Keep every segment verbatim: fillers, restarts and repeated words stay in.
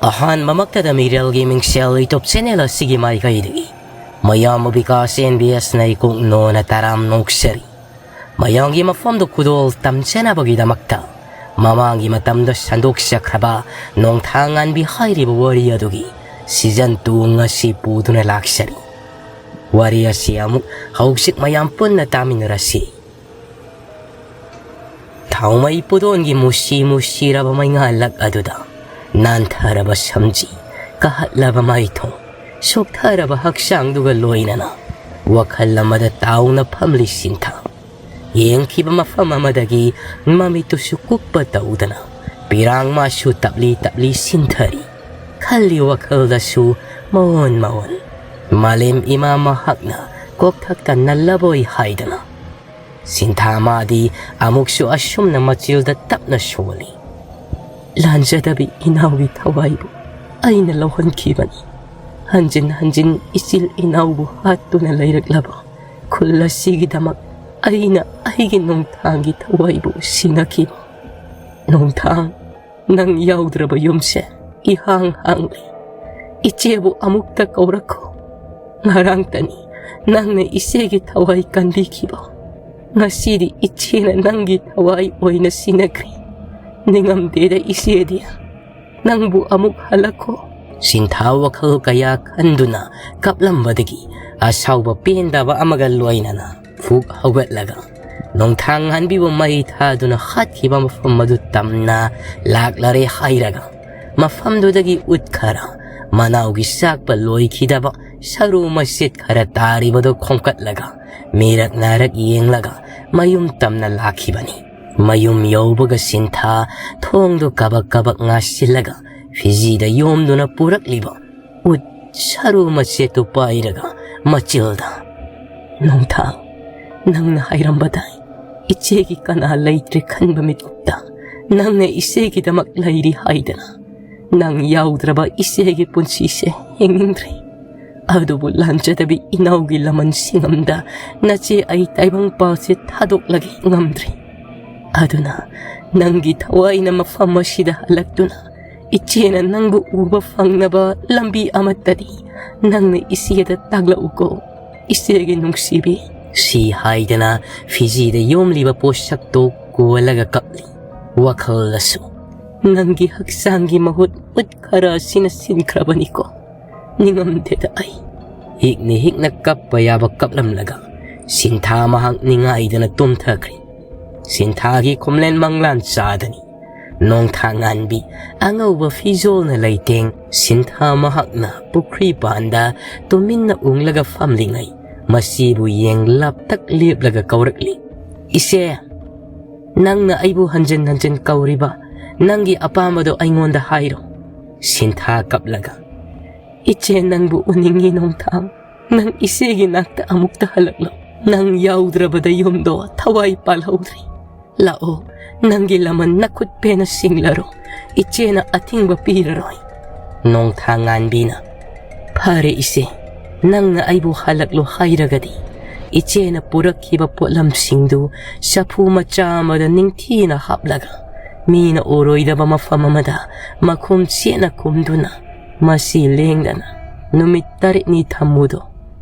ꯑꯍꯥꯟꯕꯃꯛꯇꯗ ꯃꯤꯔꯦꯜꯒꯤ ꯃꯤꯡꯁꯦꯜ YouTube channel ꯑꯁꯤꯒꯤ ꯃꯥꯏꯀꯩꯗꯒꯤ ꯃꯌꯥꯝꯕꯨ ꯕꯤꯀꯥꯁ ꯑꯦꯟ ꯕꯤ ꯑꯦꯁꯅ ꯏꯀꯣꯛ ꯅꯣꯅ ꯇꯔꯥꯝ ꯅꯣꯛꯆꯔꯤ꯫ ꯃꯌꯥꯝꯒꯤ ꯃꯐꯝꯗ ꯈꯨꯗꯣꯜ ꯇꯝꯖꯅꯕꯒꯤꯗꯃꯛꯇ ꯃꯃꯥꯡꯒꯤ ꯃꯇꯝꯗ ꯁꯟꯗꯣꯛꯆꯈ꯭ꯔꯕ ꯅꯣꯡꯊꯥꯡ ꯉꯥꯟꯕꯤ ꯍꯥꯏꯔꯤꯕ ꯋꯥꯔꯤ ꯑꯗꯨꯒꯤ season two ꯉꯁꯤ ꯄꯨꯗꯨꯅ ꯂꯥꯛꯆꯔꯤ꯫ ꯋꯥꯔꯤ ꯑꯁꯤ ꯑꯃꯨꯛ ꯍꯧꯖꯤꯛ ꯃꯌꯥꯝ ꯄꯨꯟꯅ ꯇꯥꯃꯤꯟꯅꯔꯁꯤ꯫ ꯊꯥꯎꯃꯩ ꯄꯨꯗꯣꯟꯒꯤ ꯃꯨꯁꯤ ꯃꯨꯁꯤꯔꯕ ꯃꯩꯉꯥꯜꯂꯛ ꯑꯗꯨꯗ ꯅꯥꯟꯊꯔꯕ ꯁꯝꯖꯤ, ꯀꯥꯍꯠꯂꯕ ꯃꯥꯏꯊꯣꯡ, ꯁꯣꯛꯊꯔꯕ ꯍꯛꯆꯥꯡꯗꯨꯒ ꯂꯣꯏꯅꯅ ꯋꯥꯈꯜ ꯑꯃꯗ ꯇꯥꯎꯅ ꯐꯝꯂꯤ ꯁꯤꯟꯊꯥ꯫ ꯌꯦꯡꯈꯤꯕ ꯃꯐꯝ ꯑꯃꯗꯒꯤ ꯃꯃꯤꯠꯇꯨꯁꯨ ꯀꯨꯞꯄ ꯇꯧꯗꯅ ꯄꯤꯔꯥꯡ ꯃꯥꯁꯨ ꯇꯞꯂꯤ ꯇꯞꯂꯤ ꯁꯤꯟꯊꯔꯤ꯫ ꯈꯜꯂꯤ ꯋꯥꯈꯜꯗꯁꯨ ꯃꯑꯣꯟ ꯃꯑꯣꯟ꯫ ꯃꯥꯂꯦꯝ ꯏꯃꯥ ꯃꯍꯥꯛꯅ ꯀꯣꯛꯊꯛꯇ ꯅꯜꯂꯕꯣꯏ ꯍꯥꯏꯗꯅ꯫ ꯁꯤꯟꯊꯥ ꯃꯥꯗꯤ ꯑꯃꯨꯛꯁꯨ ꯑꯁꯨꯝꯅ ꯃꯆꯤꯜꯗ ꯇꯞꯅ ꯁꯣꯜꯂꯤ꯫ ꯂꯥꯟꯖꯗꯕꯤ ꯏꯅꯥꯎꯒꯤ ꯊꯋꯥꯏꯕꯨ ꯑꯩꯅ ꯂꯧꯍꯟꯈꯤꯕꯅꯤ꯫ ꯍꯟꯖꯤꯟ ꯍꯟꯖꯤꯟ ꯏꯆꯤꯜ ꯏꯅꯥꯎꯕꯨ ꯍꯥꯠꯇꯨꯅ ꯂꯩꯔꯛꯂꯕ ꯈꯨꯜ ꯑꯁꯤꯒꯤꯗꯃꯛ ꯑꯩꯅ ꯑꯩꯒꯤ ꯅꯣꯡꯊꯥꯡꯒꯤ ꯊꯋꯥꯏꯕꯨ ꯁꯤꯟꯅꯈꯤꯕ꯫ ꯅꯣꯡꯊꯥꯡ, ꯅꯪ ꯌꯥꯎꯗ꯭ꯔꯕ ꯌꯨꯝꯁꯦ ꯏꯍꯥꯡ ꯍꯥꯡꯂꯦ꯫ ꯏꯆꯦꯕꯨ ꯑꯃꯨꯛꯇ ꯀꯧꯔꯛꯈꯣ꯫ ꯉꯔꯥꯡꯇꯅꯤ ꯅꯪꯅ ꯏꯆꯦꯒꯤ ꯊꯋꯥꯏ ꯀꯟꯕꯤꯈꯤꯕ꯫ ꯉꯁꯤꯗꯤ ꯏꯆꯦꯅ ꯅꯪꯒꯤ ꯊꯋꯥꯏ ꯑꯣꯏꯅ ꯁꯤꯟꯅꯈ꯭ꯔꯦ꯫ ꯅꯤꯡꯉꯝꯗꯦꯗ ꯏꯆꯦꯗꯤ꯫ ꯅꯪꯕꯨ ꯑꯃꯨꯛ ꯍꯜꯂꯛꯈꯣ꯫ ꯁꯤꯟꯊꯥ ꯋꯥꯈꯜ ꯀꯌꯥ ꯈꯟꯗꯨꯅ ꯀꯞꯂꯝꯕꯗꯒꯤ ꯑꯁꯥꯎꯕ ꯄꯦꯟꯗꯕ ꯑꯃꯒ ꯂꯣꯏꯅꯅ ꯐꯨꯛ ꯍꯧꯒꯠꯂꯒ ꯅꯣꯡꯊꯥꯡ ꯉꯥꯟꯕꯤꯕꯨ ꯃꯩ ꯊꯥꯗꯨꯅ ꯍꯥꯠꯈꯤꯕ ꯃꯐꯝ ꯑꯗꯨ ꯇꯝꯅ ꯂꯥꯛꯂꯔꯦ ꯍꯥꯏꯔꯒ ꯃꯐꯝꯗꯨꯗꯒꯤ ꯎꯠ ꯈꯔ, ꯃꯅꯥꯎꯒꯤ ꯆꯥꯛꯄ ꯂꯣꯏꯈꯤꯗꯕ ꯁꯔꯨ ꯃꯆꯦꯠ ꯈꯔ ꯇꯥꯔꯤꯕꯗꯨ ꯈꯣꯝꯀꯠꯂꯒ ꯃꯤꯔꯛ ꯅꯥꯔꯛ ꯌꯦꯡꯂꯒ ꯃꯌꯨꯝ ꯇꯝꯅ ꯂꯥꯛꯈꯤꯕꯅꯤ꯫ ꯃꯌꯨꯝ ꯌꯧꯕꯒ ꯁꯤꯟꯊꯥ ꯊꯣꯡꯗꯨ ꯀꯕꯛ ꯀꯕꯛ ꯉꯥꯁꯤꯜꯂꯒ ꯐꯤꯖꯤꯗ ꯌꯣꯝꯗꯨꯅ ꯄꯨꯔꯛꯂꯤꯕ ꯎꯠ ꯁꯔꯨ ꯃꯆꯦꯠꯇꯨ ꯄꯥꯏꯔꯒ ꯃꯆꯤꯜꯗ, "ꯅꯣꯡꯊꯥꯡ, ꯅꯪꯅ ꯍꯥꯏꯔꯝꯕꯗꯥꯏ, ꯏꯆꯦꯒꯤ ꯀꯅꯥ ꯂꯩꯇ꯭ꯔꯦ ꯈꯟꯕ ꯃꯤꯀꯨꯞꯇ ꯅꯪꯅ ꯏꯆꯦꯒꯤꯗꯃꯛ ꯂꯩꯔꯤ ꯍꯥꯏꯗꯅ꯫ ꯅꯪ ꯌꯥꯎꯗ꯭ꯔꯕ ꯏꯆꯦꯒꯤ ꯄꯨꯟꯁꯤꯁꯦ ꯍꯤꯡꯅꯤꯡꯗ꯭ꯔꯦ꯫ ꯑꯗꯨꯕꯨ ꯂꯥꯟꯖꯗꯕꯤ ꯏꯅꯥꯎꯒꯤ ꯂꯃꯟ ꯁꯤꯡꯉꯝꯗ ꯅꯆꯦ ꯑꯩ ꯇꯥꯏꯕꯪ ꯄꯥꯜꯁꯦ ꯊꯥꯗꯣꯛꯂꯒꯦ ꯉꯝꯗ꯭ꯔꯦ꯫ ꯑꯗꯨꯅ ꯅꯪꯒꯤ ꯊꯋꯥꯏꯅ ꯃꯐꯝ ꯑꯁꯤꯗ ꯍꯜꯂꯛꯇꯨꯅ ꯏꯆꯦꯅ ꯅꯪꯕꯨ ꯎꯕ ꯐꯪꯅꯕ ꯂꯝꯕꯤ ꯑꯃꯠꯇꯗꯤ ꯅꯪꯅ ꯏꯆꯦꯗ ꯇꯥꯛꯂꯛꯎꯀꯣ, ꯏꯆꯦꯒꯤ ꯅꯨꯡꯁꯤꯕꯤ꯫ ꯁꯤ ꯍꯥꯏꯗꯅ ꯐꯤꯖꯤꯗ ꯌꯣꯝꯂꯤꯕ ꯄꯣꯠꯁꯛꯇꯨ ꯀꯣꯜꯂꯒ ꯀꯞꯂꯤ꯫ ꯋꯥꯈꯜꯗꯁꯨ, "ꯅꯪꯒꯤ ꯍꯛꯆꯥꯡꯒꯤ ꯃꯍꯨꯠ ꯃꯨꯠ ꯈꯔ ꯑꯁꯤꯅ ꯁꯤꯟꯈ꯭ꯔꯕꯅꯤꯀꯣ꯫ ꯅꯤꯡꯉꯝꯗꯦꯗ ꯑꯩ꯫" ꯍꯤꯛꯅ ꯍꯤꯛꯅ ꯀꯞꯄ ꯌꯥꯕ ꯀꯞꯂꯝꯂꯒ ꯁꯤꯟꯊꯥ ꯃꯍꯥꯛ ꯅꯤꯡꯉꯥꯏꯗꯅ ꯇꯨꯝꯊꯈ꯭ꯔꯦ꯫ ꯁꯤꯟꯊꯥꯒꯤ ꯈꯨꯝꯂꯦꯟ ꯃꯪꯂꯥꯟ ꯆꯥꯗꯅꯤ꯫ ꯅꯣꯡꯊꯥ ꯉꯥꯟꯕꯤ ꯑꯉꯧꯕ ꯐꯤꯖꯣꯜꯅ ꯂꯩꯇꯦꯡ ꯁꯤꯟꯊꯥ ꯃꯍꯥꯛꯅ ꯄꯨꯈ꯭ꯔꯤ ꯄꯥꯟꯗ ꯇꯨꯃꯤꯟꯅ ꯎꯪꯂꯒ ꯐꯝꯂꯤꯉꯩ ꯃꯁꯤꯕꯨ ꯌꯦꯡ ꯂꯥꯞꯇꯛ ꯂꯦꯞꯂꯒ ꯀꯧꯔꯛꯂꯤ, "ꯏꯆꯦ, ꯅꯪꯅ ꯑꯩꯕꯨ ꯍꯟꯖꯤꯟ ꯍꯟꯖꯤꯟ ꯀꯧꯔꯤꯕ ꯅꯪꯒꯤ ꯑꯄꯥꯝꯕꯗꯣ ꯑꯩꯉꯣꯟꯗ ꯍꯥꯏꯔꯣ꯫" ꯁꯤꯟꯊꯥ ꯀꯞꯂꯒ, "ꯏꯆꯦ, ꯅꯪꯕꯨ ꯎꯅꯤꯡꯉꯤ ꯅꯣꯡꯊꯥꯡ꯫ ꯅꯪ ꯏꯆꯦꯒꯤ ꯅꯥꯛꯇ ꯑꯃꯨꯛꯇ ꯍꯜꯂꯛꯂꯣ꯫ ꯅꯪ ꯌꯥꯎꯗ꯭ꯔꯕꯗ ꯌꯨꯝꯗꯣ ꯊꯋꯥꯏ ꯄꯥꯜꯍꯧꯗ꯭ꯔꯤ꯫ ꯂꯥꯛꯑꯣ, ꯅꯪꯒꯤ ꯂꯃꯟ ꯅꯈꯨꯠ ꯄꯦꯟꯅ ꯁꯤꯡꯂꯔꯣ꯫ ꯏꯆꯦꯅ ꯑꯊꯤꯡꯕ ꯄꯤꯔꯔꯣꯏ꯫" ꯅꯣꯡꯊꯥ ꯉꯥꯟꯕꯤꯅ, "ꯐꯔꯦ ꯏꯆꯦ, ꯅꯪꯅ ꯑꯩꯕꯨ ꯍꯜꯂꯛꯂꯣ ꯍꯥꯏꯔꯒꯗꯤ ꯏꯆꯦꯅ ꯄꯨꯔꯛꯈꯤꯕ ꯄꯣꯠꯂꯝꯁꯤꯡꯗꯨ ꯆꯐꯨ ꯃꯆꯥ ꯑꯃꯗ ꯅꯤꯡꯊꯤꯅ ꯍꯥꯞꯂꯒ ꯃꯤꯅ ꯎꯔꯣꯏꯗꯕ ꯃꯐꯝ ꯑꯃꯗ ꯃꯈꯨꯝ ꯆꯦꯠꯅ ꯈꯨꯝꯗꯨꯅ ꯃꯁꯤ ꯂꯦꯡꯗꯅ ꯅꯨꯃꯤꯠ ꯇꯔꯦꯠꯅꯤ ꯊꯝꯃꯨꯗꯣ꯫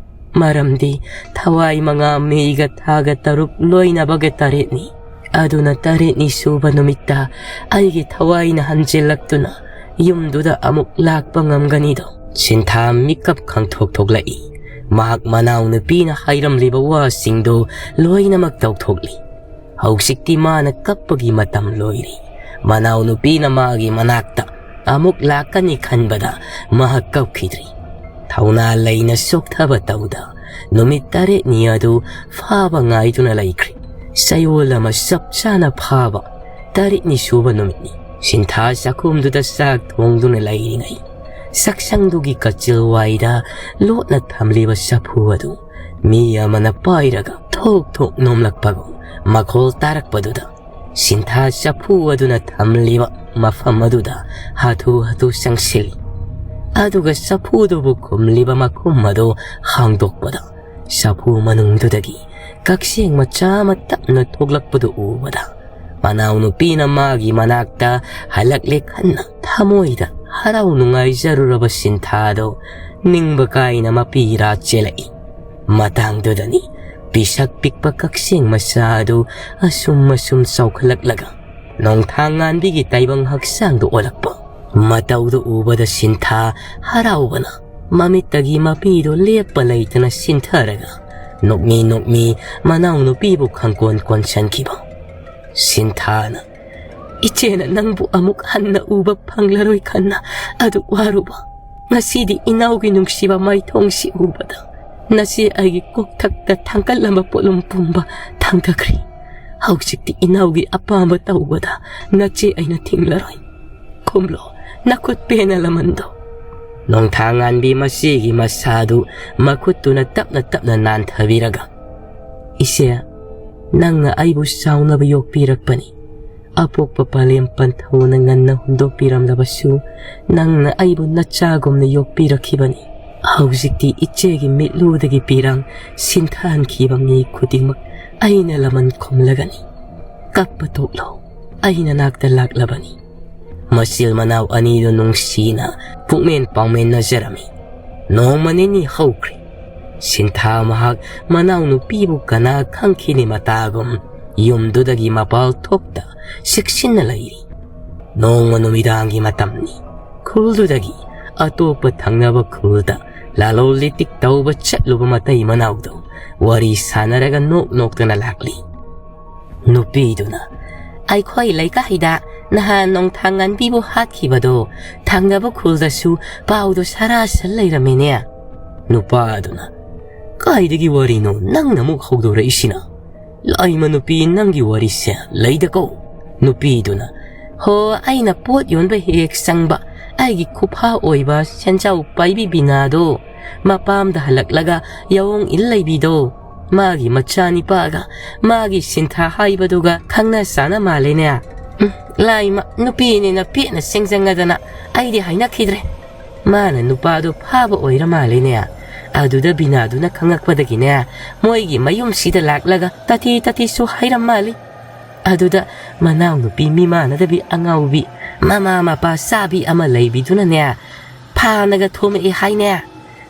ꯃꯔꯝꯗꯤ ꯊꯋꯥꯏ ꯃꯉꯥ ꯃꯩꯒ ꯊꯥꯒ ꯇꯔꯨꯛ ꯂꯣꯏꯅꯕꯒ ꯇꯔꯦꯠꯅꯤ꯫ ꯑꯗꯨꯅ ꯇꯔꯦꯠꯅꯤ ꯁꯨꯕ ꯅꯨꯃꯤꯠꯇ ꯑꯩꯒꯤ ꯊꯋꯥꯏꯅ ꯍꯟꯖꯤꯜꯂꯛꯇꯨꯅ ꯌꯨꯝꯗꯨꯗ ꯑꯃꯨꯛ ꯂꯥꯛꯄ ꯉꯝꯒꯅꯤꯗꯣ꯫" ꯁꯤꯟꯊꯥ ꯃꯤꯀꯞ ꯈꯪꯊꯣꯛ ꯊꯣꯛꯂꯛꯏ꯫ ꯃꯍꯥꯛ ꯃꯅꯥꯎꯅꯨꯄꯤꯅ ꯍꯥꯏꯔꯝꯂꯤꯕ ꯋꯥꯁꯤꯡꯗꯨ ꯂꯣꯏꯅꯃꯛ ꯇꯧꯊꯣꯛꯂꯤ꯫ ꯍꯧꯖꯤꯛꯇꯤ ꯃꯥꯅ ꯀꯞꯄꯒꯤ ꯃꯇꯝ ꯂꯣꯏꯔꯦ꯫ ꯃꯅꯥꯎꯅꯨꯄꯤꯅ ꯃꯥꯒꯤ ꯃꯅꯥꯛꯇ ꯑꯃꯨꯛ ꯂꯥꯛꯀꯅꯤ ꯈꯟꯕꯗ ꯃꯍꯥꯛ ꯀꯞꯈꯤꯗ꯭ꯔꯤ꯫ ꯊꯧꯅꯥ ꯂꯩꯅ ꯆꯣꯛꯊꯕ ꯇꯧꯗ ꯅꯨꯃꯤꯠ ꯇꯔꯦꯠꯅꯤ ꯑꯗꯨ ꯐꯥꯕ ꯉꯥꯏꯗꯨꯅ ꯂꯩꯈ꯭ꯔꯦ꯫ ꯆꯌꯣꯜ ꯑꯃ ꯆꯞ ꯆꯥꯅ ꯐꯥꯕ ꯇꯔꯦꯠꯅꯤ ꯁꯨꯕ ꯅꯨꯃꯤꯠꯅꯤ꯫ ꯁꯤꯟꯊꯥ ꯆꯥꯛꯈꯨꯝꯗꯨꯗ ꯆꯥꯛ ꯊꯣꯡꯗꯨꯅ ꯂꯩꯔꯤꯉꯩ ꯆꯥꯛꯁꯪꯗꯨꯒꯤ ꯀꯆꯤꯜ ꯋꯥꯏꯗ ꯂꯣꯠꯅ ꯊꯝꯂꯤꯕ ꯆꯐꯨ ꯑꯗꯨ ꯃꯤ ꯑꯃꯅ ꯄꯥꯏꯔꯒ ꯊꯣꯛ ꯊꯣꯛ ꯅꯣꯝꯂꯛꯄꯒꯨꯝ ꯃꯈꯣꯜ ꯇꯥꯔꯛꯄꯗꯨꯗ ꯁꯤꯟꯊꯥ ꯆꯐꯨ ꯑꯗꯨꯅ ꯊꯝꯂꯤꯕ ꯃꯐꯝ ꯑꯗꯨꯗ ꯍꯥꯊꯨ ꯍꯥꯊꯨ ꯆꯪꯁꯤꯜꯂꯤ꯫ ꯑꯗꯨꯒ ꯆꯐꯨꯗꯨꯕꯨ ꯈꯨꯝꯂꯤꯕ ꯃꯈꯨꯝ ꯑꯗꯨ ꯍꯥꯡꯗꯣꯛꯄꯗ ꯆꯐꯨ ꯃꯅꯨꯡꯗꯨꯗꯒꯤ ꯀꯛꯆꯦꯡ ꯃꯆꯥ ꯑꯃ ꯇꯞꯅ ꯊꯣꯛꯂꯛꯄꯗꯨ ꯎꯕꯗ ꯃꯅꯥꯎꯅꯨꯄꯤꯅ ꯃꯥꯒꯤ ꯃꯅꯥꯛꯇ ꯍꯜꯂꯛꯂꯦ ꯈꯟꯅ ꯊꯃꯣꯏꯗ ꯍꯔꯥꯎ ꯅꯨꯡꯉꯥꯏꯖꯔꯨꯔꯕ ꯁꯤꯟꯊꯥꯗꯣ ꯅꯤꯡꯕ ꯀꯥꯏꯅ ꯃꯄꯤꯔꯥ ꯆꯦꯜꯂꯛꯏ꯫ ꯃꯇꯥꯡꯗꯨꯗꯅꯤ ꯄꯤꯁꯛ ꯄꯤꯛꯄ ꯀꯛꯆꯦꯡ ꯃꯆꯥ ꯑꯗꯨ ꯑꯁꯨꯝ ꯑꯁꯨꯝ ꯆꯥꯎꯈꯠꯂꯛꯂꯒ ꯅꯣꯡꯊꯥꯡ ꯉꯥꯟꯕꯤꯒꯤ ꯇꯥꯏꯕꯪ ꯍꯛꯆꯥꯡꯗ ꯑꯣꯜꯂꯛꯄ꯫ ꯃꯇꯧꯗꯨ ꯎꯕꯗ ꯁꯤꯟꯊꯥ ꯍꯔꯥꯎꯕꯅ ꯃꯃꯤꯠꯇꯒꯤ ꯃꯄꯤꯗꯨ ꯂꯦꯞꯄ ꯂꯩꯇꯅ ꯁꯤꯟꯊꯔꯒ ꯅꯣꯛꯃꯤ ꯅꯣꯛꯃꯤ ꯃꯅꯥꯎꯅꯨꯄꯤꯕꯨ ꯈꯪꯀꯣꯟ ꯀꯣꯟꯁꯤꯟꯈꯤꯕ꯫ ꯁꯤꯟꯊꯥꯅ, "ꯏꯆꯦꯅ ꯅꯪꯕꯨ ꯑꯃꯨꯛ ꯍꯟꯅ ꯎꯕ ꯐꯪꯂꯔꯣꯏ ꯈꯟꯅ ꯑꯗꯨꯛ ꯋꯥꯔꯨꯕ꯫ ꯉꯁꯤꯗꯤ ꯏꯅꯥꯎꯒꯤ ꯅꯨꯡꯁꯤꯕ ꯃꯥꯏꯊꯣꯡꯁꯤ ꯎꯕꯗ ꯅꯆꯦ ꯑꯩꯒꯤ ꯀꯣꯛꯊꯛꯇ ꯊꯥꯡꯒꯠꯂꯝꯕ ꯄꯣꯠꯂꯨꯝ ꯄꯨꯝꯕ ꯊꯥꯡꯊꯈ꯭ꯔꯦ꯫ ꯍꯧꯖꯤꯛꯇꯤ ꯏꯅꯥꯎꯒꯤ ꯑꯄꯥꯝꯕ ꯇꯧꯕꯗ ꯅꯆꯦ ꯑꯩꯅ ꯊꯤꯡꯂꯔꯣꯏ꯫ ꯈꯨꯝꯂꯣ, ꯅꯈꯨꯠ ꯄꯦꯟꯅ ꯂꯃꯟꯗꯣ꯫" ꯅꯣꯡꯊꯥ ꯉꯥꯟꯕꯤ ꯃꯆꯦꯒꯤ ꯃꯁꯥꯗꯨ ꯃꯈꯨꯠꯇꯨꯅ ꯇꯞꯅ ꯇꯞꯅ ꯅꯥꯟꯊꯕꯤꯔꯒ, "ꯏꯆꯦ, ꯅꯪꯅ ꯑꯩꯕꯨ ꯆꯥꯎꯅꯕ ꯌꯣꯛꯄꯤꯔꯛꯄꯅꯤ꯫ ꯑꯄꯣꯛꯄ ꯄꯥꯂꯦꯝ ꯄꯟꯊꯧꯅ ꯉꯟꯅ ꯍꯨꯟꯗꯣꯛꯄꯤꯔꯝꯂꯕꯁꯨ ꯅꯪꯅ ꯑꯩꯕꯨ ꯅꯆꯥꯒꯨꯝꯅ ꯌꯣꯛꯄꯤꯔꯛꯈꯤꯕꯅꯤ꯫ ꯍꯧꯖꯤꯛꯇꯤ ꯏꯆꯦꯒꯤ ꯃꯤꯠꯂꯨꯗꯒꯤ ꯄꯤꯔꯥꯡ ꯁꯤꯟꯊꯍꯟꯈꯤꯕ ꯃꯤ ꯈꯨꯗꯤꯡꯃꯛ ꯑꯩꯅ ꯂꯃꯟ ꯈꯨꯝꯂꯒꯅꯤ꯫ ꯀꯞꯄ ꯇꯣꯛꯂꯣ, ꯑꯩ ꯅꯅꯥꯛꯇ ꯂꯥꯛꯂꯕꯅꯤ꯫" ꯃꯆꯤꯜ ꯃꯅꯥꯎ ꯑꯅꯤꯗꯨ ꯅꯨꯡꯁꯤꯅ ꯄꯨꯛꯃꯦꯟ ꯄꯥꯎꯃꯦꯟꯅꯖꯔꯝꯃꯤ꯫ ꯅꯣꯡꯃ ꯅꯤꯅꯤ ꯍꯧꯈ꯭ꯔꯦ꯫ ꯁꯤꯟꯊꯥ ꯃꯍꯥꯛ ꯃꯅꯥꯎꯅꯨꯄꯤꯕꯨ ꯀꯅꯥ ꯈꯪꯈꯤꯅꯤ ꯃꯇꯥꯒꯨꯝ ꯌꯨꯝꯗꯨꯗꯒꯤ ꯃꯄꯥꯜ ꯊꯣꯛꯇ ꯆꯦꯛꯁꯤꯟꯅ ꯂꯩꯔꯤ꯫ ꯅꯣꯡꯃ ꯅꯨꯃꯤꯗꯥꯡꯒꯤ ꯃꯇꯝꯅꯤ꯫ ꯈꯨꯜꯗꯨꯗꯒꯤ ꯑꯇꯣꯞꯄ ꯊꯪꯅꯕ ꯈꯨꯜꯗ ꯂꯥꯂꯣꯜ ꯏꯇꯤꯛ ꯇꯧꯕ ꯆꯠꯂꯨꯕ ꯃꯇꯩ ꯃꯅꯥꯎꯗꯨ ꯋꯥꯔꯤ ꯁꯥꯟꯅꯔꯒ ꯅꯣꯛ ꯅꯣꯛꯇꯅ ꯂꯥꯛꯂꯤ꯫ ꯅꯨꯄꯤꯗꯨꯅ, "ꯑꯩꯈꯣꯏ ꯂꯩꯀꯥꯏꯗ ꯅꯍꯥꯟ ꯅꯣꯡꯊꯥꯡ ꯉꯥꯟꯕꯤꯕꯨ ꯍꯥꯠꯈꯤꯕꯗꯣ ꯊꯪꯅꯕ ꯈꯨꯜꯗꯁꯨ ꯄꯥꯎꯗꯣ ꯁꯔꯥꯁꯜ ꯂꯩꯔꯝꯃꯤꯅꯦ꯫" ꯅꯨꯄꯥꯗꯨꯅ, "ꯀꯥꯏꯗꯒꯤ ꯋꯥꯔꯤꯅꯣ ꯅꯪꯅ ꯑꯃꯨꯛ ꯍꯧꯗꯣꯔꯛꯏꯁꯤꯅ? ꯂꯥꯏꯃ ꯅꯨꯄꯤ, ꯅꯪꯒꯤ ꯋꯥꯔꯤꯁꯦ ꯂꯩꯗꯀꯣ꯫" ꯅꯨꯄꯤꯗꯨꯅ, "ꯍꯣ, ꯑꯩꯅ ꯄꯣꯠ ꯌꯣꯟꯕ ꯍꯦꯛ ꯍꯦꯛ ꯆꯪꯕ ꯑꯩꯒꯤ ꯈꯨꯐꯥ ꯑꯣꯏꯕ ꯁꯦꯟꯖꯥꯎ ꯄꯥꯏꯕꯤ ꯕꯤꯅꯥꯗꯣ ꯃꯄꯥꯝꯗ ꯍꯜꯂꯛꯂꯒ ꯌꯥꯑꯣꯡ ꯏꯜ ꯂꯩꯕꯤꯗꯣ, ꯃꯥꯒꯤ ꯃꯆꯥꯅꯤꯄꯥꯒ ꯃꯥꯒꯤ ꯁꯤꯟꯊꯥ ꯍꯥꯏꯕꯗꯨꯒ ꯈꯪꯅ ꯆꯥꯅ ꯃꯥꯜꯂꯦꯅꯦ꯫ ꯎꯝ, ꯂꯥꯏꯃ ꯅꯨꯄꯤꯅꯤꯅ ꯄꯦꯠꯅ ꯁꯦꯡꯖꯪꯉꯗꯅ ꯑꯩꯗꯤ ꯍꯥꯏꯅꯈꯤꯗ꯭ꯔꯦ꯫ ꯃꯥꯅ ꯅꯨꯄꯥꯗꯣ ꯐꯥꯕ ꯑꯣꯏꯔ ꯃꯥꯜꯂꯦꯅꯦ꯫ ꯑꯗꯨꯗ ꯕꯤꯅꯥꯗꯨꯅ ꯈꯪꯉꯛꯄꯗꯒꯤꯅꯦ, ꯃꯣꯏꯒꯤ ꯃꯌꯨꯝꯁꯤꯗ ꯂꯥꯛꯂꯒ ꯇꯥꯊꯤ ꯇꯥꯊꯤꯁꯨ ꯍꯥꯏꯔꯝ ꯃꯥꯜꯂꯤ꯫ ꯑꯗꯨꯗ ꯃꯅꯥꯎꯅꯨꯄꯤ ꯃꯤꯃꯥꯟꯅꯗꯕꯤ ꯑꯉꯥꯎꯕꯤ, ꯃꯃꯥ ꯃꯄꯥ ꯆꯥꯕꯤ ꯑꯃ ꯂꯩꯕꯤꯗꯨꯅꯅꯦ, ꯐꯥꯅꯒ ꯊꯣꯝꯃꯛꯑꯦ ꯍꯥꯏꯅꯦ꯫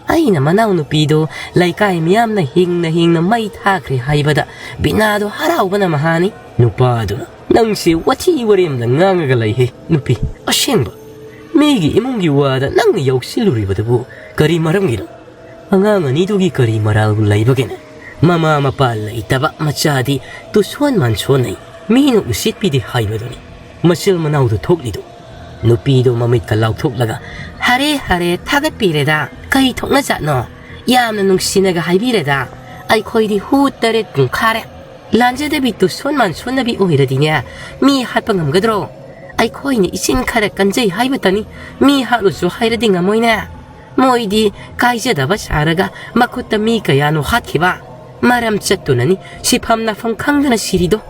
ꯑꯩꯅ ꯃꯅꯥꯎꯅꯨꯄꯤꯗꯣ ꯂꯩꯀꯥꯏ ꯃꯤꯌꯥꯝꯅ ꯍꯤꯡꯅ ꯍꯤꯡꯅ ꯃꯩ ꯊꯥꯈ꯭ꯔꯦ ꯍꯥꯏꯕꯗ ꯕꯤꯅꯥꯗꯣ ꯍꯔꯥꯎꯕꯅ ꯃꯍꯥꯅꯤ꯫ ꯅꯨꯄꯥꯗꯨꯅ, "ꯅꯪꯁꯦ ꯋꯥꯊꯤ ꯋꯥꯔꯦꯝꯗ ꯉꯥꯡꯉꯒ ꯂꯩꯍꯦ ꯅꯨꯄꯤ꯫ ꯑꯁꯦꯡꯕ, ꯃꯤꯒꯤ ꯏꯃꯨꯡꯒꯤ ꯋꯥꯗ ꯅꯪꯅ ꯌꯥꯎꯁꯤꯜꯂꯨꯔꯤꯕꯗꯨꯕꯨ ꯀꯔꯤ ꯃꯔꯝꯒꯤꯅꯣ? ꯑꯉꯥꯡ ꯑꯅꯤꯗꯨꯒꯤ ꯀꯔꯤ ꯃꯔꯥꯜꯕꯨ ꯂꯩꯕꯒꯦꯅꯦ? ꯃꯃꯥ ꯃꯄꯥ ꯂꯩꯇꯕ ꯃꯆꯥꯗꯤ ꯇꯨꯁꯣꯟ ꯃꯥꯟꯁꯣꯟꯅꯩ, ꯃꯤꯅ ꯎꯁꯤꯠꯄꯤꯗꯦ ꯍꯥꯏꯕꯗꯨꯅꯤ ꯃꯆꯤꯜ ꯃꯅꯥꯎꯗꯨ ꯊꯣꯛꯂꯤꯗꯨ?" ꯅꯨꯄꯤꯗꯣ ꯃꯃꯤꯠꯀ ꯂꯥꯎꯊꯣꯛꯂꯒ, "ꯍꯔꯦ ꯍꯔꯦ, ꯊꯥꯒꯠꯄꯤꯔꯦꯗ꯫ ꯀꯩ ꯊꯣꯛꯅꯖꯥꯠꯅꯣ? ꯌꯥꯝꯅ ꯅꯨꯡꯁꯤꯅꯒ ꯍꯥꯏꯕꯤꯔꯦꯗ꯫ ꯑꯩꯈꯣꯏꯗꯤ ꯍꯨ ꯇꯔꯦꯠ ꯄꯨꯡꯈꯥꯔꯦ꯫ ꯂꯥꯟꯖꯗꯕꯤ ꯇꯨꯁꯣꯟ ꯃꯥꯟꯁꯣꯟꯅꯕꯤ ꯑꯣꯏꯔꯗꯤꯅꯦ, ꯃꯤ ꯍꯥꯠꯄ ꯉꯝꯒꯗ꯭ꯔꯣ? ꯑꯩꯈꯣꯏꯅ ꯏꯆꯤꯟ ꯈꯔ ꯀꯟꯖꯩ ꯍꯥꯏꯕꯇꯅꯤ, ꯃꯤ ꯍꯥꯠꯂꯨꯁꯨ ꯍꯥꯏꯔꯗꯤ ꯉꯝꯃꯣꯏꯅꯦ꯫ ꯃꯣꯏꯗꯤ ꯀꯥꯏꯖꯗꯕ ꯁꯥꯔꯒ ꯃꯈꯨꯠꯇ ꯃꯤ ꯀꯌꯥꯅꯣ ꯍꯥꯠꯈꯤꯕ꯫ ꯃꯔꯝ ꯆꯠꯇꯨꯅꯅꯤ ꯁꯤꯐꯝ ꯅꯥꯐꯝ ꯈꯪꯗꯅ ꯁꯤꯔꯤꯗꯣ꯫"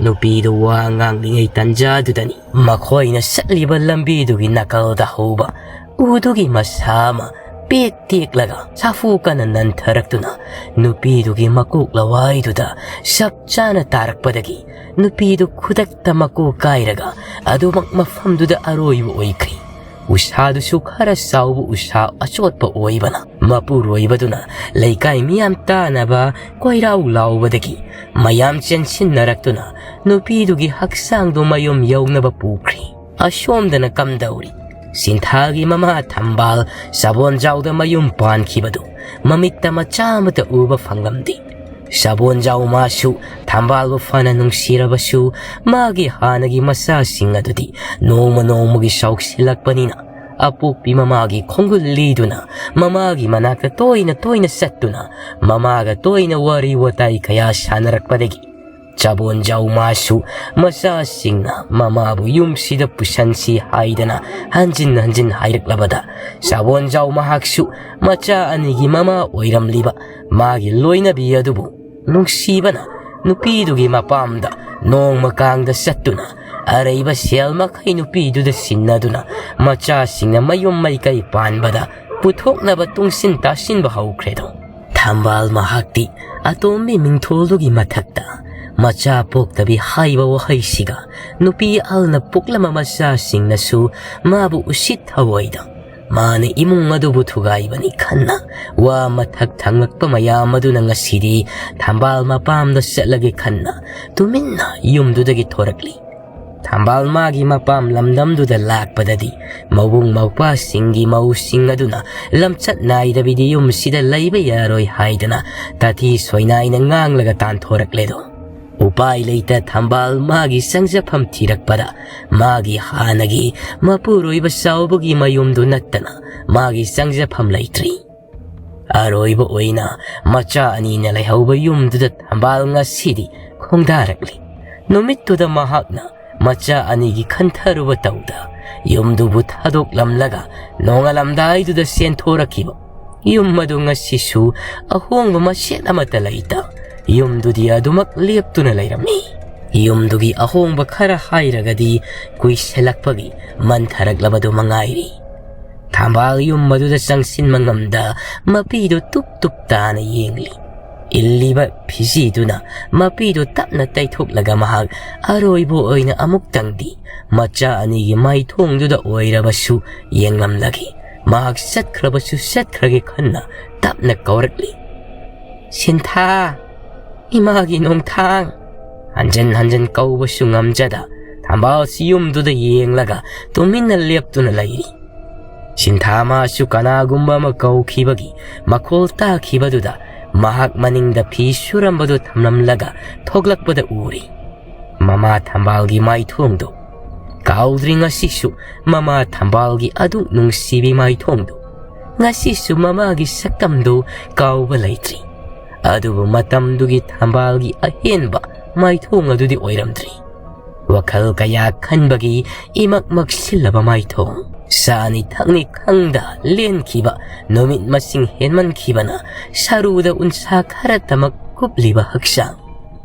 ꯅꯨꯄꯤꯗꯨ ꯋꯥ ꯉꯥꯡꯂꯤꯉꯩ ꯇꯟꯖꯥꯗꯨꯗꯅꯤ ꯃꯈꯣꯏꯅ ꯆꯠꯂꯤꯕ ꯂꯝꯕꯤꯗꯨꯒꯤ ꯅꯥꯀꯜꯗ ꯍꯧꯕ ꯎꯗꯨꯒꯤ ꯃꯁꯥ ꯑꯃ ꯄꯦꯠ ꯇꯦꯛꯂꯒ ꯁꯥꯐꯨ ꯀꯟꯅ ꯅꯟꯊꯔꯛꯇꯨꯅ ꯅꯨꯄꯤꯗꯨꯒꯤ ꯃꯀꯣꯛ ꯂꯋꯥꯏꯗꯨꯗ ꯆꯞ ꯆꯥꯅ ꯇꯥꯔꯛꯄꯗꯒꯤ ꯅꯨꯄꯤꯗꯨ ꯈꯨꯗꯛꯇ ꯃꯀꯣꯛ ꯀꯥꯏꯔꯒ ꯑꯗꯨꯃꯛ ꯃꯐꯝꯗꯨꯗ ꯑꯔꯣꯏꯕ ꯑꯣꯏꯈ꯭ꯔꯤ꯫ ꯎꯁꯥꯗꯨꯁꯨ ꯈꯔ ꯆꯥꯎꯕ ꯎꯁꯥ ꯑꯆꯣꯠꯄ ꯑꯣꯏꯕꯅ ꯃꯄꯨꯔꯣꯏꯕꯗꯨꯅ ꯂꯩꯀꯥꯏ ꯃꯤꯌꯥꯝ ꯇꯥꯅꯕ ꯀꯣꯏꯔꯥꯎ ꯂꯥꯎꯕꯗꯒꯤ ꯃꯌꯥꯝ ꯆꯦꯟꯁꯤꯟꯅꯔꯛꯇꯨꯅ ꯅꯨꯄꯤꯗꯨꯒꯤ ꯍꯛꯆꯥꯡꯗꯨ ꯃꯌꯨꯝ ꯌꯧꯅꯕ ꯄꯨꯈ꯭ꯔꯤ꯫ ꯑꯁꯣꯝꯗꯅ ꯀꯝꯗꯧꯔꯤ? ꯁꯤꯟꯊꯥꯒꯤ ꯃꯃꯥ ꯊꯝꯕꯥꯜ ꯆꯕꯣꯟꯖꯥꯎꯗ ꯃꯌꯨꯝ ꯄꯥꯟꯈꯤꯕꯗꯨ ꯃꯃꯤꯠꯇ ꯃꯆꯥ ꯑꯃꯠꯇ ꯎꯕ ꯐꯪꯂꯝꯗꯦ꯫ ꯆꯕꯣꯟꯖꯥꯎ ꯃꯥꯁꯨ ꯊꯝꯕꯥꯜꯕꯨ ꯐꯅ ꯅꯨꯡꯁꯤꯔꯕꯁꯨ, ꯃꯥꯒꯤ ꯍꯥꯟꯅꯒꯤ ꯃꯆꯥꯁꯤꯡ ꯑꯗꯨꯗꯤ ꯅꯣꯡꯃ ꯅꯣꯡꯃꯒꯤ ꯆꯥꯎꯁꯤꯜꯂꯛꯄꯅꯤꯅ, ꯑꯄꯣꯛꯄꯤ ꯃꯃꯥꯒꯤ ꯈꯣꯡꯒꯨꯜ ꯂꯤꯗꯨꯅ ꯃꯃꯥꯒꯤ ꯃꯅꯥꯛꯇ ꯇꯣꯏꯅ ꯇꯣꯏꯅ ꯆꯠꯇꯨꯅ ꯃꯃꯥꯒ ꯇꯣꯏꯅ ꯋꯥꯔꯤ ꯋꯥꯇꯥꯏ ꯀꯌꯥ ꯁꯥꯟꯅꯔꯛꯄꯗꯒꯤ ꯆꯕꯣꯟꯖꯥꯎ ꯃꯥꯁꯨ ꯃꯆꯥꯁꯤꯡꯅ ꯃꯃꯥꯕꯨ ꯌꯨꯝꯁꯤꯗ ꯄꯨꯁꯟꯁꯤ ꯍꯥꯏꯗꯅ ꯍꯟꯖꯤꯟ ꯍꯟꯖꯤꯟ ꯍꯥꯏꯔꯛꯂꯕꯗ, ꯆꯕꯣꯟꯖꯥꯎ ꯃꯍꯥꯛꯁꯨ ꯃꯆꯥ ꯑꯅꯤꯒꯤ ꯃꯃꯥ ꯑꯣꯏꯔꯝꯂꯤꯕ ꯃꯥꯒꯤ ꯂꯣꯏꯅꯕꯤ ꯑꯗꯨꯕꯨ ꯅꯨꯡꯁꯤꯕꯅ ꯅꯨꯄꯤꯗꯨꯒꯤ ꯃꯄꯥꯝꯗ ꯅꯣꯡꯃ ꯀꯥꯡꯗ ꯆꯠꯇꯨꯅ ꯑꯔꯩꯕ ꯁꯦꯜ ꯃꯈꯩ ꯅꯨꯄꯤꯗꯨꯗ ꯁꯤꯟꯅꯗꯨꯅ ꯃꯆꯥꯁꯤꯡꯅ ꯃꯌꯨꯝ ꯃꯩꯀꯩ ꯄꯥꯟꯕꯗ ꯄꯨꯊꯣꯛꯅꯕ ꯇꯨꯡꯁꯤꯟ ꯇꯥꯁꯤꯟꯕ ꯍꯧꯈ꯭ꯔꯦꯗꯣ꯫ ꯊꯝꯕꯥꯜ ꯃꯍꯥꯛꯇꯤ ꯑꯇꯣꯝꯕꯤ ꯃꯤꯡꯊꯣꯜꯗꯨꯒꯤ ꯃꯊꯛꯇ ꯃꯆꯥ ꯄꯣꯛꯇꯕꯤ ꯍꯥꯏꯕ ꯋꯥꯍꯩꯁꯤꯒ ꯅꯨꯄꯤ ꯑꯍꯜꯅ ꯄꯣꯛꯂꯝꯕ ꯃꯆꯥꯁꯤꯡꯅꯁꯨ ꯃꯥꯕꯨ ꯎꯁꯤꯠ ꯊꯑꯣꯏꯗ ꯃꯥꯅ ꯏꯃꯨꯡ ꯑꯗꯨꯕꯨ ꯊꯨꯒꯥꯏꯕꯅꯤ ꯈꯟꯅ ꯋꯥ ꯃꯊꯛ ꯊꯪꯂꯛꯄ ꯃꯌꯥꯝ ꯑꯗꯨꯅ ꯉꯁꯤꯗꯤ ꯊꯝꯕꯥꯜ ꯃꯄꯥꯝꯗ ꯆꯠꯂꯒꯦ ꯈꯟꯅ ꯇꯨꯃꯤꯟꯅ ꯌꯨꯝꯗꯨꯗꯒꯤ ꯊꯣꯔꯛꯂꯤ꯫ ꯊꯝꯕꯥꯜ ꯃꯥꯒꯤ ꯃꯄꯥꯝ ꯂꯝꯗꯝꯗꯨꯗ ꯂꯥꯛꯄꯗꯗꯤ ꯃꯕꯨꯡ ꯃꯧꯄ꯭ꯋꯥꯁꯤꯡꯒꯤ ꯃꯧꯁꯤꯡ ꯑꯗꯨꯅ ꯂꯝꯆꯠ ꯅꯥꯏꯗꯕꯤꯗꯤ ꯌꯨꯝꯁꯤꯗ ꯂꯩꯕ ꯌꯥꯔꯣꯏ ꯍꯥꯏꯗꯅ ꯇꯥꯊꯤ ꯁꯣꯏꯅꯥꯏꯅ ꯉꯥꯡꯂꯒ ꯇꯥꯟꯊꯣꯔꯛꯂꯦꯗꯣ꯫ ꯎꯄꯥꯏ ꯂꯩꯇ ꯊꯝꯕꯥꯜ ꯃꯥꯒꯤ ꯆꯪꯖꯐꯝ ꯊꯤꯔꯛꯄꯗ ꯃꯥꯒꯤ ꯍꯥꯟꯅꯒꯤ ꯃꯄꯨꯔꯣꯏꯕ ꯆꯥꯎꯕꯒꯤ ꯃꯌꯨꯝꯗꯨ ꯅꯠꯇꯅ ꯃꯥꯒꯤ ꯆꯪꯖꯐꯝ ꯂꯩꯇ꯭ꯔꯤ꯫ ꯑꯔꯣꯏꯕ ꯑꯣꯏꯅ ꯃꯆꯥ ꯑꯅꯤꯅ ꯂꯩꯍꯧꯕ ꯌꯨꯝꯗꯨꯗ ꯊꯝꯕꯥꯜ ꯉꯁꯤꯗꯤ ꯈꯣꯡꯗꯥꯔꯛꯂꯤ꯫ ꯅꯨꯃꯤꯠꯇꯨꯗ ꯃꯍꯥꯛꯅ ꯃꯆꯥ ꯑꯅꯤꯒꯤ ꯈꯟꯊꯔꯨꯕ ꯇꯧꯗ ꯌꯨꯝꯗꯨꯕꯨ ꯊꯥꯗꯣꯛꯂꯝꯂꯒ ꯅꯣꯡꯉꯥꯜꯂꯝꯗꯥꯏꯗꯨꯗ ꯆꯦꯟꯊꯣꯔꯛꯈꯤꯕ ꯌꯨꯝ ꯑꯗꯨ ꯉꯁꯤꯁꯨ ꯑꯍꯣꯡꯕ ꯃꯆꯦꯠ ꯑꯃꯠꯇ ꯂꯩꯇ ꯌꯨꯝꯗꯨꯗꯤ ꯑꯗꯨꯃꯛ ꯂꯦꯞꯇꯨꯅ ꯂꯩꯔꯝꯃꯤ꯫ ꯌꯨꯝꯗꯨꯒꯤ ꯑꯍꯣꯡꯕ ꯈꯔ ꯍꯥꯏꯔꯒꯗꯤ ꯀꯨꯏꯁꯜꯂꯛꯄꯒꯤ ꯃꯟꯊꯔꯛꯂꯕꯗꯨ ꯃꯉꯥꯏꯔꯤ꯫ ꯊꯝꯕꯥꯜ ꯌꯨꯝ ꯑꯗꯨꯗ ꯆꯪꯁꯤꯟꯕ ꯉꯝꯗ ꯃꯄꯤꯗꯨ ꯇꯨꯞ ꯇꯨꯞ ꯇꯥꯅ ꯌꯦꯡꯂꯤ꯫ ꯏꯜꯂꯤꯕ ꯐꯤꯖꯤꯗꯨꯅ ꯃꯄꯤꯗꯨ ꯇꯞꯅ ꯇꯩꯊꯣꯛꯂꯒ ꯃꯍꯥꯛ ꯑꯔꯣꯏꯕ ꯑꯣꯏꯅ ꯑꯃꯨꯛꯇꯪꯗꯤ ꯃꯆꯥ ꯑꯅꯤꯒꯤ ꯃꯥꯏꯊꯣꯡꯗꯨꯗ ꯑꯣꯏꯔꯕꯁꯨ ꯌꯦꯡꯂꯝꯂꯒꯦ꯫ ꯃꯍꯥꯛ ꯆꯠꯈ꯭ꯔꯕꯁꯨ ꯆꯠꯈ꯭ꯔꯒꯦ ꯈꯟꯅ ꯇꯞꯅ ꯀꯧꯔꯛꯂꯤ꯫ "ꯁꯤꯟꯊꯥ, ꯏꯃꯥꯒꯤ ꯅꯣꯡꯊꯥꯡ!" ꯍꯟꯖꯟ ꯍꯟꯖꯟ ꯀꯧꯕꯁꯨ ꯉꯝꯖꯗ ꯊꯝꯕꯥꯜꯁꯤ ꯌꯨꯝꯗꯨꯗ ꯌꯦꯡꯂꯒ ꯇꯨꯃꯤꯟꯅ ꯂꯦꯞꯇꯨꯅ ꯂꯩꯔꯤ꯫ ꯁꯤꯟꯊꯥ ꯃꯥꯁꯨ ꯀꯅꯥꯒꯨꯝꯕ ꯑꯃ ꯀꯧꯈꯤꯕꯒꯤ ꯃꯈꯣꯜ ꯇꯥꯈꯤꯕꯗꯨꯗ ꯃꯍꯥꯛ ꯃꯅꯤꯡꯗ ꯐꯤ ꯁꯨꯔꯝꯕꯗꯨ ꯊꯝꯂꯝꯂꯒ ꯊꯣꯛꯂꯛꯄꯗ ꯎꯔꯤ꯫ ꯃꯃꯥ ꯊꯝꯕꯥꯜꯒꯤ ꯃꯥꯏꯊꯣꯡꯗꯨ ꯀꯥꯎꯗ꯭ꯔꯤ ꯉꯁꯤꯁꯨ꯫ ꯃꯃꯥ ꯊꯝꯕꯥꯜꯒꯤ ꯑꯗꯨꯛ ꯅꯨꯡꯁꯤꯕꯤ ꯃꯥꯏꯊꯣꯡꯗꯨ ꯉꯁꯤꯁꯨ ꯃꯃꯥꯒꯤ ꯁꯛꯇꯝꯗꯨ ꯀꯥꯎꯕ ꯂꯩꯇ꯭ꯔꯤ꯫ ꯑꯗꯨꯕꯨ ꯃꯇꯝꯗꯨꯒꯤ ꯊꯝꯕꯥꯜꯒꯤ ꯑꯍꯦꯟꯕ ꯃꯥꯏꯊꯣꯡ ꯑꯗꯨꯗꯤ ꯑꯣꯏꯔꯝꯗ꯭ꯔꯤ꯫ ꯋꯥꯈꯜ ꯀꯌꯥ ꯈꯟꯕꯒꯤ ꯏꯃꯛ ꯃꯛꯁꯤꯜꯂꯕ ꯃꯥꯏꯊꯣꯡ, ꯆꯥꯅꯤ ꯊꯛꯅꯤ ꯈꯪꯗ ꯂꯦꯟꯈꯤꯕ ꯅꯨꯃꯤꯠ ꯃꯁꯤꯡ ꯍꯦꯟꯃꯟꯈꯤꯕꯅ ꯁꯔꯨꯗ ꯎꯟꯁꯥ ꯈꯔꯇꯃꯛ ꯀꯨꯞꯂꯤꯕ ꯍꯛꯆꯥꯡ,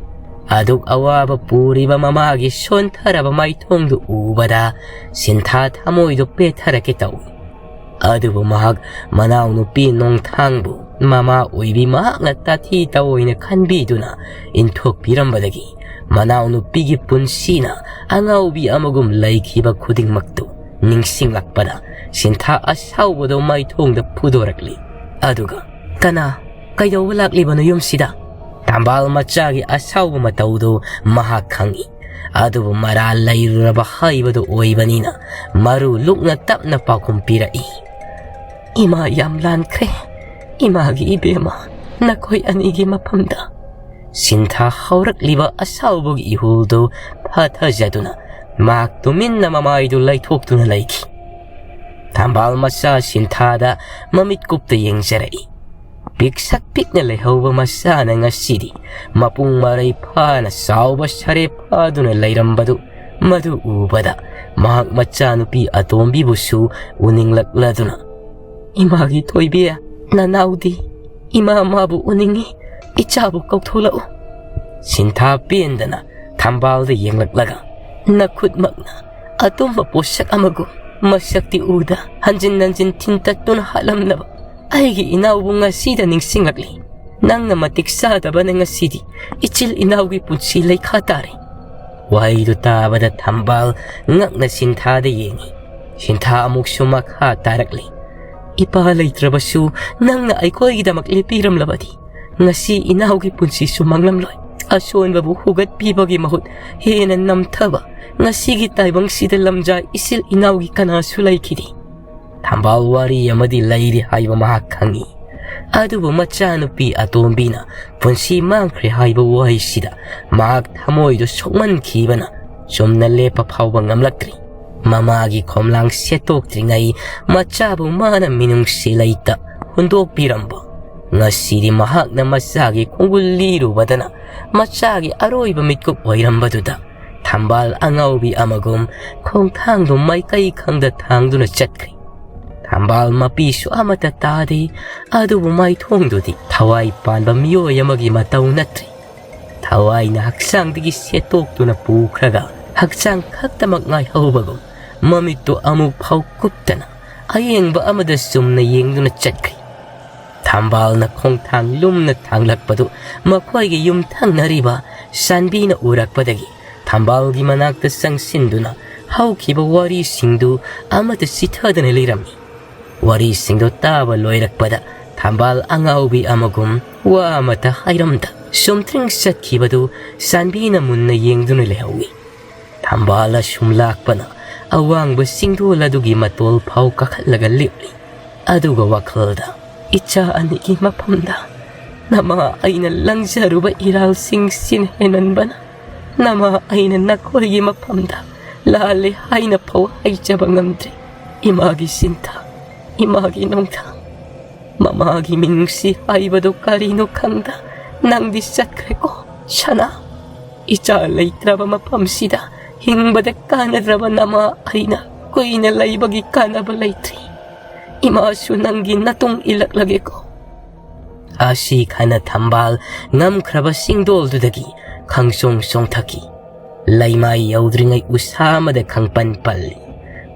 ꯑꯗꯨꯛ ꯑꯋꯥꯕ ꯄꯨꯔꯤꯕ ꯃꯃꯥꯒꯤ ꯁꯣꯟꯊꯔꯕ ꯃꯥꯏꯊꯣꯡꯗꯨ ꯎꯕꯗ ꯁꯤꯟꯊꯥ ꯊꯃꯣꯏꯗꯨ ꯄꯦꯠꯊꯔꯛꯀꯦ ꯇꯧꯏ꯫ ꯑꯗꯨꯕꯨ ꯃꯍꯥꯛ ꯃꯅꯥꯎꯅꯨꯄꯤ ꯅꯣꯡꯊꯥꯡꯕꯨ ꯃꯃꯥ ꯑꯣꯏꯕꯤ ꯃꯍꯥꯛꯅ ꯇꯥꯊꯤ ꯇꯥꯑꯣꯏꯅ ꯈꯟꯕꯤꯗꯨꯅ ꯏꯟꯊꯣꯛꯄꯤꯔꯝꯕꯗꯒꯤ ꯃꯅꯥꯎꯅꯨꯄꯤꯒꯤ ꯄꯨꯟꯁꯤꯅ ꯑꯉꯥꯎꯕꯤ ꯑꯃꯒꯨꯝ ꯂꯩꯈꯤꯕ ꯈꯨꯗꯤꯡꯃꯛꯇꯨ ꯅꯤꯡꯁꯤꯡꯂꯛꯄꯗ ꯁꯤꯟꯊꯥ ꯑꯁꯥꯎꯕꯗꯨ ꯃꯥꯏꯊꯣꯡꯗ ꯐꯨꯗꯣꯔꯛꯂꯤ꯫ ꯑꯗꯨꯒ, "ꯀꯅꯥ? ꯀꯩꯗꯧꯕ ꯂꯥꯛꯂꯤꯕꯅꯣ ꯌꯨꯝꯁꯤꯗ?" ꯊꯝꯕꯥꯜ ꯃꯆꯥꯒꯤ ꯑꯁꯥꯎꯕ ꯃꯇꯧꯗꯨ ꯃꯍꯥꯛ ꯈꯪꯏ꯫ ꯑꯗꯨꯕꯨ ꯃꯔꯥꯜ ꯂꯩꯔꯨꯔꯕ ꯍꯥꯏꯕꯗꯨ ꯑꯣꯏꯕꯅꯤꯅ ꯃꯔꯨ ꯂꯨꯛꯅ ꯇꯞꯅ ꯄꯥꯎꯈꯨꯝ ꯄꯤꯔꯛꯏ꯫ "ꯏꯃꯥ ꯌꯥꯝ ꯂꯥꯟꯈ꯭ꯔꯦ꯫ ꯏꯃꯥꯒꯤ ꯏꯕꯦꯝꯃ, ꯅꯈꯣꯏ ꯑꯅꯤꯒꯤ ꯃꯐꯝꯗ꯫" ꯁꯤꯟꯊꯥ ꯍꯧꯔꯛꯂꯤꯕ ꯑꯁꯥꯎꯕꯒꯤ ꯏꯍꯨꯜꯗꯨ ꯐꯥꯊꯖꯗꯨꯅ ꯃꯍꯥꯛ ꯇꯨꯃꯤꯟꯅ ꯃꯃꯥꯏꯗꯨ ꯂꯩꯊꯣꯛꯇꯨꯅ ꯂꯩꯈꯤ꯫ ꯊꯝꯕꯥꯜ ꯃꯆꯥ ꯁꯤꯟꯊꯥꯗ ꯃꯃꯤꯠ ꯀꯨꯞꯇ ꯌꯦꯡꯖꯔꯛꯏ꯫ ꯄꯤꯛꯁꯛ ꯄꯤꯛꯅ ꯂꯩꯍꯧꯕ ꯃꯆꯥꯅ ꯉꯁꯤꯗꯤ ꯃꯄꯨꯡ ꯃꯔꯩ ꯐꯥꯅ ꯆꯥꯎꯕ ꯁꯔꯦ ꯐꯥꯗꯨꯅ ꯂꯩꯔꯝꯕꯗꯨ ꯃꯗꯨ ꯎꯕꯗ ꯃꯍꯥꯛ ꯃꯆꯥꯅꯨꯄꯤ ꯑꯇꯣꯝꯕꯤꯕꯨꯁꯨ ꯎꯅꯤꯡꯂꯛꯂꯗꯨꯅ, "ꯏꯃꯥꯒꯤ ꯊꯣꯏꯕꯤ, ꯅꯅꯥꯎꯗꯤ? ꯏꯃꯥ ꯃꯥꯕꯨ ꯎꯅꯤꯡꯏ, ꯏꯆꯥꯕꯨ ꯀꯧꯊꯣꯛꯂꯛꯎ꯫" ꯁꯤꯟꯊꯥ ꯄꯦꯟꯗꯅ ꯊꯝꯕꯥꯜꯗ ꯌꯦꯡꯂꯛꯂꯒ, "ꯅꯈꯨꯠꯃꯛꯅ ꯑꯇꯨꯝꯕ ꯄꯣꯠꯁꯛ ꯑꯃꯒꯨꯝ ꯃꯁꯛꯇꯤ ꯎꯗ ꯍꯟꯖꯤꯟ ꯍꯟꯖꯤꯟ ꯊꯤꯟꯇꯠꯇꯨꯅ ꯍꯥꯠꯂꯝꯂꯕ ꯑꯩꯒꯤ ꯏꯅꯥꯎꯕꯨ ꯉꯁꯤꯗ ꯅꯤꯡꯁꯤꯡꯂꯛꯂꯤ꯫ ꯅꯪꯅ ꯃꯇꯤꯛ ꯆꯥꯗꯕꯅ ꯉꯁꯤꯗꯤ ꯏꯆꯤꯜ ꯏꯅꯥꯎꯒꯤ ꯄꯨꯟꯁꯤ ꯂꯩꯈꯥ ꯇꯥꯔꯦ꯫" ꯋꯥꯍꯩꯗꯨ ꯇꯥꯕꯗ ꯊꯝꯕꯥꯜ ꯉꯛꯅ ꯁꯤꯟꯊꯥꯗ ꯌꯦꯡꯏ꯫ ꯁꯤꯟꯊꯥ ꯑꯃꯨꯛꯁꯨ ꯃꯈꯥ ꯇꯥꯔꯛꯂꯤ꯫ "ꯏꯄꯥ ꯂꯩꯇ꯭ꯔꯕꯁꯨ ꯅꯪꯅ ꯑꯩꯈꯣꯏꯒꯤꯗꯃꯛ ꯂꯦꯞꯄꯤꯔꯝꯂꯕꯗꯤ ꯉꯁꯤ ꯏꯅꯥꯎꯒꯤ ꯄꯨꯟꯁꯤꯁꯨ ꯃꯥꯡꯂꯝꯂꯣꯏ꯫ ꯑꯁꯣꯟꯕꯕꯨ ꯍꯨꯒꯠꯄꯤꯕꯒꯤ ꯃꯍꯨꯠ ꯍꯦꯟꯅ ꯅꯝꯊꯕ ꯉꯁꯤꯒꯤ ꯇꯥꯏꯕꯪꯁꯤꯗ ꯂꯝꯖꯥ ꯏꯆꯤꯜ ꯏꯅꯥꯎꯒꯤ ꯀꯅꯥꯁꯨ ꯂꯩꯈꯤꯗꯦ꯫" ꯊꯝꯕꯥꯜ ꯋꯥꯔꯤ ꯑꯃꯗꯤ ꯂꯩꯔꯤ ꯍꯥꯏꯕ ꯃꯍꯥꯛ ꯈꯪꯏ꯫ ꯑꯗꯨꯕꯨ ꯃꯆꯥꯅꯨꯄꯤ ꯑꯇꯣꯝꯕꯤꯅ ꯄꯨꯟꯁꯤ ꯃꯥꯡꯈ꯭ꯔꯦ ꯍꯥꯏꯕ ꯋꯥꯍꯩꯁꯤꯗ ꯃꯍꯥꯛ ꯊꯃꯣꯏꯗꯨ ꯁꯣꯛꯃꯟꯈꯤꯕꯅ ꯆꯨꯝꯅ ꯂꯦꯞꯄ ꯐꯥꯎꯕ ꯉꯝꯂꯛꯇ꯭ꯔꯤ꯫ ꯃꯃꯥꯒꯤ ꯈꯣꯝꯂꯥꯡ ꯁꯦꯠꯇꯣꯛꯇ꯭ꯔꯤꯉꯩ ꯃꯆꯥꯕꯨ ꯃꯥꯅ ꯃꯤꯅꯨꯡꯁꯤ ꯂꯩꯇ ꯍꯨꯟꯗꯣꯛꯄꯤꯔꯝꯕ꯫ ꯉꯁꯤꯗꯤ ꯃꯍꯥꯛꯅ ꯃꯆꯥꯒꯤ ꯈꯣꯡꯒꯨꯜ ꯂꯤꯔꯨꯕꯗꯅ ꯃꯆꯥꯒꯤ ꯑꯔꯣꯏꯕ ꯃꯤꯠꯀꯨꯞ ꯑꯣꯏꯔꯝꯕꯗꯨꯗ ꯊꯝꯕꯥꯜ ꯑꯉꯥꯎꯕꯤ ꯑꯃꯒꯨꯝ ꯈꯣꯡꯊꯥꯡꯗꯨ ꯃꯥꯏꯀꯩ ꯈꯪꯗ ꯊꯥꯡꯗꯨꯅ ꯆꯠꯈ꯭ꯔꯤ꯫ ꯊꯝꯕꯥꯜ ꯃꯄꯤꯁꯨ ꯑꯃꯠꯇ ꯇꯥꯗꯦ, ꯑꯗꯨꯕꯨ ꯃꯥꯏꯊꯣꯡꯗꯨꯗꯤ ꯊꯋꯥꯏ ꯄꯥꯟꯕ ꯃꯤꯑꯣꯏ ꯑꯃꯒꯤ ꯃꯇꯧ ꯅꯠꯇ꯭ꯔꯦ꯫ ꯊꯋꯥꯏꯅ ꯍꯛꯆꯥꯡꯗꯒꯤ ꯁꯦꯠꯇꯣꯛꯇꯨꯅ ꯄꯨꯈ꯭ꯔꯒ ꯍꯛꯆꯥꯡ ꯈꯛꯇꯃꯛ ꯉꯥꯏꯍꯧꯕꯒꯨꯝ ꯃꯃꯤꯠꯇꯨ ꯑꯃꯨꯛ ꯐꯥꯎ ꯀꯨꯞꯇꯅ ꯑꯌꯦꯡꯕ ꯑꯃꯗ ꯆꯨꯝꯅ ꯌꯦꯡꯗꯨꯅ ꯆꯠꯈ꯭ꯔꯤ꯫ ꯊꯝꯕꯥꯜꯅ ꯈꯣꯡꯊꯥꯡ ꯂꯨꯝꯅ ꯊꯥꯡꯂꯛꯄꯗꯨ ꯃꯈꯣꯏꯒꯤ ꯌꯨꯝ ꯊꯪꯅꯔꯤꯕ ꯁꯥꯟꯕꯤꯅ ꯎꯔꯛꯄꯗꯒꯤ ꯊꯝꯕꯥꯜꯒꯤ ꯃꯅꯥꯛꯇ ꯆꯪꯁꯤꯟꯗꯨꯅ ꯍꯧꯈꯤꯕ ꯋꯥꯔꯤꯁꯤꯡꯗꯨ ꯑꯃꯠꯇ ꯆꯤꯊꯗꯅ ꯂꯩꯔꯝꯃꯤ꯫ ꯋꯥꯔꯤꯁꯤꯡꯗꯨ ꯇꯥꯕ ꯂꯣꯏꯔꯛꯄꯗ ꯊꯝꯕꯥꯜ ꯑꯉꯥꯎꯕꯤ ꯑꯃꯒꯨꯝ ꯋꯥ ꯑꯃꯠꯇ ꯍꯥꯏꯔꯝꯗ ꯁꯨꯝꯇ꯭ꯔꯤꯡ ꯆꯠꯈꯤꯕꯗꯨ ꯁꯥꯟꯕꯤꯅ ꯃꯨꯟꯅ ꯌꯦꯡꯗꯨꯅ ꯂꯩꯍꯧꯏ꯫ ꯊꯝꯕꯥꯜ ꯑꯁꯨꯝ ꯂꯥꯛꯄꯅ ꯑꯋꯥꯡꯕ ꯆꯤꯡꯗꯣꯜ ꯑꯗꯨꯒꯤ ꯃꯇꯣꯜ ꯐꯥꯎ ꯀꯥꯈꯠꯂꯒ ꯂꯦꯞꯂꯤ꯫ ꯑꯗꯨꯒ ꯋꯥꯈꯜꯗ, "ꯏꯆꯥ ꯑꯅꯤꯒꯤ ꯃꯐꯝꯗ ꯅꯃꯥ ꯑꯩꯅ ꯂꯪꯖꯔꯨꯕ ꯏꯔꯥꯜꯁꯤꯡ ꯆꯤꯟ ꯍꯦꯟꯃꯟꯕꯅ ꯅꯃꯥ ꯑꯩꯅ ꯅꯈꯣꯏꯒꯤ ꯃꯐꯝꯗ ꯂꯥꯜꯂꯦ ꯍꯥꯏꯅ ꯐꯥꯎ ꯍꯥꯏꯖꯕ ꯉꯝꯗ꯭ꯔꯦ꯫ ꯏꯃꯥꯒꯤ ꯁꯤꯟꯊꯥ, ꯏꯃꯥꯒꯤ ꯅꯣꯡꯊꯥꯡ, ꯃꯃꯥꯒꯤ ꯃꯤꯅꯨꯡꯁꯤ ꯍꯥꯏꯕꯗꯨ ꯀꯔꯤꯅꯣ ꯈꯪꯗ ꯅꯪꯗꯤ ꯆꯠꯈ꯭ꯔꯦꯀꯣ ꯁꯅꯥ꯫ ꯏꯆꯥ ꯂꯩꯇ꯭ꯔꯕ ꯃꯐꯝꯁꯤꯗ ꯍꯤꯡꯕꯗ ꯀꯥꯟꯅꯗ꯭ꯔꯕ ꯅꯃꯥ ꯑꯩꯅ ꯀꯨꯏꯅ ꯂꯩꯕꯒꯤ ꯀꯥꯟꯅꯕ ꯂꯩꯇ꯭ꯔꯤ꯫ ꯏꯃꯥꯁꯨ ꯅꯪꯒꯤ ꯅꯇꯨꯡ ꯏꯜꯂꯛꯂꯒꯦꯀꯣ"꯫ ꯑꯁꯤ ꯈꯟꯅ ꯊꯝꯕꯥꯜ ꯉꯝꯈ꯭ꯔꯕ ꯆꯤꯡꯗꯣꯜꯗꯨꯗꯒꯤ ꯈꯪꯆꯣꯡ ꯆꯣꯡꯊꯈꯤ꯫ ꯂꯩꯃꯥꯏ ꯌꯧꯗ꯭ꯔꯤꯉꯩ ꯎꯁꯥ ꯑꯃꯗ ꯈꯪꯄꯟ ꯄꯜꯂꯤ꯫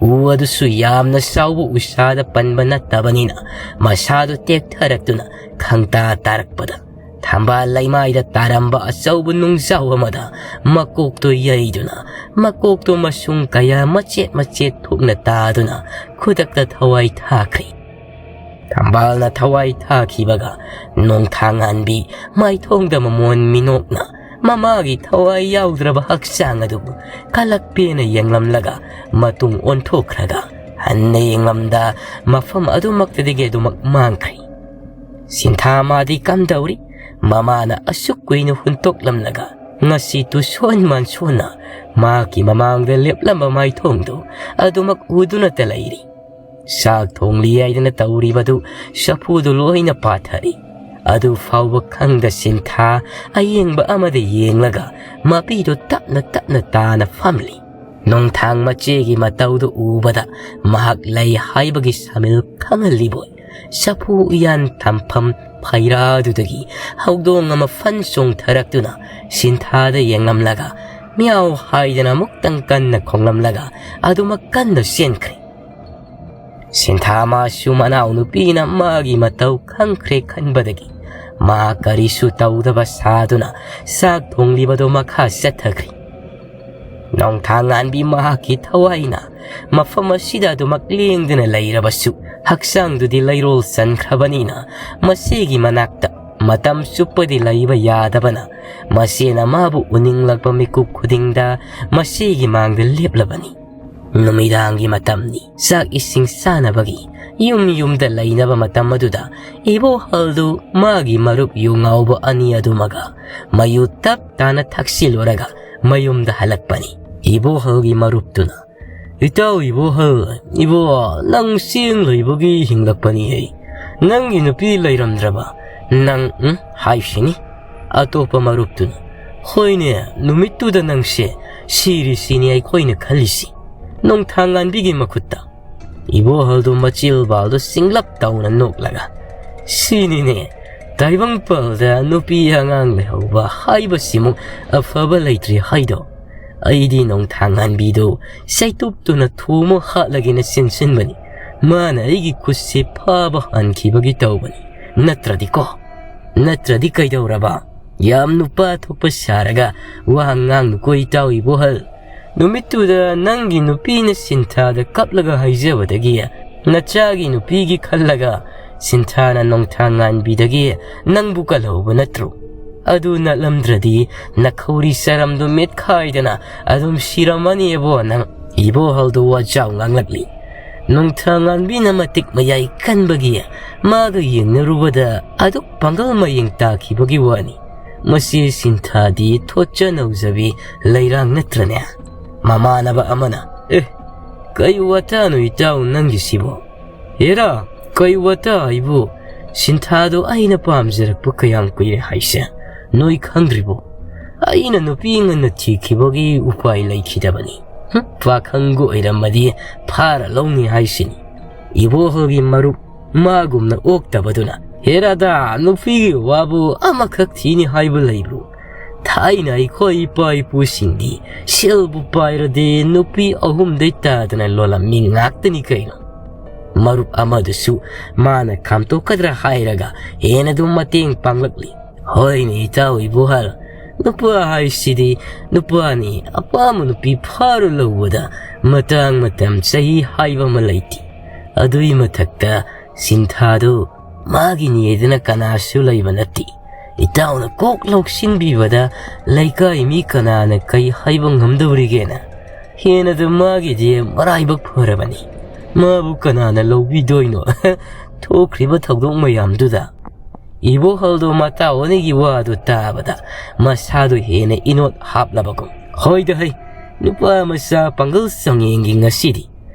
ꯎ ꯑꯗꯨꯁꯨ ꯌꯥꯝꯅ ꯆꯥꯎꯕ ꯎꯁꯥꯗ ꯄꯟꯕ ꯅꯠꯇꯕꯅꯤꯅ ꯃꯁꯥꯗꯨ ꯇꯦꯛꯊꯔꯛꯇꯨꯅ ꯈꯪꯇꯥ ꯇꯥꯔꯛꯄꯗ ꯊꯝꯕꯥꯜ ꯂꯩꯃꯥꯏꯗ ꯇꯥꯔꯝꯕ ꯑꯆꯧꯕ ꯅꯨꯡꯖꯥꯎ ꯑꯃꯗ ꯃꯀꯣꯛꯇꯨ ꯌꯩꯗꯨꯅ, ꯃꯀꯣꯛꯇꯨ ꯃꯁꯨꯡ ꯀꯌꯥ ꯃꯆꯦꯠ ꯃꯆꯦꯠ ꯊꯣꯛꯅ ꯇꯥꯗꯨꯅ ꯈꯨꯗꯛꯇ ꯊꯋꯥꯏ ꯊꯥꯈ꯭ꯔꯦ꯫ ꯊꯝꯕꯥꯜꯅ ꯊꯋꯥꯏ ꯊꯥꯈꯤꯕꯒ ꯅꯣꯡꯊꯥꯡꯉꯥꯟꯕꯤ ꯃꯥꯏꯊꯣꯡꯗ ꯃꯃꯣꯟ ꯃꯤꯅꯣꯛꯅ ꯃꯃꯥꯒꯤ ꯊꯋꯥꯏ ꯌꯥꯎꯗ꯭ꯔꯕ ꯍꯛꯆꯥꯡ ꯑꯗꯨꯕꯨ ꯀꯂꯛ ꯄꯦꯟꯅ ꯌꯦꯡꯂꯝꯂꯒ ꯃꯇꯨꯡ ꯑꯣꯟꯊꯣꯛꯈ꯭ꯔꯒ ꯍꯟꯅ ꯌꯦꯡꯂꯝꯗ ꯃꯐꯝ ꯑꯗꯨꯃꯛꯇꯗꯒꯤ ꯑꯗꯨꯃꯛ ꯃꯥꯡꯈ꯭ꯔꯦ꯫ ꯁꯤꯟꯊꯥ ꯃꯥꯗꯤ ꯀꯝꯗꯧꯔꯤ? ꯃꯃꯥꯅ ꯑꯁꯨꯛ ꯀꯨꯏꯅ ꯍꯨꯟꯇꯣꯛꯂꯝꯂꯒ ꯉꯁꯤ ꯇꯨꯁꯣꯟ ꯃꯥꯟꯁꯣꯟꯅ ꯃꯍꯥꯛꯀꯤ ꯃꯃꯥꯡꯗ ꯂꯦꯞꯂꯝꯕ ꯃꯥꯏꯊꯣꯡꯗꯨ ꯑꯗꯨꯃꯛ ꯎꯗꯨꯅꯇ ꯂꯩꯔꯤ꯫ ꯆꯥꯛ ꯊꯣꯡꯂꯤ ꯍꯥꯏꯗꯅ ꯇꯧꯔꯤꯕꯗꯨ ꯆꯐꯨꯗꯨ ꯂꯣꯏꯅ ꯄꯥꯊꯔꯤ꯫ ꯑꯗꯨ ꯐꯥꯎꯕ ꯈꯪꯗ ꯁꯤꯟꯊꯥ ꯑꯌꯦꯡꯕ ꯑꯃꯗ ꯌꯦꯡꯂꯒ ꯃꯄꯤꯗꯨ ꯇꯞꯅ ꯇꯞꯅ ꯇꯥꯅ ꯐꯝꯂꯤ꯫ ꯅꯣꯡꯊꯥꯡ ꯃꯆꯦꯒꯤ ꯃꯇꯧꯗꯨ ꯎꯕꯗ ꯃꯍꯥꯛ ꯂꯩ ꯍꯥꯏꯕꯒꯤ ꯁꯥꯃꯤꯜ ꯈꯪꯍꯜꯂꯤꯕꯣꯏ ꯆꯐꯨ ꯎꯌꯥꯟ ꯊꯝꯐꯝ ꯐꯩꯔꯥꯗꯨꯗꯒꯤ ꯍꯧꯗꯣꯡ ꯑꯃ ꯐꯟ ꯆꯣꯡꯊꯔꯛꯇꯨꯅ ꯁꯤꯟꯊꯥꯗ ꯌꯦꯡꯂꯝꯂꯒ ꯃꯤꯌꯥꯎ ꯍꯥꯏꯗꯅ ꯑꯃꯨꯛꯇꯪ ꯀꯟꯅ ꯈꯣꯡꯂꯝꯂꯒ ꯑꯗꯨꯃꯛ ꯀꯟꯅ ꯆꯦꯟꯈ꯭ꯔꯦ꯫ ꯁꯤꯟꯊꯥꯃꯁꯨ ꯃꯅꯥꯎꯅꯨꯄꯤꯅ ꯃꯥꯒꯤ ꯃꯇꯧ ꯈꯪꯈ꯭ꯔꯦ ꯈꯟꯕꯗꯒꯤ ꯃꯥ ꯀꯔꯤꯁꯨ ꯇꯧꯗꯕ ꯁꯥꯗꯨꯅ ꯆꯥꯛ ꯊꯣꯡꯂꯤꯕꯗꯨ ꯃꯈꯥ ꯆꯠꯊꯈ꯭ꯔꯦ꯫ ꯅꯣꯡꯊꯥꯡꯉꯥꯟꯕꯤ ꯃꯍꯥꯛꯀꯤ ꯊꯋꯥꯏꯅ ꯃꯐꯝ ꯑꯁꯤꯗ ꯑꯗꯨꯃꯛ ꯂꯦꯡꯗꯅ ꯂꯩꯔꯕꯁꯨ, ꯍꯛꯆꯥꯡꯗꯨꯗꯤ ꯂꯩꯔꯣꯜ ꯆꯟꯈ꯭ꯔꯕꯅꯤꯅ, ꯃꯁꯤꯒꯤ ꯃꯅꯥꯛꯇ ꯃꯇꯝ ꯆꯨꯞꯄꯗꯤ ꯂꯩꯕ ꯌꯥꯗꯕꯅ, ꯃꯁꯤꯅ ꯃꯥꯕꯨ ꯎꯅꯤꯡꯂꯛꯄ ꯃꯤꯀꯨꯞ ꯈꯨꯗꯤꯡꯗ ꯃꯁꯤꯒꯤ ꯃꯥꯡꯗ ꯂꯦꯞꯂꯕꯅꯤ꯫ ꯅꯨꯃꯤꯗꯥꯡꯒꯤ ꯃꯇꯝꯅꯤ꯫ ꯆꯥꯛ ꯏꯁꯤꯡ ꯆꯥꯅꯕꯒꯤ ꯌꯨꯝ ꯌꯨꯝꯗ ꯂꯩꯅꯕ ꯃꯇꯝ ꯑꯗꯨꯗ, ꯏꯕꯣꯍꯜꯗꯨ ꯃꯥꯒꯤ ꯃꯔꯨꯞ ꯌꯨ ꯉꯥꯎꯕ ꯑꯅꯤ ꯑꯗꯨꯃꯒ ꯃꯌꯨ ꯇꯞ ꯇꯥꯅ ꯊꯛꯆꯤꯜꯂꯨꯔꯒ ꯃꯌꯨꯝꯗ ꯍꯜꯂꯛꯄꯅꯤ꯫ ꯏꯕꯣꯍꯜꯒꯤ ꯃꯔꯨꯞꯇꯨꯅ, "ꯏꯇꯥꯎ ꯏꯕꯣꯍꯜ, ꯏꯕꯣ, ꯅꯪ ꯆꯦꯡ ꯂꯩꯕꯒꯤ ꯍꯤꯡꯂꯛꯄꯅꯤꯍꯦ꯫ ꯅꯪꯒꯤ ꯅꯨꯄꯤ ꯂꯩꯔꯝꯗ꯭ꯔꯕ? ꯅꯪ, ꯎꯝ, ꯍꯥꯏꯁꯤꯅꯤ?" ꯑꯇꯣꯞꯄ ꯃꯔꯨꯞꯇꯨꯅ, "ꯍꯣꯏꯅꯦ, ꯅꯨꯃꯤꯠꯇꯨꯗ ꯅꯪꯁꯦ ꯁꯤꯔꯤꯁꯤꯅꯤ ꯑꯩꯈꯣꯏꯅ ꯈꯜꯂꯤꯁꯤ, ꯅꯣꯡꯊꯥꯡꯉꯥꯟꯕꯤꯒꯤ ꯃꯈꯨꯠꯇ꯫" ꯏꯕꯣꯍꯜꯗꯨ ꯃꯆꯤꯜꯕꯥꯜꯗꯨ ꯁꯤꯡꯂꯞ ꯇꯧꯅ ꯅꯣꯛꯂꯒ, "ꯁꯤꯅꯤꯅꯦ, ꯇꯥꯏꯕꯪꯄꯥꯜꯗ ꯅꯨꯄꯤ ꯑꯉꯥꯡ ꯂꯩꯍꯧꯕ ꯍꯥꯏꯕꯁꯤꯃꯨꯛ ꯑꯐꯕ ꯂꯩꯇ꯭ꯔꯤ ꯍꯥꯏꯗꯣ꯫ ꯑꯩꯗꯤ ꯅꯣꯡꯊꯥꯡꯉꯥꯟꯕꯤꯗꯨ ꯆꯩꯇꯨꯞꯇꯨꯅ ꯊꯨꯃ ꯍꯥꯠꯂꯒꯦꯅ ꯆꯦꯟꯁꯤꯟꯕꯅꯤ꯫ ꯃꯥꯅ ꯑꯩꯒꯤ ꯈꯨꯠꯁꯤ ꯐꯥꯕ ꯍꯟꯈꯤꯕꯒꯤ ꯇꯧꯕꯅꯤ꯫ ꯅꯠꯇ꯭ꯔꯗꯤꯀꯣ, ꯅꯠꯇ꯭ꯔꯗꯤ ꯀꯩꯗꯧꯔꯕ? ꯌꯥꯝ ꯅꯨꯄꯥ ꯊꯣꯛꯄ ꯁꯥꯔꯒ ꯋꯥ ꯉꯥꯡꯅꯨꯀꯣ ꯏꯇꯥꯎ ꯏꯕꯣꯍꯜ꯫ ꯅꯨꯃꯤꯠꯇꯨꯗ ꯅꯪꯒꯤ ꯅꯨꯄꯤꯅ ꯁꯤꯟꯊꯥꯗ ꯀꯞꯂꯒ ꯍꯥꯏꯖꯕꯗꯒꯤ, ꯅꯆꯥꯒꯤ ꯅꯨꯄꯤꯒꯤ ꯈꯜꯂꯒ ꯁꯤꯟꯊꯥꯅ ꯅꯣꯡꯊꯥꯡꯉꯥꯟꯕꯤꯗꯒꯤ ꯅꯪꯕꯨ ꯀꯜꯍꯧꯕ ꯅꯠꯇ꯭ꯔꯣ? ꯑꯗꯨ ꯅꯠꯂꯝꯗ꯭ꯔꯗꯤ ꯅꯈꯧꯔꯤ ꯆꯔꯝꯗꯨ ꯃꯦꯠꯈꯥꯏꯗꯅ ꯑꯗꯨꯝ ꯁꯤꯔꯝꯃꯅꯤꯕꯣ ꯅꯪ꯫" ꯏꯕꯣꯍꯜꯗꯨ ꯋꯥꯖꯥꯎ ꯉꯥꯡꯂꯛꯂꯤ꯫ ꯅꯣꯡꯊꯥꯡꯉꯥꯟꯕꯤꯅ ꯃꯇꯤꯛ ꯃꯌꯥꯏ ꯀꯟꯕꯒꯤ ꯃꯥꯒ ꯌꯦꯡꯅꯔꯨꯕꯗ ꯑꯗꯨꯛ ꯄꯥꯡꯒꯜ ꯃꯌꯦꯡ ꯇꯥꯈꯤꯕꯒꯤ ꯋꯥꯅꯤ꯫ ꯃꯁꯤ ꯁꯤꯟꯊꯥꯗꯤ ꯊꯣꯠꯆ ꯅꯧꯖꯕꯤ ꯂꯩꯔꯥꯡ ꯅꯠꯇ꯭ꯔꯅꯦ? ꯃꯃꯥꯟꯅꯕ ꯑꯃꯅ, "ꯑꯦ, ꯀꯩ ꯋꯥꯇꯥꯅꯣ ꯏꯇꯥꯎ ꯅꯪꯒꯤꯁꯤꯕꯣ? ꯍꯦꯔꯥ, ꯀꯩ ꯋꯥꯇꯥ ꯍꯥꯏꯕꯨ? ꯁꯤꯟꯊꯥꯗꯣ ꯑꯩꯅ ꯄꯥꯝꯖꯔꯛꯄ ꯀꯌꯥꯝ ꯀꯨꯏꯔꯦ ꯍꯥꯏꯁꯦ, ꯅꯣꯏ ꯈꯪꯗ꯭ꯔꯤꯕꯣ? ꯑꯩꯅ ꯅꯨꯄꯤ ꯉꯟꯅ ꯊꯤꯈꯤꯕꯒꯤ ꯎꯄꯥꯏ ꯂꯩꯈꯤꯗꯕꯅꯤ꯫ ꯍꯨꯝ, ꯄꯥꯈꯪꯒ ꯑꯣꯏꯔꯝꯃꯗꯤ ꯐꯥꯔ ꯂꯧꯅꯤ ꯍꯥꯏꯁꯤꯅꯤ꯫" ꯏꯕꯣꯍꯜꯒꯤ ꯃꯔꯨꯞ ꯃꯥꯒꯨꯝꯅ ꯑꯣꯛꯇꯕꯗꯨꯅ, "ꯍꯦꯔꯥꯗ, ꯅꯨꯄꯤꯒꯤ ꯋꯥꯕꯨ ꯑꯃꯈꯛ ꯊꯤꯅꯤ ꯍꯥꯏꯕ ꯂꯩꯕ꯭ꯔꯣ? ꯊꯥꯏꯅ ꯑꯩꯈꯣꯏ ꯏꯄꯥ ꯏꯄꯨꯁꯤꯡꯗꯤ ꯁꯦꯜꯕꯨ ꯄꯥꯏꯔꯗꯤ ꯅꯨꯄꯤ ꯑꯍꯨꯝꯗꯩ ꯇꯥꯗꯅ ꯂꯣꯜꯂꯝꯃꯤ ꯉꯥꯛꯇꯅꯤ ꯀꯩꯅꯣ꯫" ꯃꯔꯨꯞ ꯑꯃꯗꯨꯁꯨ ꯃꯥꯅ ꯈꯥꯝꯇꯣꯛꯀꯗ꯭ꯔꯥ ꯍꯥꯏꯔꯒ ꯍꯦꯟꯅ ꯑꯗꯨꯝ ꯃꯇꯦꯡ ꯄꯥꯡꯂꯛꯂꯤ꯫ "ꯍꯣꯏꯅꯦ ꯏꯇꯥꯎ ꯏꯕꯣꯍꯜ, ꯅꯨꯄꯥ ꯍꯥꯏꯁꯤꯗꯤ ꯅꯨꯄꯥꯅꯤ, ꯑꯄꯥꯝꯕ ꯅꯨꯄꯤ ꯐꯥꯔꯨ ꯂꯧꯕꯗ ꯃꯇꯥꯡ ꯃꯇꯝ ꯆꯍꯤ ꯍꯥꯏꯕ ꯑꯃ ꯂꯩꯇꯦ꯫ ꯑꯗꯨꯒꯤ ꯃꯊꯛꯇ ꯁꯤꯟꯊꯥꯗꯨ ꯃꯥꯒꯤꯅꯦꯗꯅ ꯀꯅꯥꯁꯨ ꯂꯩꯕ ꯅꯠꯇꯦ꯫ ꯏꯇꯥꯎꯅ ꯀꯣꯛ ꯂꯧꯁꯤꯟꯕꯤꯕꯗ ꯂꯩꯀꯥꯏ ꯃꯤ ꯀꯅꯥꯅ ꯀꯩ ꯍꯥꯏꯕ ꯉꯝꯗꯧꯔꯤꯒꯦꯅ? ꯍꯦꯟꯅꯗ ꯃꯥꯒꯤꯗꯤ ꯃꯔꯥꯏꯕꯛ ꯐꯔꯕꯅꯤ꯫ ꯃꯥꯕꯨ ꯀꯅꯥꯅ ꯂꯧꯕꯤꯗꯣꯏꯅꯣ?" ꯊꯣꯛꯈ꯭ꯔꯤꯕ ꯊꯧꯗꯣꯛ ꯃꯌꯥꯝꯗꯨꯗ ꯏꯕꯣꯍꯜꯗꯣ ꯃꯇꯥꯎ ꯑꯅꯤꯒꯤ ꯋꯥꯗꯨ ꯇꯥꯕꯗ ꯃꯁꯥꯗꯨ ꯍꯦꯟꯅ ꯏꯅꯣꯠ ꯍꯥꯞꯂꯕꯒꯨꯝ, "ꯍꯣꯏꯗ ꯍꯩ, ꯅꯨꯄꯥ ꯃꯆꯥ ꯄꯥꯡꯒꯜ ꯆꯥꯡꯌꯦꯡꯒꯤ ꯉꯁꯤꯗꯤ,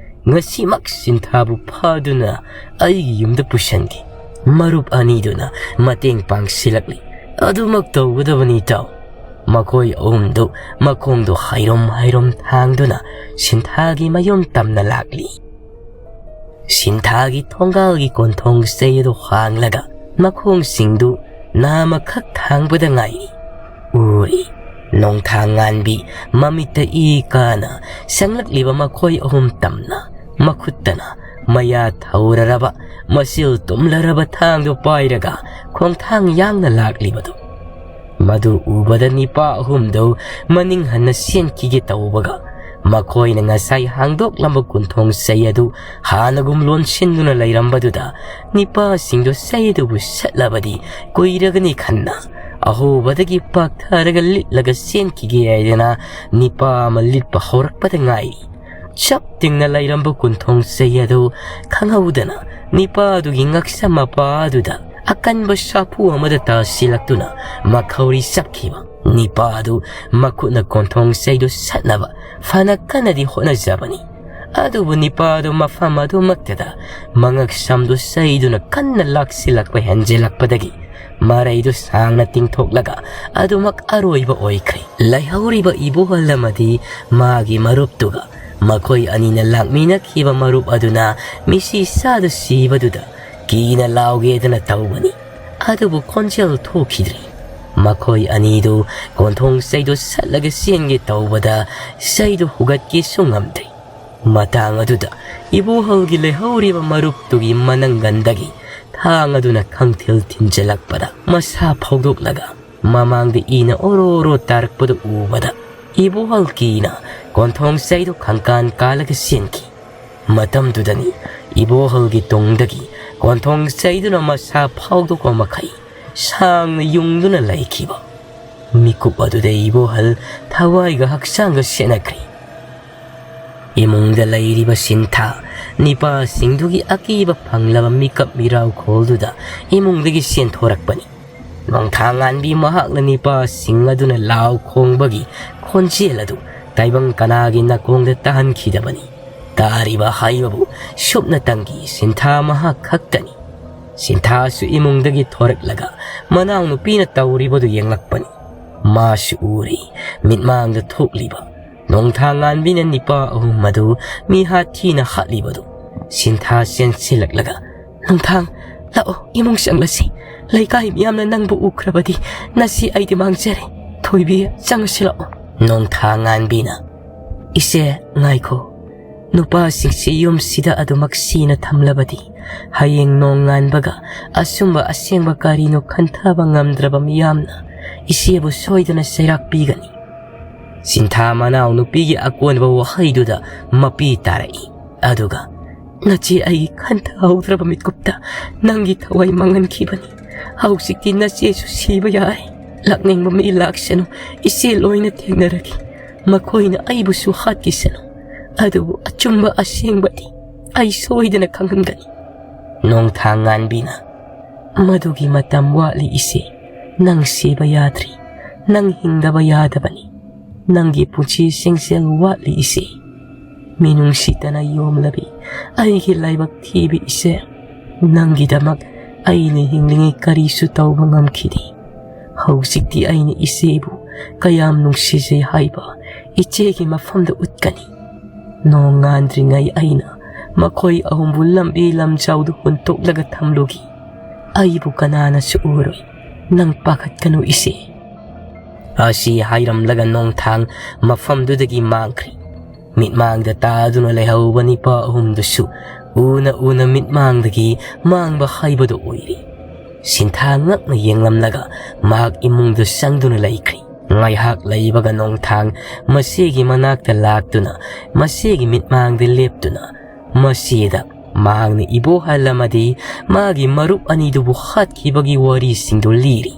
ꯉꯁꯤꯃꯛ ꯁꯤꯟꯊꯥꯕꯨ ꯐꯥꯗꯨꯅ ꯑꯩꯒꯤ ꯌꯨꯝꯗ ꯄꯨꯁꯟꯒꯦ꯫" ꯃꯔꯨꯞ ꯑꯅꯤꯗꯨꯅ ꯃꯇꯦꯡ ꯄꯥꯡꯁꯤꯜꯂꯛꯂꯤ꯫ "ꯑꯗꯨꯃꯛ ꯇꯧꯒꯗꯕꯅꯤ ꯏꯇꯥꯎ꯫" ꯃꯈꯣꯏ ꯑꯍꯨꯝꯗꯨ ꯃꯈꯣꯡꯗꯨ ꯍꯩꯔꯣꯝ ꯍꯩꯔꯣꯝ ꯊꯥꯡꯗꯨꯅ ꯁꯤꯟꯊꯥꯒꯤ ꯃꯌꯨꯝ ꯇꯝꯅ ꯂꯥꯛꯂꯤ꯫ ꯁꯤꯟꯊꯥꯒꯤ ꯊꯣꯡꯒꯥꯜꯒꯤ ꯀꯣꯟꯊꯣꯡ ꯆꯩ ꯑꯗꯨ ꯍꯥꯡꯂꯒ ꯃꯈꯣꯡꯁꯤꯡꯗꯨ ꯅꯥꯃꯈꯛ ꯊꯥꯡꯕꯗ ꯉꯥꯏꯔꯤ꯫ ꯎꯔꯤ ꯅꯣꯡꯊꯥꯡ ꯉꯥꯟꯕꯤ ꯃꯃꯤꯠꯇ ꯏ ꯀꯥꯅ ꯆꯪꯂꯛꯂꯤꯕ ꯃꯈꯣꯏ ꯑꯍꯨꯝ ꯇꯝꯅ ꯃꯈꯨꯠꯇꯅ ꯃꯌꯥ ꯊꯧꯔꯔꯕ, ꯃꯆꯤꯜ ꯇꯨꯝꯂꯔꯕ ꯊꯥꯡꯗꯨ ꯄꯥꯏꯔꯒ ꯈꯣꯡꯊꯥꯡ ꯌꯥꯡꯅ ꯂꯥꯛꯂꯤꯕꯗꯨ꯫ ꯃꯗꯨ ꯎꯕꯗ ꯅꯤꯄꯥ ꯑꯍꯨꯝꯗꯨ ꯃꯅꯤꯡ ꯍꯟꯅ ꯆꯦꯟꯈꯤꯒꯦ ꯇꯧꯕꯒ, ꯃꯈꯣꯏꯅ ꯉꯁꯥꯏ ꯍꯥꯡꯗꯣꯛꯂꯝꯕ ꯀꯨꯟꯊꯣꯡ ꯆꯩ ꯑꯗꯨ ꯍꯥꯟꯅꯒꯨꯝ ꯂꯣꯟꯁꯤꯟꯗꯨꯅ ꯂꯩꯔꯝꯕꯗꯨꯗ, ꯅꯤꯄꯥꯁꯤꯡꯗꯨ ꯆꯩ ꯑꯗꯨꯕꯨ ꯁꯠꯂꯕꯗꯤ ꯀꯨꯏꯔꯒꯅꯤ ꯈꯟꯅ, ꯑꯍꯣꯕꯗꯒꯤ ꯄꯥꯛꯊꯔꯒ ꯂꯤꯠꯂꯒ ꯆꯦꯟꯈꯤꯒꯦ ꯍꯥꯏꯗꯅ ꯅꯤꯄꯥ ꯑꯃ ꯂꯤꯠꯄ ꯍꯧꯔꯛꯄꯗ ꯉꯥꯏꯔꯤ꯫ ꯆꯞ ꯇꯤꯡꯅ ꯂꯩꯔꯝꯕ ꯀꯨꯟꯊꯣꯡ ꯆꯩ ꯑꯗꯨ ꯈꯪꯍꯧꯗꯅ ꯅꯤꯄꯥꯗꯨꯒꯤ ꯉꯛꯁꯝ ꯃꯄꯥ ꯑꯗꯨꯗ ꯑꯀꯟꯕ ꯁꯥꯐꯨ ꯑꯃꯗ ꯇꯥꯁꯤꯜꯂꯛꯇꯨꯅ ꯃꯈꯧꯔꯤ ꯆꯞꯈꯤꯕ꯫ ꯅꯤꯄꯥ ꯑꯗꯨ ꯃꯈꯨꯠꯅ ꯀꯣꯟꯊꯣꯡ ꯆꯩꯗꯨ ꯁꯠꯅꯕ ꯐꯅ ꯀꯟꯅꯗꯤ ꯍꯣꯠꯅꯖꯕꯅꯤ꯫ ꯑꯗꯨꯕꯨ ꯅꯤꯄꯥ ꯑꯗꯨ ꯃꯐꯝ ꯑꯗꯨꯃꯛꯇꯗ ꯃꯉꯛ ꯁꯝꯗꯨ ꯆꯩꯗꯨꯅ ꯀꯟꯅ ꯂꯥꯛꯁꯤꯜꯂꯛꯄ ꯍꯦꯟꯖꯤꯜꯂꯛꯄꯗꯒꯤ ꯃꯔꯩꯗꯨ ꯁꯥꯡꯅ ꯇꯤꯡꯊꯣꯛꯂꯒ ꯑꯗꯨꯃꯛ ꯑꯔꯣꯏꯕ ꯑꯣꯏꯈ꯭ꯔꯦ꯫ ꯂꯩꯍꯧꯔꯤꯕ ꯏꯕꯣꯍꯜ ꯑꯃꯗꯤ ꯃꯥꯒꯤ ꯃꯔꯨꯞꯇꯨꯒ ꯃꯈꯣꯏ ꯑꯅꯤꯅ ꯂꯥꯛꯃꯤꯟꯅꯈꯤꯕ ꯃꯔꯨꯞ ꯑꯗꯨꯅ ꯃꯤꯁꯤ ꯆꯥꯗ ꯁꯤꯕꯗꯨꯗ ꯀꯤꯅ ꯂꯥꯎꯒꯦꯗꯅ ꯇꯧꯕꯅꯤ꯫ ꯑꯗꯨꯕꯨ ꯈꯣꯟꯖꯦꯜ ꯊꯣꯛꯈꯤꯗ꯭ꯔꯦ꯫ ꯃꯈꯣꯏ ꯑꯅꯤꯗꯨ ꯀꯣꯟꯊꯣꯡ ꯆꯩꯗꯨ ꯁꯠꯂꯒ ꯆꯦꯟꯒꯦ ꯇꯧꯕꯗ ꯆꯩꯗꯨ ꯍꯨꯒꯠꯀꯦꯁꯨ ꯉꯝꯗ꯭ꯔꯦ꯫ ꯃꯇꯥꯡ ꯑꯗꯨꯗ ꯏꯕꯣꯍꯜꯒꯤ ꯂꯩꯍꯧꯔꯤꯕ ꯃꯔꯨꯞꯇꯨꯒꯤ ꯃꯅꯪꯒꯟꯗꯒꯤ ꯊꯥꯡ ꯑꯗꯨꯅ ꯈꯪꯊꯤꯜ ꯊꯤꯟꯖꯤꯜꯂꯛꯄꯗ ꯃꯁꯥ ꯐꯧꯗꯣꯛꯂꯒ ꯃꯃꯥꯡꯗ ꯏꯅ ꯑꯣꯔꯣ ꯑꯣꯔꯣ ꯇꯥꯔꯛꯄꯗꯨ ꯎꯕꯗ ꯏꯕꯣꯍꯜ ꯀꯤꯅ ꯀꯣꯟꯊꯣꯡ ꯆꯩꯗꯨ ꯈꯪꯀꯥꯟ ꯀꯥꯜꯂꯒ ꯆꯦꯟꯈꯤ꯫ ꯃꯇꯝꯗꯨꯗꯅꯤ ꯏꯕꯣꯍꯜꯒꯤ ꯇꯨꯡꯗꯒꯤ ꯀꯣꯟꯊꯣꯡ ꯆꯩꯗꯨꯅ ꯃꯁꯥ ꯐꯥꯎꯗꯣꯛꯄ ꯃꯈꯩ ꯁꯥꯡꯅ ꯌꯨꯡꯗꯨꯅ ꯂꯩꯈꯤꯕ꯫ ꯃꯤꯀꯨꯞ ꯑꯗꯨꯗ ꯏꯕꯣꯍꯜ ꯊꯋꯥꯏꯒ ꯍꯛꯆꯥꯡꯒ ꯁꯦꯟꯅꯈ꯭ꯔꯤ꯫ ꯏꯃꯨꯡꯗ ꯂꯩꯔꯤꯕ ꯁꯤꯟꯊꯥ ꯅꯤꯄꯥꯁꯤꯡꯗꯨꯒꯤ ꯑꯀꯤꯕ ꯐꯪꯂꯕ ꯃꯤꯀꯞ ꯃꯤꯔꯥꯎꯈꯣꯜꯗꯨꯗ ꯏꯃꯨꯡꯗꯒꯤ ꯆꯦꯟꯊꯣꯔꯛꯄꯅꯤ꯫ ꯅꯣꯡꯊꯥ ꯉꯥꯟꯕꯤ ꯃꯍꯥꯛꯅ ꯅꯤꯄꯥꯁꯤꯡ ꯑꯗꯨꯅ ꯂꯥꯎ ꯈꯣꯡꯕꯒꯤ ꯈꯣꯟꯖꯦꯜ ꯑꯗꯨ ꯇꯥꯏꯕꯪ ꯀꯅꯥꯒꯤ ꯅꯥꯀꯣꯡꯗ ꯇꯥꯍꯟꯈꯤꯗꯕꯅꯤ꯫ ꯇꯥꯔꯤꯕ ꯍꯥꯏꯕꯕꯨ ꯁꯨꯞꯅꯇꯪꯒꯤ ꯁꯤꯟꯊꯥ ꯃꯍꯥꯛ ꯈꯛꯇꯅꯤ꯫ ꯁꯤꯟꯊꯥꯁꯨ ꯏꯃꯨꯡꯗꯒꯤ ꯊꯣꯔꯛꯂꯒ ꯃꯅꯥꯎꯅꯨꯄꯤꯅ ꯇꯧꯔꯤꯕꯗꯨ ꯌꯦꯡꯂꯛꯄꯅꯤ꯫ ꯃꯥꯁꯨ ꯎꯔꯤ ꯃꯤꯠꯃꯥꯡꯗ ꯊꯣꯛꯂꯤꯕ ꯅꯣꯡꯊꯥ ꯉꯥꯟꯕꯤꯅ ꯅꯤꯄꯥ ꯑꯍꯨꯝ ꯑꯗꯨ ꯃꯤꯍꯥꯠ ꯊꯤꯅ ꯍꯥꯠꯂꯤꯕꯗꯨ꯫ ꯁꯤꯟꯊꯥ ꯆꯦꯟꯁꯤꯜꯂꯛꯂꯒ, "ꯅꯣꯡꯊꯥꯡ, ꯂꯥꯛꯑꯣ, ꯏꯃꯨꯡ ꯆꯪꯂꯁꯤ꯫ ꯂꯩꯀꯥꯏ ꯃꯤꯌꯥꯝꯅ ꯅꯪꯕꯨ ꯎꯈ꯭ꯔꯕꯗꯤ ꯅꯁꯤ ꯑꯩꯗꯤ ꯃꯥꯡꯖꯔꯦ꯫ ꯊꯣꯏꯕꯤ, ꯆꯪꯉꯁꯤ ꯂꯥꯛꯑꯣ꯫" ꯅꯣꯡꯊꯥ ꯉꯥꯟꯕꯤꯅ, "ꯏꯆꯦ, ꯉꯥꯏꯈꯣ꯫ ꯅꯨꯄꯥꯁꯤꯡꯁꯤ ꯌꯨꯝꯁꯤꯗ ꯑꯗꯨꯃꯛ ꯁꯤꯅ ꯊꯝꯂꯕꯗꯤ ꯍꯌꯦꯡ ꯅꯣꯡꯉꯥꯟꯕꯒ ꯑꯆꯨꯝꯕ ꯑꯁꯦꯡꯕ ꯀꯔꯤꯅꯣ ꯈꯟꯊꯕ ꯉꯝꯗ꯭ꯔꯕ ꯃꯤꯌꯥꯝꯅ ꯏꯆꯦꯕꯨ ꯁꯣꯏꯗꯅ ꯆꯩꯔꯥꯛ ꯄꯤꯒꯅꯤ꯫" ꯁꯤꯟꯊꯥ ꯃꯅꯥꯎ ꯅꯨꯄꯤꯒꯤ ꯑꯀꯣꯟꯕ ꯋꯥꯍꯩꯗꯨꯗ ꯃꯄꯤ ꯇꯥꯔꯛꯏ꯫ ꯑꯗꯨꯒ, "ꯅꯆꯦ ꯑꯩꯒꯤ ꯈꯟꯊꯍꯧꯗ꯭ꯔꯕ ꯃꯤꯀꯨꯞꯇ ꯅꯪꯒꯤ ꯊꯋꯥꯏ ꯃꯥꯡꯍꯟꯈꯤꯕꯅꯤ꯫ ꯍꯧꯖꯤꯛꯇꯤ ꯅꯆꯦꯁꯨ ꯁꯤꯕ ꯌꯥꯏ꯫ ꯂꯥꯛꯅꯤꯡꯕ ꯃꯤ ꯂꯥꯛꯁꯅꯨ, ꯏꯆꯦ ꯂꯣꯏꯅ ꯊꯦꯡꯅꯔꯒꯦ꯫ ꯃꯈꯣꯏꯅ ꯑꯩꯕꯨꯁꯨ ꯍꯥꯠꯈꯤꯁꯅꯨ꯫ ꯑꯗꯨꯕꯨ ꯑꯆꯨꯝꯕ ꯑꯁꯦꯡꯕꯗꯤ ꯑꯩ ꯁꯣꯏꯗꯅ ꯈꯪꯍꯟꯒꯅꯤ꯫" ꯅꯣꯡꯊꯥ ꯉꯥꯟꯕꯤꯅ, "ꯃꯗꯨꯒꯤ ꯃꯇꯝ ꯋꯥꯠꯂꯤ ꯏꯆꯦ꯫ ꯅꯪ ꯁꯤꯕ ꯌꯥꯗ꯭ꯔꯤ꯫ ꯅꯪ ꯍꯤꯡꯗꯕ ꯌꯥꯗꯕꯅꯤ꯫ ꯅꯪꯒꯤ ꯄꯨꯟꯁꯤ ꯁꯤꯡꯁꯦꯜ ꯋꯥꯠꯂꯤ ꯏꯆꯦ꯫ ꯃꯤꯅꯨꯡꯁꯤꯇꯅ ꯌꯣꯝꯂꯕꯤ ꯑꯩꯒꯤ ꯂꯥꯏꯕꯛ ꯊꯤꯕꯤ ꯏꯆꯦ꯫ ꯅꯪꯒꯤꯗꯃꯛ ꯑꯩꯅ ꯍꯤꯡꯂꯤꯉꯩ ꯀꯔꯤꯁꯨ ꯇꯧꯕ ꯉꯝꯈꯤꯗꯦ꯫ ꯍꯧꯖꯤꯛꯇꯤ ꯑꯩꯅ ꯏꯆꯦꯕꯨ ꯀꯌꯥꯝ ꯅꯨꯡꯁꯤꯖꯩ ꯍꯥꯏꯕ ꯏꯆꯦꯒꯤ ꯃꯐꯝꯗ ꯎꯠꯀꯅꯤ꯫ ꯅꯣꯡꯉꯥꯟꯗ꯭ꯔꯤꯉꯩ ꯑꯩꯅ ꯃꯈꯣꯏ ꯑꯍꯨꯝꯕꯨ ꯂꯝꯕꯤ ꯂꯝꯖꯥꯎꯗ ꯍꯨꯟꯇꯣꯛꯂꯒ ꯊꯝꯂꯨꯒꯦ꯫ ꯑꯩꯕꯨ ꯀꯅꯥꯅꯁꯨ ꯎꯔꯣꯏ꯫ ꯅꯪ ꯄꯥꯈꯠꯀꯅꯨ ꯏꯆꯦ꯫" ꯑꯁꯤ ꯍꯥꯏꯔꯝꯂꯒ ꯅꯣꯡꯊꯥꯡ ꯃꯐꯝꯗꯨꯗꯒꯤ ꯃꯥꯡꯈ꯭ꯔꯤ꯫ ꯃꯤꯠꯃꯥꯡꯗ ꯇꯥꯗꯨꯅ ꯂꯩꯍꯧꯕ ꯅꯤꯄꯥ ꯑꯍꯨꯝꯗꯨꯁꯨ ꯎꯅ ꯎꯅ ꯃꯤꯠꯃꯥꯡꯗꯒꯤ ꯃꯥꯡꯕ ꯍꯥꯏꯕꯗꯨ ꯑꯣꯏꯔꯦ꯫ ꯁꯤꯟꯊꯥ ꯉꯛꯅ ꯌꯦꯡꯂꯝꯂꯒ ꯃꯍꯥꯛ ꯏꯃꯨꯡꯗ ꯆꯪꯗꯨꯅ ꯂꯩꯈ꯭ꯔꯦ꯫ ꯉꯥꯏꯍꯥꯛ ꯂꯩꯕꯒ ꯅꯣꯡꯊꯥꯡ ꯃꯆꯦꯒꯤ ꯃꯅꯥꯛꯇ ꯂꯥꯛꯇꯨꯅ ꯃꯆꯦꯒꯤ ꯃꯤꯠꯃꯥꯡꯗ ꯂꯦꯞꯇꯨꯅ ꯃꯆꯦꯗ ꯃꯍꯥꯛꯅ ꯏꯕꯣꯍꯜ ꯑꯃꯗꯤ ꯃꯥꯒꯤ ꯃꯔꯨꯞ ꯑꯅꯤꯗꯨꯕꯨ ꯍꯥꯠꯈꯤꯕꯒꯤ ꯋꯥꯔꯤꯁꯤꯡꯗꯨ ꯂꯤꯔꯤ꯫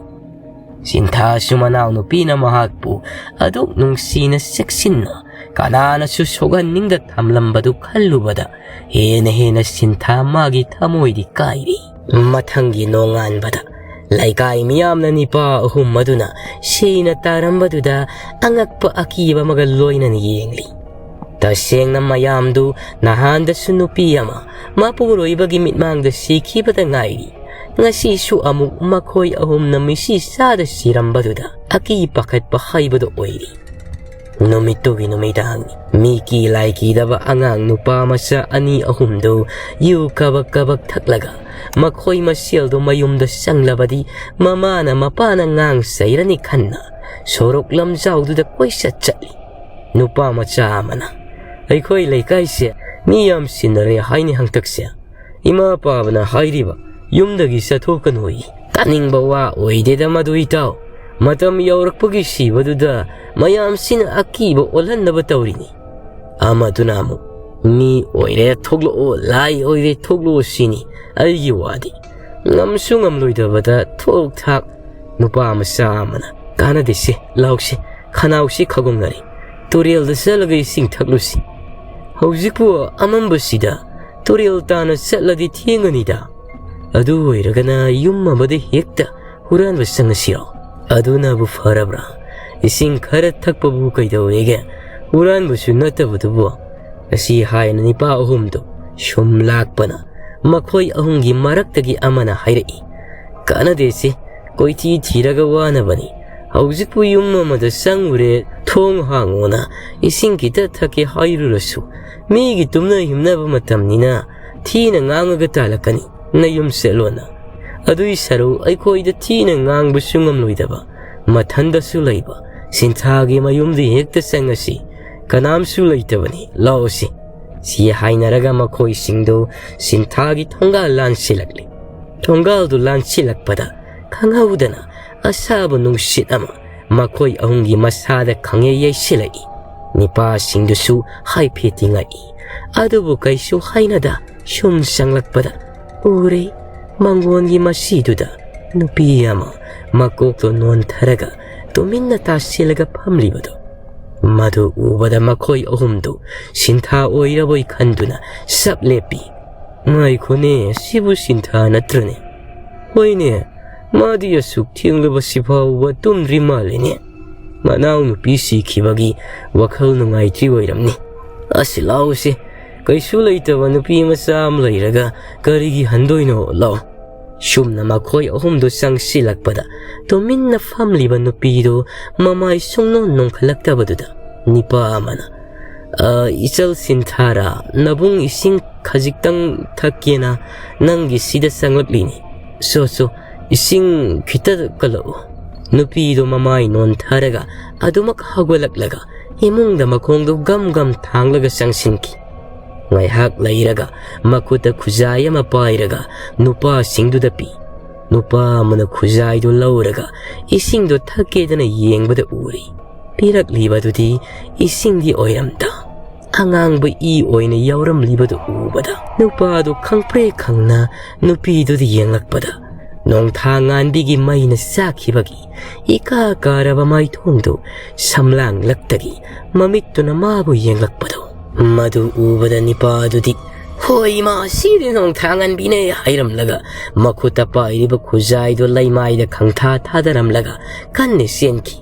ꯁꯤꯟꯊꯥꯁꯨ ꯃꯅꯥꯎꯅꯨꯄꯤꯅ ꯃꯍꯥꯛꯄꯨ ꯑꯗꯨꯛ ꯅꯨꯡꯁꯤꯅ ꯆꯦꯛꯁꯤꯟꯅ ꯀꯅꯥꯅꯁꯨ ꯁꯣꯛꯍꯟꯅꯤꯡꯗ ꯊꯝꯂꯝꯕꯗꯨ ꯈꯜꯂꯨꯕꯗ ꯍꯦꯟꯅ ꯍꯦꯟꯅ ꯁꯤꯟꯊꯥ ꯃꯥꯒꯤ ꯊꯃꯣꯏꯗꯤ ꯀꯥꯏꯔꯤ꯫ ꯃꯊꯪꯒꯤ ꯅꯣꯡꯉꯥꯟꯕꯗ ꯂꯩꯀꯥꯏ ꯃꯤꯌꯥꯝꯅ ꯅꯤꯄꯥ ꯑꯍꯨꯝ ꯑꯗꯨꯅ ꯁꯤꯅ ꯇꯥꯔꯝꯕꯗꯨꯗ ꯑꯉꯛꯄ ꯑꯀꯤꯕ ꯑꯃꯒ ꯂꯣꯏꯅꯅ ꯌꯦꯡꯂꯤ꯫ ꯇꯁꯦꯡꯅ ꯃꯌꯥꯝꯗꯨ ꯅꯍꯥꯟꯗꯁꯨ ꯅꯨꯄꯤ ꯑꯃ ꯃꯄꯨꯔꯣꯏꯕꯒꯤ ꯃꯤꯠꯃꯥꯡꯗ ꯁꯤꯈꯤꯕꯗ ꯉꯥꯏꯔꯤ꯫ ꯉꯁꯤꯁꯨ ꯑꯃꯨꯛ ꯃꯈꯣꯏ ꯑꯍꯨꯝꯅ ꯃꯤꯁꯤ ꯆꯥꯗ ꯁꯤꯔꯝꯕꯗꯨꯗ ꯑꯀꯤ ꯄꯥꯈꯠꯄ ꯍꯥꯏꯕꯗꯨ ꯑꯣꯏꯔꯤ꯫ ꯅꯨꯃꯤꯠꯇꯨꯒꯤ ꯅꯨꯃꯤꯗꯥꯡꯅꯤ꯫ ꯃꯤꯀꯤ ꯂꯥꯏꯀꯤꯗꯕ ꯑꯉꯥꯡ ꯅꯨꯄꯥ ꯃꯆꯥ ꯑꯅꯤ ꯑꯍꯨꯝꯗꯨ ꯌꯨ ꯀꯕꯛ ꯀꯕꯛ ꯊꯛꯂꯒ ꯃꯈꯣꯏ ꯃꯁꯦꯜꯗꯨ ꯃꯌꯨꯝꯗ ꯆꯪꯂꯕꯗꯤ ꯃꯃꯥꯅ ꯃꯄꯥꯅ ꯉꯥꯡ ꯆꯩꯔꯅꯤ ꯈꯟꯅ ꯁꯣꯔꯣꯛ ꯂꯝꯖꯥꯎꯗꯨꯗ ꯀꯣꯏꯆꯠ ꯆꯠꯂꯤ꯫ ꯅꯨꯄꯥ ꯃꯆꯥ ꯑꯃꯅ, "ꯑꯩꯈꯣꯏ ꯂꯩꯀꯥꯏꯁꯦ ꯃꯤ ꯌꯥꯝ ꯁꯤꯟꯅꯔꯦ ꯍꯥꯏꯅꯤ ꯍꯟꯇꯛꯁꯦ꯫ ꯏꯃꯥ ꯄꯥꯕꯅ ꯍꯥꯏꯔꯤꯕ, ꯌꯨꯝꯗꯒꯤ ꯆꯠꯊꯣꯛꯀꯅꯨꯌꯦ꯫ ꯇꯥꯅꯤꯡꯕ ꯋꯥ ꯑꯣꯏꯗꯦꯗ ꯃꯗꯨ, ꯏꯇꯥꯎ꯫ ꯃꯇꯝ ꯌꯧꯔꯛꯄꯒꯤ ꯁꯤꯕꯗꯨꯗ ꯃꯌꯥꯝꯁꯤꯅ ꯑꯀꯤꯕ ꯑꯣꯜꯍꯟꯅꯕ ꯇꯧꯔꯤꯅꯤ꯫ ꯑꯃꯗꯨꯅ ꯑꯃꯨꯛ, 'ꯃꯤ ꯑꯣꯏꯔꯦ ꯊꯣꯛꯂꯛꯑꯣ, ꯂꯥꯏ ꯑꯣꯏꯔꯦ ꯊꯣꯛꯂꯛꯑꯣ' ꯁꯤꯅꯤ꯫ ꯑꯩꯒꯤ ꯋꯥꯗꯤ ꯉꯝꯁꯨ ꯉꯝꯂꯣꯏꯗꯕꯗ ꯊꯣꯛ ꯊꯥꯛ ꯅꯨꯄꯥ ꯃꯆꯥ ꯑꯃꯅ, "ꯀꯥꯟꯅꯗꯦꯁꯦ, ꯂꯥꯎꯁꯦ, ꯈꯅꯥꯎꯁꯤ ꯈꯒꯣꯡꯅꯔꯦ꯫ ꯇꯨꯔꯦꯜꯗ ꯆꯠꯂꯒ ꯏꯁꯤꯡ ꯊꯛꯂꯨꯁꯤ꯫ ꯍꯧꯖꯤꯛꯄꯨ ꯑꯃꯝꯕꯁꯤꯗ ꯇꯨꯔꯦꯜ ꯇꯥꯅ ꯆꯠꯂꯗꯤ ꯊꯦꯡꯉꯅꯤꯗ꯫ ꯑꯗꯨ ꯑꯣꯏꯔꯒꯅ ꯌꯨꯝ ꯑꯃꯗ ꯍꯦꯛꯇ ꯍꯨꯔꯥꯟꯕ ꯆꯪꯉꯁꯤꯔꯣ? ꯑꯗꯨꯅꯕꯨ ꯐꯔꯕ꯭ꯔꯥ? ꯏꯁꯤꯡ ꯈꯔ ꯊꯛꯄꯕꯨ ꯀꯩꯗꯧꯋꯦꯒꯦ? ꯍꯨꯔꯥꯟꯕꯁꯨ ꯅꯠꯇꯕꯗꯨꯕꯨ"꯫ ꯑꯁꯤ ꯍꯥꯏꯅ ꯅꯤꯄꯥ ꯑꯍꯨꯝꯗꯨ ꯁꯨꯝ ꯂꯥꯛꯄꯅ ꯃꯈꯣꯏ ꯑꯍꯨꯝꯒꯤ ꯃꯔꯛꯇꯒꯤ ꯑꯃꯅ ꯍꯥꯏꯔꯛꯏ, "ꯀꯥꯟꯅꯗꯦꯁꯦ, ꯀꯣꯏꯊꯤ ꯊꯤꯔꯒ ꯋꯥꯅꯕꯅꯤ꯫ ꯍꯧꯖꯤꯛꯄꯨ ꯌꯨꯝ ꯑꯃꯗ ꯆꯪꯉꯨꯔꯦ, ꯊꯣꯡ ꯍꯥꯡꯉꯣꯅ ꯏꯁꯤꯡ ꯈꯤꯇ ꯊꯛꯀꯦ ꯍꯥꯏꯔꯨꯔꯁꯨ, ꯃꯤꯒꯤ ꯇꯨꯝꯅ ꯍꯤꯞꯅꯕ ꯃꯇꯝꯅꯤꯅ ꯊꯤꯅ ꯉꯥꯡꯉꯒ ꯇꯥꯜꯂꯛꯀꯅꯤ꯫ ꯅꯌꯨꯝ ꯆꯠꯂꯣꯅ꯫ ꯑꯗꯨꯏ ꯁꯔꯨꯛ ꯑꯩꯈꯣꯏꯗ ꯊꯤꯅ ꯉꯥꯡꯕꯁꯨ ꯉꯝꯂꯣꯏꯗꯕ, ꯃꯊꯟꯗꯁꯨ ꯂꯩꯕ ꯁꯤꯟꯊꯥꯒꯤ ꯃꯌꯨꯝꯗ ꯍꯦꯛꯇ ꯆꯪꯉꯁꯤ꯫ "ꯀꯅꯥꯝꯁꯨ ꯂꯩꯇꯕꯅꯤ, ꯂꯥꯛꯑꯣꯁꯤ"꯫ ꯁꯤ ꯍꯥꯏꯅꯔꯒ ꯃꯈꯣꯏꯁꯤꯡꯗꯨ ꯁꯤꯟꯊꯥꯒꯤ ꯊꯣꯡꯒꯥꯜ ꯂꯥꯟꯁꯤꯜꯂꯛꯂꯤ꯫ ꯊꯣꯡꯒꯥꯜꯗꯨ ꯂꯥꯟꯁꯤꯜꯂꯛꯄꯗ ꯈꯪꯍꯧꯗꯅ ꯑꯁꯥꯕ ꯅꯨꯡꯁꯤꯠ ꯑꯃ ꯃꯈꯣꯏ ꯑꯍꯨꯝꯒꯤ ꯃꯁꯥꯗ ꯈꯪꯌꯩ ꯌꯩꯁꯤꯜꯂꯛꯏ꯫ ꯅꯤꯄꯥꯁꯤꯡꯗꯨꯁꯨ ꯍꯥꯏꯐꯦꯠꯇꯤ ꯉꯛꯏ꯫ ꯑꯗꯨꯕꯨ ꯀꯩꯁꯨ ꯍꯥꯏꯅꯗ ꯁꯨꯝ ꯆꯪꯂꯛꯄꯗ ꯎꯔꯦ, ꯃꯪꯒꯣꯟꯒꯤ ꯃꯁꯤꯗꯨꯗ ꯅꯨꯄꯤ ꯑꯃ ꯃꯀꯣꯛꯇꯣ ꯅꯣꯟꯊꯔꯒ ꯇꯨꯃꯤꯟꯅ ꯇꯥꯁꯤꯜꯂꯒ ꯐꯝꯂꯤꯕꯗꯨ꯫ ꯃꯗꯨ ꯎꯕꯗ ꯃꯈꯣꯏ ꯑꯍꯨꯝꯗꯨ ꯁꯤꯟꯊꯥ ꯑꯣꯏꯔꯕꯣꯏ ꯈꯟꯗꯨꯅ ꯁꯞ ꯂꯦꯞꯄꯤ꯫ "ꯉꯥꯏꯈꯣꯅꯦ, ꯁꯤꯕꯨ ꯁꯤꯟꯊꯥ ꯅꯠꯇ꯭ꯔꯅꯦ? ꯍꯣꯏꯅꯦ, ꯃꯥꯗꯤ ꯑꯁꯨꯛ ꯊꯦꯡꯂꯕꯁꯤ ꯐꯥꯎꯕ ꯇꯨꯝꯗ꯭ꯔꯤ ꯃꯥꯜꯂꯤꯅꯦ꯫ ꯃꯅꯥꯎ ꯅꯨꯄꯤ ꯁꯤꯈꯤꯕꯒꯤ ꯋꯥꯈꯜ ꯅꯨꯡꯉꯥꯏꯇ꯭ꯔꯤ ꯑꯣꯏꯔꯝꯅꯤ꯫ ꯑꯁꯤ ꯂꯥꯛꯎꯁꯦ, ꯀꯩꯁꯨ ꯂꯩꯇꯕ ꯅꯨꯄꯤ ꯃꯆꯥ ꯑꯃ ꯂꯩꯔꯒ ꯀꯔꯤꯒꯤ ꯍꯟꯗꯣꯏꯅꯣ? ꯂꯥꯛꯑꯣ"꯫ ꯁꯨꯝꯅ ꯃꯈꯣꯏ ꯑꯍꯨꯝꯗꯨ ꯆꯪꯁꯤꯜꯂꯛꯄꯗ ꯇꯨꯃꯤꯟꯅ ꯐꯝꯂꯤꯕ ꯅꯨꯄꯤꯗꯨ ꯃꯃꯥꯏ ꯁꯨꯡꯅꯣꯟ ꯅꯣꯟꯈꯠꯂꯛꯇꯕꯗꯨꯗ ꯅꯤꯄꯥ ꯑꯃꯅ, "ꯑ, ꯏꯆꯜ ꯁꯤꯟꯊꯥꯔꯥ, ꯅꯕꯨꯡ ꯏꯁꯤꯡ ꯈꯖꯤꯛꯇꯪ ꯊꯛꯀꯦꯅ ꯅꯪꯒꯤ ꯁꯤꯗ ꯆꯪꯂꯛꯂꯤꯅꯤ꯫ ꯁꯣ, ꯁꯣ, ꯏꯁꯤꯡ ꯈꯤꯇ ꯀꯜꯂꯛꯎ"꯫ ꯅꯨꯄꯤꯗꯨ ꯃꯃꯥꯏ ꯅꯣꯟꯊꯔꯒ ꯑꯗꯨꯃꯛ ꯍꯧꯒꯠꯂꯛꯂꯒ ꯏꯃꯨꯡꯗ ꯃꯈꯣꯡꯗꯨ ꯒꯝ ꯒꯝ ꯊꯥꯡꯂꯒ ꯆꯪꯁꯤꯟꯈꯤ꯫ ꯉꯥꯏꯍꯥꯛ ꯂꯩꯔꯒ ꯃꯈꯨꯠꯇ ꯈꯨꯖꯥꯏ ꯑꯃ ꯄꯥꯏꯔꯒ ꯅꯨꯄꯥꯁꯤꯡꯗꯨꯗ ꯄꯤ꯫ ꯅꯨꯄꯥ ꯑꯃꯅ ꯈꯨꯖꯥꯏꯗꯨ ꯂꯧꯔꯒ ꯏꯁꯤꯡꯗꯨ ꯊꯛꯀꯦꯗꯅ ꯌꯦꯡꯕꯗ ꯎꯔꯤ꯫ ꯄꯤꯔꯛꯂꯤꯕꯗꯨꯗꯤ ꯏꯁꯤꯡꯗꯤ ꯑꯣꯏꯔꯝꯗ꯫ ꯑꯉꯥꯡꯕ ꯏ ꯑꯣꯏꯅ ꯌꯥꯎꯔꯝꯂꯤꯕꯗꯨ ꯎꯕꯗ ꯅꯨꯄꯥꯗꯨ ꯈꯪꯄ꯭ꯔꯦꯛ ꯈꯪꯅ ꯅꯨꯄꯤꯗꯨꯗ ꯌꯦꯡꯂꯛꯄꯗ ꯅꯣꯡꯊꯥ ꯉꯥꯟꯕꯤꯒꯤ ꯃꯩꯅ ꯆꯥꯛꯈꯤꯕꯒꯤ ꯏꯀꯥ ꯀꯥꯔꯕ ꯃꯥꯏꯊꯣꯡꯗꯨ ꯁꯝꯂꯥꯡꯂꯛꯇꯒꯤ ꯃꯃꯤꯠꯇꯨꯅ ꯃꯥꯕꯨ ꯌꯦꯡꯂꯛꯄꯗꯣ꯫ ꯃꯗꯨ ꯎꯕꯗ ꯅꯤꯄꯥꯗꯨꯗꯤ, "ꯍꯣꯏ ꯏꯃꯥ, ꯁꯤꯗꯤ ꯅꯣꯡꯊꯥ ꯉꯥꯟꯕꯤꯅꯦ" ꯍꯥꯏꯔꯝꯂꯒ ꯃꯈꯨꯠꯇ ꯄꯥꯏꯔꯤꯕ ꯈꯨꯖꯥꯏꯗꯨ ꯂꯩꯃꯥꯏꯗ ꯈꯪꯊꯥ ꯊꯥꯗꯔꯝꯂꯒ ꯀꯟꯅ ꯆꯦꯟꯈꯤ꯫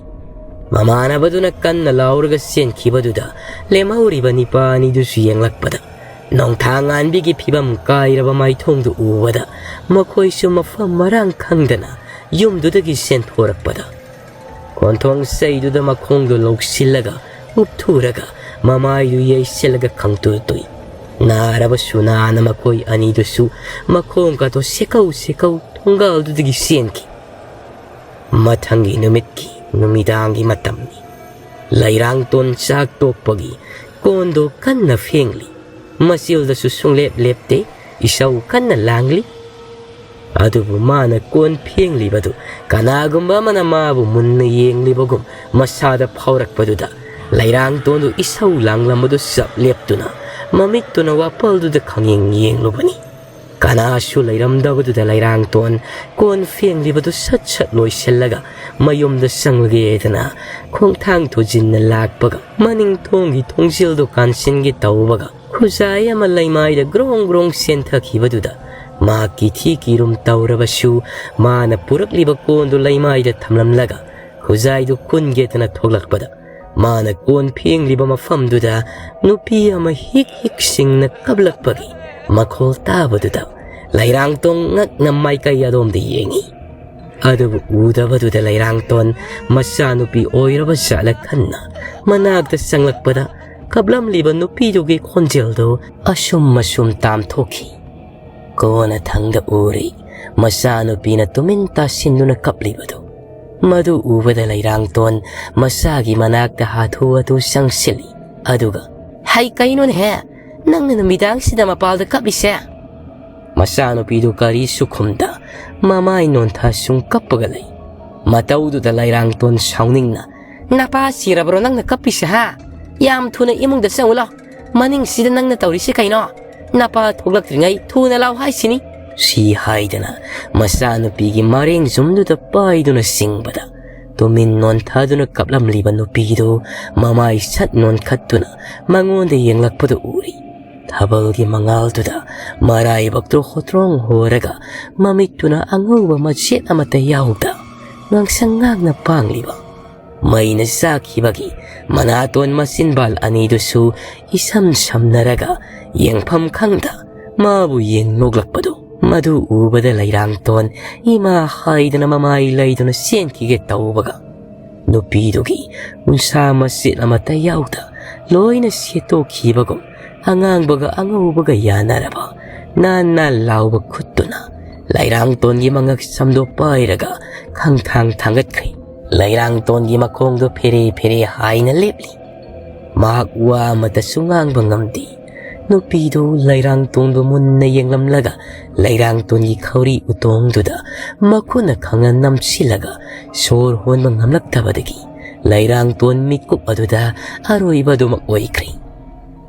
ꯃꯃꯥꯟꯅꯕꯗꯨꯅ ꯀꯟꯅ ꯂꯥꯎꯔꯒ ꯆꯦꯟꯈꯤꯕꯗꯨꯗ ꯂꯦꯝꯍꯧꯔꯤꯕ ꯅꯤꯄꯥ ꯑꯅꯤꯗꯨꯁꯨ ꯌꯦꯡꯂꯛꯄꯗ ꯅꯣꯡꯊꯥ ꯉꯥꯟꯕꯤꯒꯤ ꯐꯤꯕꯝ ꯀꯥꯏꯔꯕ ꯃꯥꯏꯊꯣꯡꯗꯨ ꯎꯕꯗ ꯃꯈꯣꯏꯁꯨ ꯃꯐꯝ ꯃꯔꯥꯡ ꯈꯪꯗꯅ ꯌꯨꯝꯗꯨꯗꯒꯤ ꯆꯦꯟꯊꯣꯔꯛꯄꯗ ꯀꯣꯟꯊꯣꯡ ꯆꯩꯗꯨꯗ ꯃꯈꯣꯡꯗꯨ ꯂꯧꯁꯤꯜꯂꯒ ꯎꯞꯊꯨꯔꯒ ꯃꯃꯥꯏꯗꯨ ꯌꯩꯁꯤꯜꯂꯒ ꯈꯪꯇꯨ ꯇꯨꯏ꯫ ꯅꯥꯔꯕ ꯁꯨꯅꯥꯅ ꯃꯈꯣꯏ ꯑꯅꯤꯗꯨꯁꯨ ꯃꯈꯣꯡꯒꯗꯣ ꯁꯦꯀꯧ ꯁꯦꯀꯧ ꯊꯣꯡꯒꯥꯜꯗꯨꯗꯒꯤ ꯆꯦꯟꯈꯤ꯫ ꯃꯊꯪꯒꯤ ꯅꯨꯃꯤꯠꯀꯤ ꯅꯨꯃꯤꯗꯥꯡꯒꯤ ꯃꯇꯝꯅꯤ꯫ ꯂꯩꯔꯥꯡꯇꯣꯟ ꯆꯥꯛ ꯇꯣꯛꯄꯒꯤ ꯀꯣꯟꯗꯣ ꯀꯟꯅ ꯐꯦꯡꯂꯤ꯫ ꯃꯆꯤꯜꯗꯁꯨ ꯁꯨꯡꯂꯦꯞ ꯂꯦꯞꯇꯦ, ꯏꯁꯧ ꯀꯟꯅ ꯂꯥꯡꯂꯤ꯫ ꯑꯗꯨꯕꯨ ꯃꯥꯅ ꯀꯣꯟ ꯐꯦꯡꯂꯤꯕꯗꯨ ꯀꯅꯥꯒꯨꯝꯕ ꯑꯃꯅ ꯃꯥꯕꯨ ꯃꯨꯟꯅ ꯌꯦꯡꯂꯤꯕꯒꯨꯝ ꯃꯁꯥꯗ ꯐꯥꯎꯔꯛꯄꯗꯨꯗ, ꯂꯩꯔꯥꯡꯇꯣꯟꯗꯨ ꯏꯁꯧ ꯂꯥꯡꯂꯝꯕꯗꯨ ꯆꯞ ꯂꯦꯞꯇꯨꯅ ꯃꯃꯤꯠꯇꯨꯅ ꯋꯥꯄꯜꯗꯨꯗ ꯈꯪꯌꯦꯡ ꯌꯦꯡꯂꯨꯕꯅꯤ꯫ ꯀꯅꯥꯁꯨ ꯂꯩꯔꯝꯗꯕꯗꯨꯗ ꯂꯩꯔꯥꯡꯇꯣꯟ ꯀꯣꯟ ꯐꯦꯡꯂꯤꯕꯗꯨ ꯁꯠ ꯁꯠ ꯂꯣꯏꯁꯤꯜꯂꯒ ꯃꯌꯨꯝꯗ ꯆꯪꯂꯒꯦꯗꯅ ꯈꯣꯡꯊꯥꯡ ꯊꯨꯖꯤꯟꯅ ꯂꯥꯛꯄꯒ, ꯃꯅꯤꯡ ꯊꯣꯡꯒꯤ ꯊꯣꯡꯖꯤꯜꯗꯨ ꯀꯥꯟꯁꯤꯟꯒꯦ ꯇꯧꯕꯒ, ꯈꯨꯖꯥꯏ ꯑꯃ ꯂꯩꯃꯥꯏꯗ ꯒ꯭ꯔꯣꯡ ꯒ꯭ꯔꯣꯡ ꯆꯦꯟꯊꯈꯤꯕꯗꯨꯗ, ꯃꯥ ꯀꯤꯊꯤ ꯀꯤꯔꯨꯝ ꯇꯧꯔꯕꯁꯨ ꯃꯥꯅ ꯄꯨꯔꯛꯂꯤꯕ ꯀꯣꯟꯗꯨ ꯂꯩꯃꯥꯏꯗ ꯊꯝꯂꯝꯂꯒ ꯈꯨꯖꯥꯏꯗꯨ ꯀꯨꯟꯒꯦꯗꯅ ꯊꯣꯛꯂꯛꯄꯗ, ꯃꯥꯅ ꯀꯣꯟ ꯐꯦꯡꯂꯤꯕ ꯃꯐꯝꯗꯨꯗ ꯅꯨꯄꯤ ꯑꯃ ꯍꯤꯛ ꯍꯤꯛ ꯁꯤꯡꯅ ꯀꯞꯂꯛꯄꯒꯤ ꯃꯈꯣꯜ ꯇꯥꯕꯗꯨꯗ ꯂꯩꯔꯥꯡꯇꯣꯟ ꯉꯛꯅ ꯃꯥꯏꯀꯩ ꯑꯗꯣꯝꯗ ꯌꯦꯡꯉꯤ꯫ ꯑꯗꯨꯕꯨ ꯎꯗꯕꯗꯨꯗ ꯂꯩꯔꯥꯡꯇꯣꯟ ꯃꯆꯥꯅꯨꯄꯤ ꯑꯣꯏꯔꯕ ꯖꯥꯠꯂ ꯈꯟꯅ ꯃꯅꯥꯛꯇ ꯆꯪꯂꯛꯄꯗ, ꯀꯞꯂꯝꯂꯤꯕ ꯅꯨꯄꯤꯗꯨꯒꯤ ꯈꯣꯟꯖꯦꯜꯗꯨ ꯑꯁꯨꯝ ꯑꯁꯨꯝ ꯇꯥꯝꯊꯣꯛꯈꯤ꯫ ꯀꯣꯟꯅꯊꯪꯗ ꯎꯔꯤ, ꯃꯆꯥꯅꯨꯄꯤꯅ ꯇꯨꯃꯤꯟ ꯇꯥꯁꯤꯟꯗꯨꯅ ꯀꯞꯂꯤꯕꯗꯨ꯫ ꯃꯗꯨ ꯎꯕꯗ ꯂꯩꯔꯥꯡꯇꯣꯟ ꯃꯆꯥꯒꯤ ꯃꯅꯥꯛꯇ ꯍꯥꯊꯨ ꯍꯥꯊꯨ ꯆꯪꯁꯤꯜꯂꯤ꯫ ꯑꯗꯨꯒ, "ꯍꯩ, ꯀꯩꯅꯣꯅꯦꯍꯦ? ꯅꯪꯅ ꯅꯨꯃꯤꯗꯥꯡꯁꯤꯗ ꯃꯄꯥꯜꯗ ꯀꯞꯂꯤꯁꯦ?" ꯃꯆꯥꯅꯨꯄꯤꯗꯨ ꯀꯔꯤꯁꯨ ꯈꯨꯝꯗ ꯃꯃꯥꯏ ꯅꯣꯟꯊ ꯁꯨꯝ ꯀꯞꯄꯒ ꯂꯩ꯫ ꯃꯇꯧꯗꯨꯗ ꯂꯩꯔꯥꯡꯇꯣꯟ ꯁꯥꯎꯅꯤꯡꯅ, "ꯅꯄꯥ ꯁꯤꯔꯕ꯭ꯔꯣ ꯅꯪꯅ ꯀꯞꯄꯤꯁꯦ, ꯍꯥ? ꯌꯥꯝ ꯊꯨꯅ ꯏꯃꯨꯡꯗ ꯆꯪꯉꯨ ꯂꯥꯎ꯫ ꯃꯅꯤꯡꯁꯤꯗ ꯅꯪꯅ ꯇꯧꯔꯤꯁꯦ ꯀꯩꯅꯣ? ꯅꯄꯥ ꯊꯣꯛꯂꯛꯇ꯭ꯔꯤꯉꯩ ꯊꯨꯅ ꯂꯥꯎ ꯍꯥꯏꯁꯤꯅꯤ"꯫ ꯁꯤ ꯍꯥꯏꯗꯅ ꯃꯆꯥꯅꯨꯄꯤꯒꯤ ꯃꯔꯦꯡ ꯖꯨꯝꯗꯨꯗ ꯄꯥꯏꯗꯨꯅ ꯆꯤꯡꯕꯗ, ꯇꯨꯃꯤꯟ ꯅꯣꯟꯊꯗꯨꯅ ꯀꯞꯂꯝꯂꯤꯕ ꯅꯨꯄꯤꯗꯨ ꯃꯃꯥꯏ ꯁꯠ ꯅꯣꯟꯈꯠꯇꯨꯅ ꯃꯉꯣꯟꯗ ꯌꯦꯡꯂꯛꯄꯗꯨ ꯎꯔꯤ꯫ ꯊꯥꯕꯜꯒꯤ ꯃꯉꯥꯜꯗꯨꯗ ꯃꯔꯥꯏꯕꯛꯇꯨ ꯍꯣꯇ꯭ꯔꯣꯡ ꯍꯣꯔꯒ, ꯃꯃꯤꯠꯇꯨꯅ ꯑꯉꯧꯕ ꯃꯆꯦꯠ ꯑꯃꯠꯇ ꯌꯥꯎꯗ ꯉꯥꯡꯁꯪ ꯉꯥꯡꯅ ꯄꯥꯡꯂꯤꯕ, ꯃꯩꯅ ꯆꯥꯛꯈꯤꯕꯒꯤ ꯃꯅꯥꯇꯣꯟ ꯃꯆꯤꯟꯕꯥꯜ ꯑꯅꯤꯗꯨꯁꯨ ꯏꯁꯝ ꯁꯝꯅꯔꯒ ꯌꯦꯡꯐꯝ ꯈꯪꯗ ꯃꯥꯕꯨ ꯌꯦꯡ ꯅꯣꯛꯂꯛꯄꯗꯨ, ꯃꯗꯨ ꯎꯕꯗ ꯂꯩꯔꯥꯡꯇꯣꯟ ꯏꯃꯥ ꯍꯥꯏꯗꯅ ꯃꯃꯥꯏ ꯂꯩꯗꯨꯅ ꯆꯦꯟꯈꯤꯒꯦ ꯇꯧꯕꯒ, ꯅꯨꯄꯤꯗꯨꯒꯤ ꯎꯟꯁꯥ ꯃꯆꯦꯠ ꯑꯃꯠꯇ ꯌꯥꯎꯗ ꯂꯣꯏꯅ ꯁꯦꯠꯇꯣꯛꯈꯤꯕꯒꯨꯝ, ꯑꯉꯥꯡꯕꯒ ꯑꯉꯧꯕꯒ ꯌꯥꯅꯔꯕ ꯅꯥꯟ ꯅꯥꯟ ꯂꯥꯎꯕ ꯈꯨꯠꯇꯨꯅ ꯂꯩꯔꯥꯡꯇꯣꯟꯒꯤ ꯃꯉꯛ ꯁꯝꯗꯣ ꯄꯥꯏꯔꯒ ꯈꯪꯊꯥꯡ ꯊꯥꯡꯒꯠꯈ꯭ꯔꯦ꯫ ꯂꯩꯔꯥꯡꯇꯣꯟꯒꯤ ꯃꯈꯣꯡꯗꯨ ꯐꯦꯔꯦ ꯐꯦꯔꯦ ꯍꯥꯏꯅ ꯂꯦꯞꯂꯤ꯫ ꯃꯍꯥꯛ ꯋꯥ ꯑꯃꯠꯇꯁꯨ ꯉꯥꯡꯕ ꯉꯝꯗꯦ꯫ ꯅꯨꯄꯤꯗꯨ ꯂꯩꯔꯥꯡꯇꯣꯟꯕꯨ ꯃꯨꯟꯅ ꯌꯦꯡꯂꯝꯂꯒ ꯂꯩꯔꯥꯡꯇꯣꯟꯒꯤ ꯈꯧꯔꯤ ꯎꯇꯣꯡꯗꯨꯗ ꯃꯈꯨꯠꯅ ꯈꯪꯅ ꯅꯝꯁꯤꯜꯂꯒ ꯁꯣꯔ ꯍꯣꯟꯕ ꯉꯝꯂꯛꯇꯕꯗꯒꯤ ꯂꯩꯔꯥꯡꯇꯣꯟ ꯃꯤꯀꯨꯞ ꯑꯗꯨꯗ ꯑꯔꯣꯏꯕ ꯑꯗꯨꯃꯛ ꯑꯣꯏꯈ꯭ꯔꯦ꯫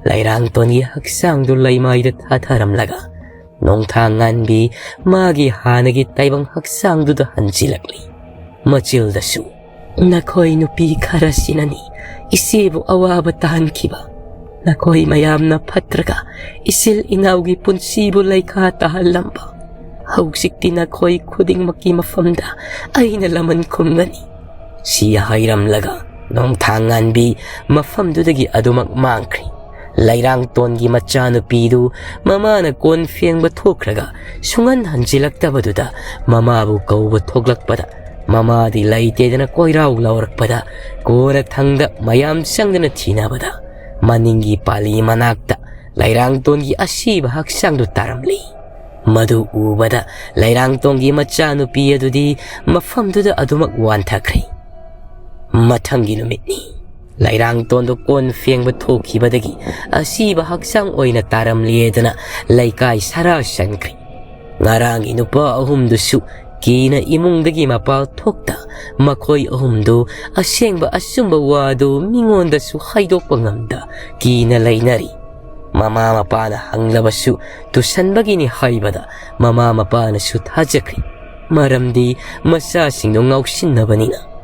ꯂꯩꯔꯥꯡꯇꯣꯟꯒꯤ ꯍꯛꯆꯥꯡꯗꯨ ꯂꯩꯃꯥꯏꯗ ꯊꯥꯊꯔꯝꯂꯒ ꯅꯣꯡꯊꯥꯡ ꯉꯥꯟꯕꯤ ꯃꯥꯒꯤ ꯍꯥꯟꯅꯒꯤ ꯇꯥꯏꯕꯪ ꯍꯛꯆꯥꯡꯗꯨꯗ ꯍꯟꯖꯤꯜꯂꯛꯂꯤ꯫ ꯃꯆꯤꯜꯗꯁꯨ, "ꯅꯈꯣꯏ ꯅꯨꯄꯤ ꯈꯔꯁꯤꯅꯅꯤ ꯏꯆꯦꯕꯨ ꯑꯋꯥꯕ ꯇꯥꯍꯟꯈꯤꯕ꯫ ꯅꯈꯣꯏ ꯃꯌꯥꯝꯅ ꯐꯠꯇ꯭ꯔꯒ ꯏꯆꯤꯜ ꯏꯅꯥꯎꯒꯤ ꯄꯨꯟꯁꯤꯕꯨ ꯂꯩꯈꯥ ꯇꯥꯍꯜꯂꯝꯕ꯫ ꯍꯧꯖꯤꯛꯇꯤ ꯅꯈꯣꯏ ꯈꯨꯗꯤꯡꯃꯛꯀꯤ ꯃꯐꯝꯗ ꯑꯩꯅ ꯂꯃꯟ ꯈꯨꯝꯒꯅꯤ"꯫ ꯁꯤ ꯍꯥꯏꯔꯝꯂꯒ ꯅꯣꯡꯊꯥꯡ ꯉꯥꯟꯕꯤ ꯃꯐꯝꯗꯨꯗꯒꯤ ꯑꯗꯨꯃꯛ ꯃꯥꯡꯈ꯭ꯔꯤ꯫ ꯂꯩꯔꯥꯡꯇꯣꯟꯒꯤ ꯃꯆꯥꯅꯨꯄꯤꯗꯨ ꯃꯃꯥꯅ ꯀꯣꯟ ꯐꯦꯡꯕ ꯊꯣꯛꯈ꯭ꯔꯒ ꯁꯨꯡꯍꯟ ꯍꯟꯖꯤꯜꯂꯛꯇꯕꯗꯨꯗ ꯃꯃꯥꯕꯨ ꯀꯧꯕ ꯊꯣꯛꯂꯛꯄꯗ ꯃꯃꯥꯗꯤ ꯂꯩꯇꯦꯗꯅ ꯀꯣꯏꯔꯥꯎ ꯂꯥꯎꯔꯛꯄꯗ ꯀꯣꯟꯅꯊꯪꯗ ꯃꯌꯥꯝ ꯆꯪꯗꯅ ꯊꯤꯅꯕꯗ ꯃꯅꯤꯡꯒꯤ ꯄꯥꯂꯤ ꯃꯅꯥꯛꯇ ꯂꯩꯔꯥꯡꯇꯣꯟꯒꯤ ꯑꯁꯤꯕ ꯍꯛꯆꯥꯡꯗꯨ ꯇꯥꯔꯝꯂꯤ꯫ ꯃꯗꯨ ꯎꯕꯗ ꯂꯩꯔꯥꯡꯇꯣꯟꯒꯤ ꯃꯆꯥꯅꯨꯄꯤ ꯑꯗꯨꯗꯤ ꯃꯐꯝꯗꯨꯗ ꯑꯗꯨꯃꯛ ꯋꯥꯟꯊꯈ꯭ꯔꯦ꯫ ꯃꯊꯪꯒꯤ ꯅꯨꯃꯤꯠꯅꯤ꯫ ꯂꯩꯔꯥꯡꯇꯣꯟꯗꯨ ꯀꯣꯟ ꯐꯦꯡꯕ ꯊꯣꯛꯈꯤꯕꯗꯒꯤ ꯑꯁꯤꯕ ꯍꯛꯆꯥꯡ ꯑꯣꯏꯅ ꯇꯥꯔꯝꯂꯦꯗꯅ ꯂꯩꯀꯥꯏ ꯁꯥꯔꯥ ꯁꯟꯈ꯭ꯔꯦ꯫ ꯉꯔꯥꯡꯒꯤ ꯅꯨꯄꯥ ꯑꯍꯨꯝꯗꯨꯁꯨ ꯀꯤꯅ ꯏꯃꯨꯡꯗꯒꯤ ꯃꯄꯥꯜ ꯊꯣꯛꯇ ꯃꯈꯣꯏ ꯑꯍꯨꯝꯗꯨ ꯑꯁꯦꯡꯕ ꯑꯆꯨꯝꯕ ꯋꯥꯗꯨ ꯃꯤꯉꯣꯟꯗꯁꯨ ꯍꯥꯏꯗꯣꯛꯄ ꯉꯝꯗ ꯀꯤꯅ ꯂꯩꯅꯔꯤ꯫ ꯃꯃꯥ ꯃꯄꯥꯅ ꯍꯪꯂꯕꯁꯨ ꯇꯨꯁꯟꯕꯒꯤꯅꯤ ꯍꯥꯏꯕꯗ ꯃꯃꯥ ꯃꯄꯥꯅꯁꯨ ꯊꯥꯖꯈ꯭ꯔꯤ꯫ ꯃꯔꯝꯗꯤ ꯃꯆꯥꯁꯤꯡꯗꯨ ꯉꯥꯎꯁꯤꯟꯅꯕꯅꯤꯅ꯫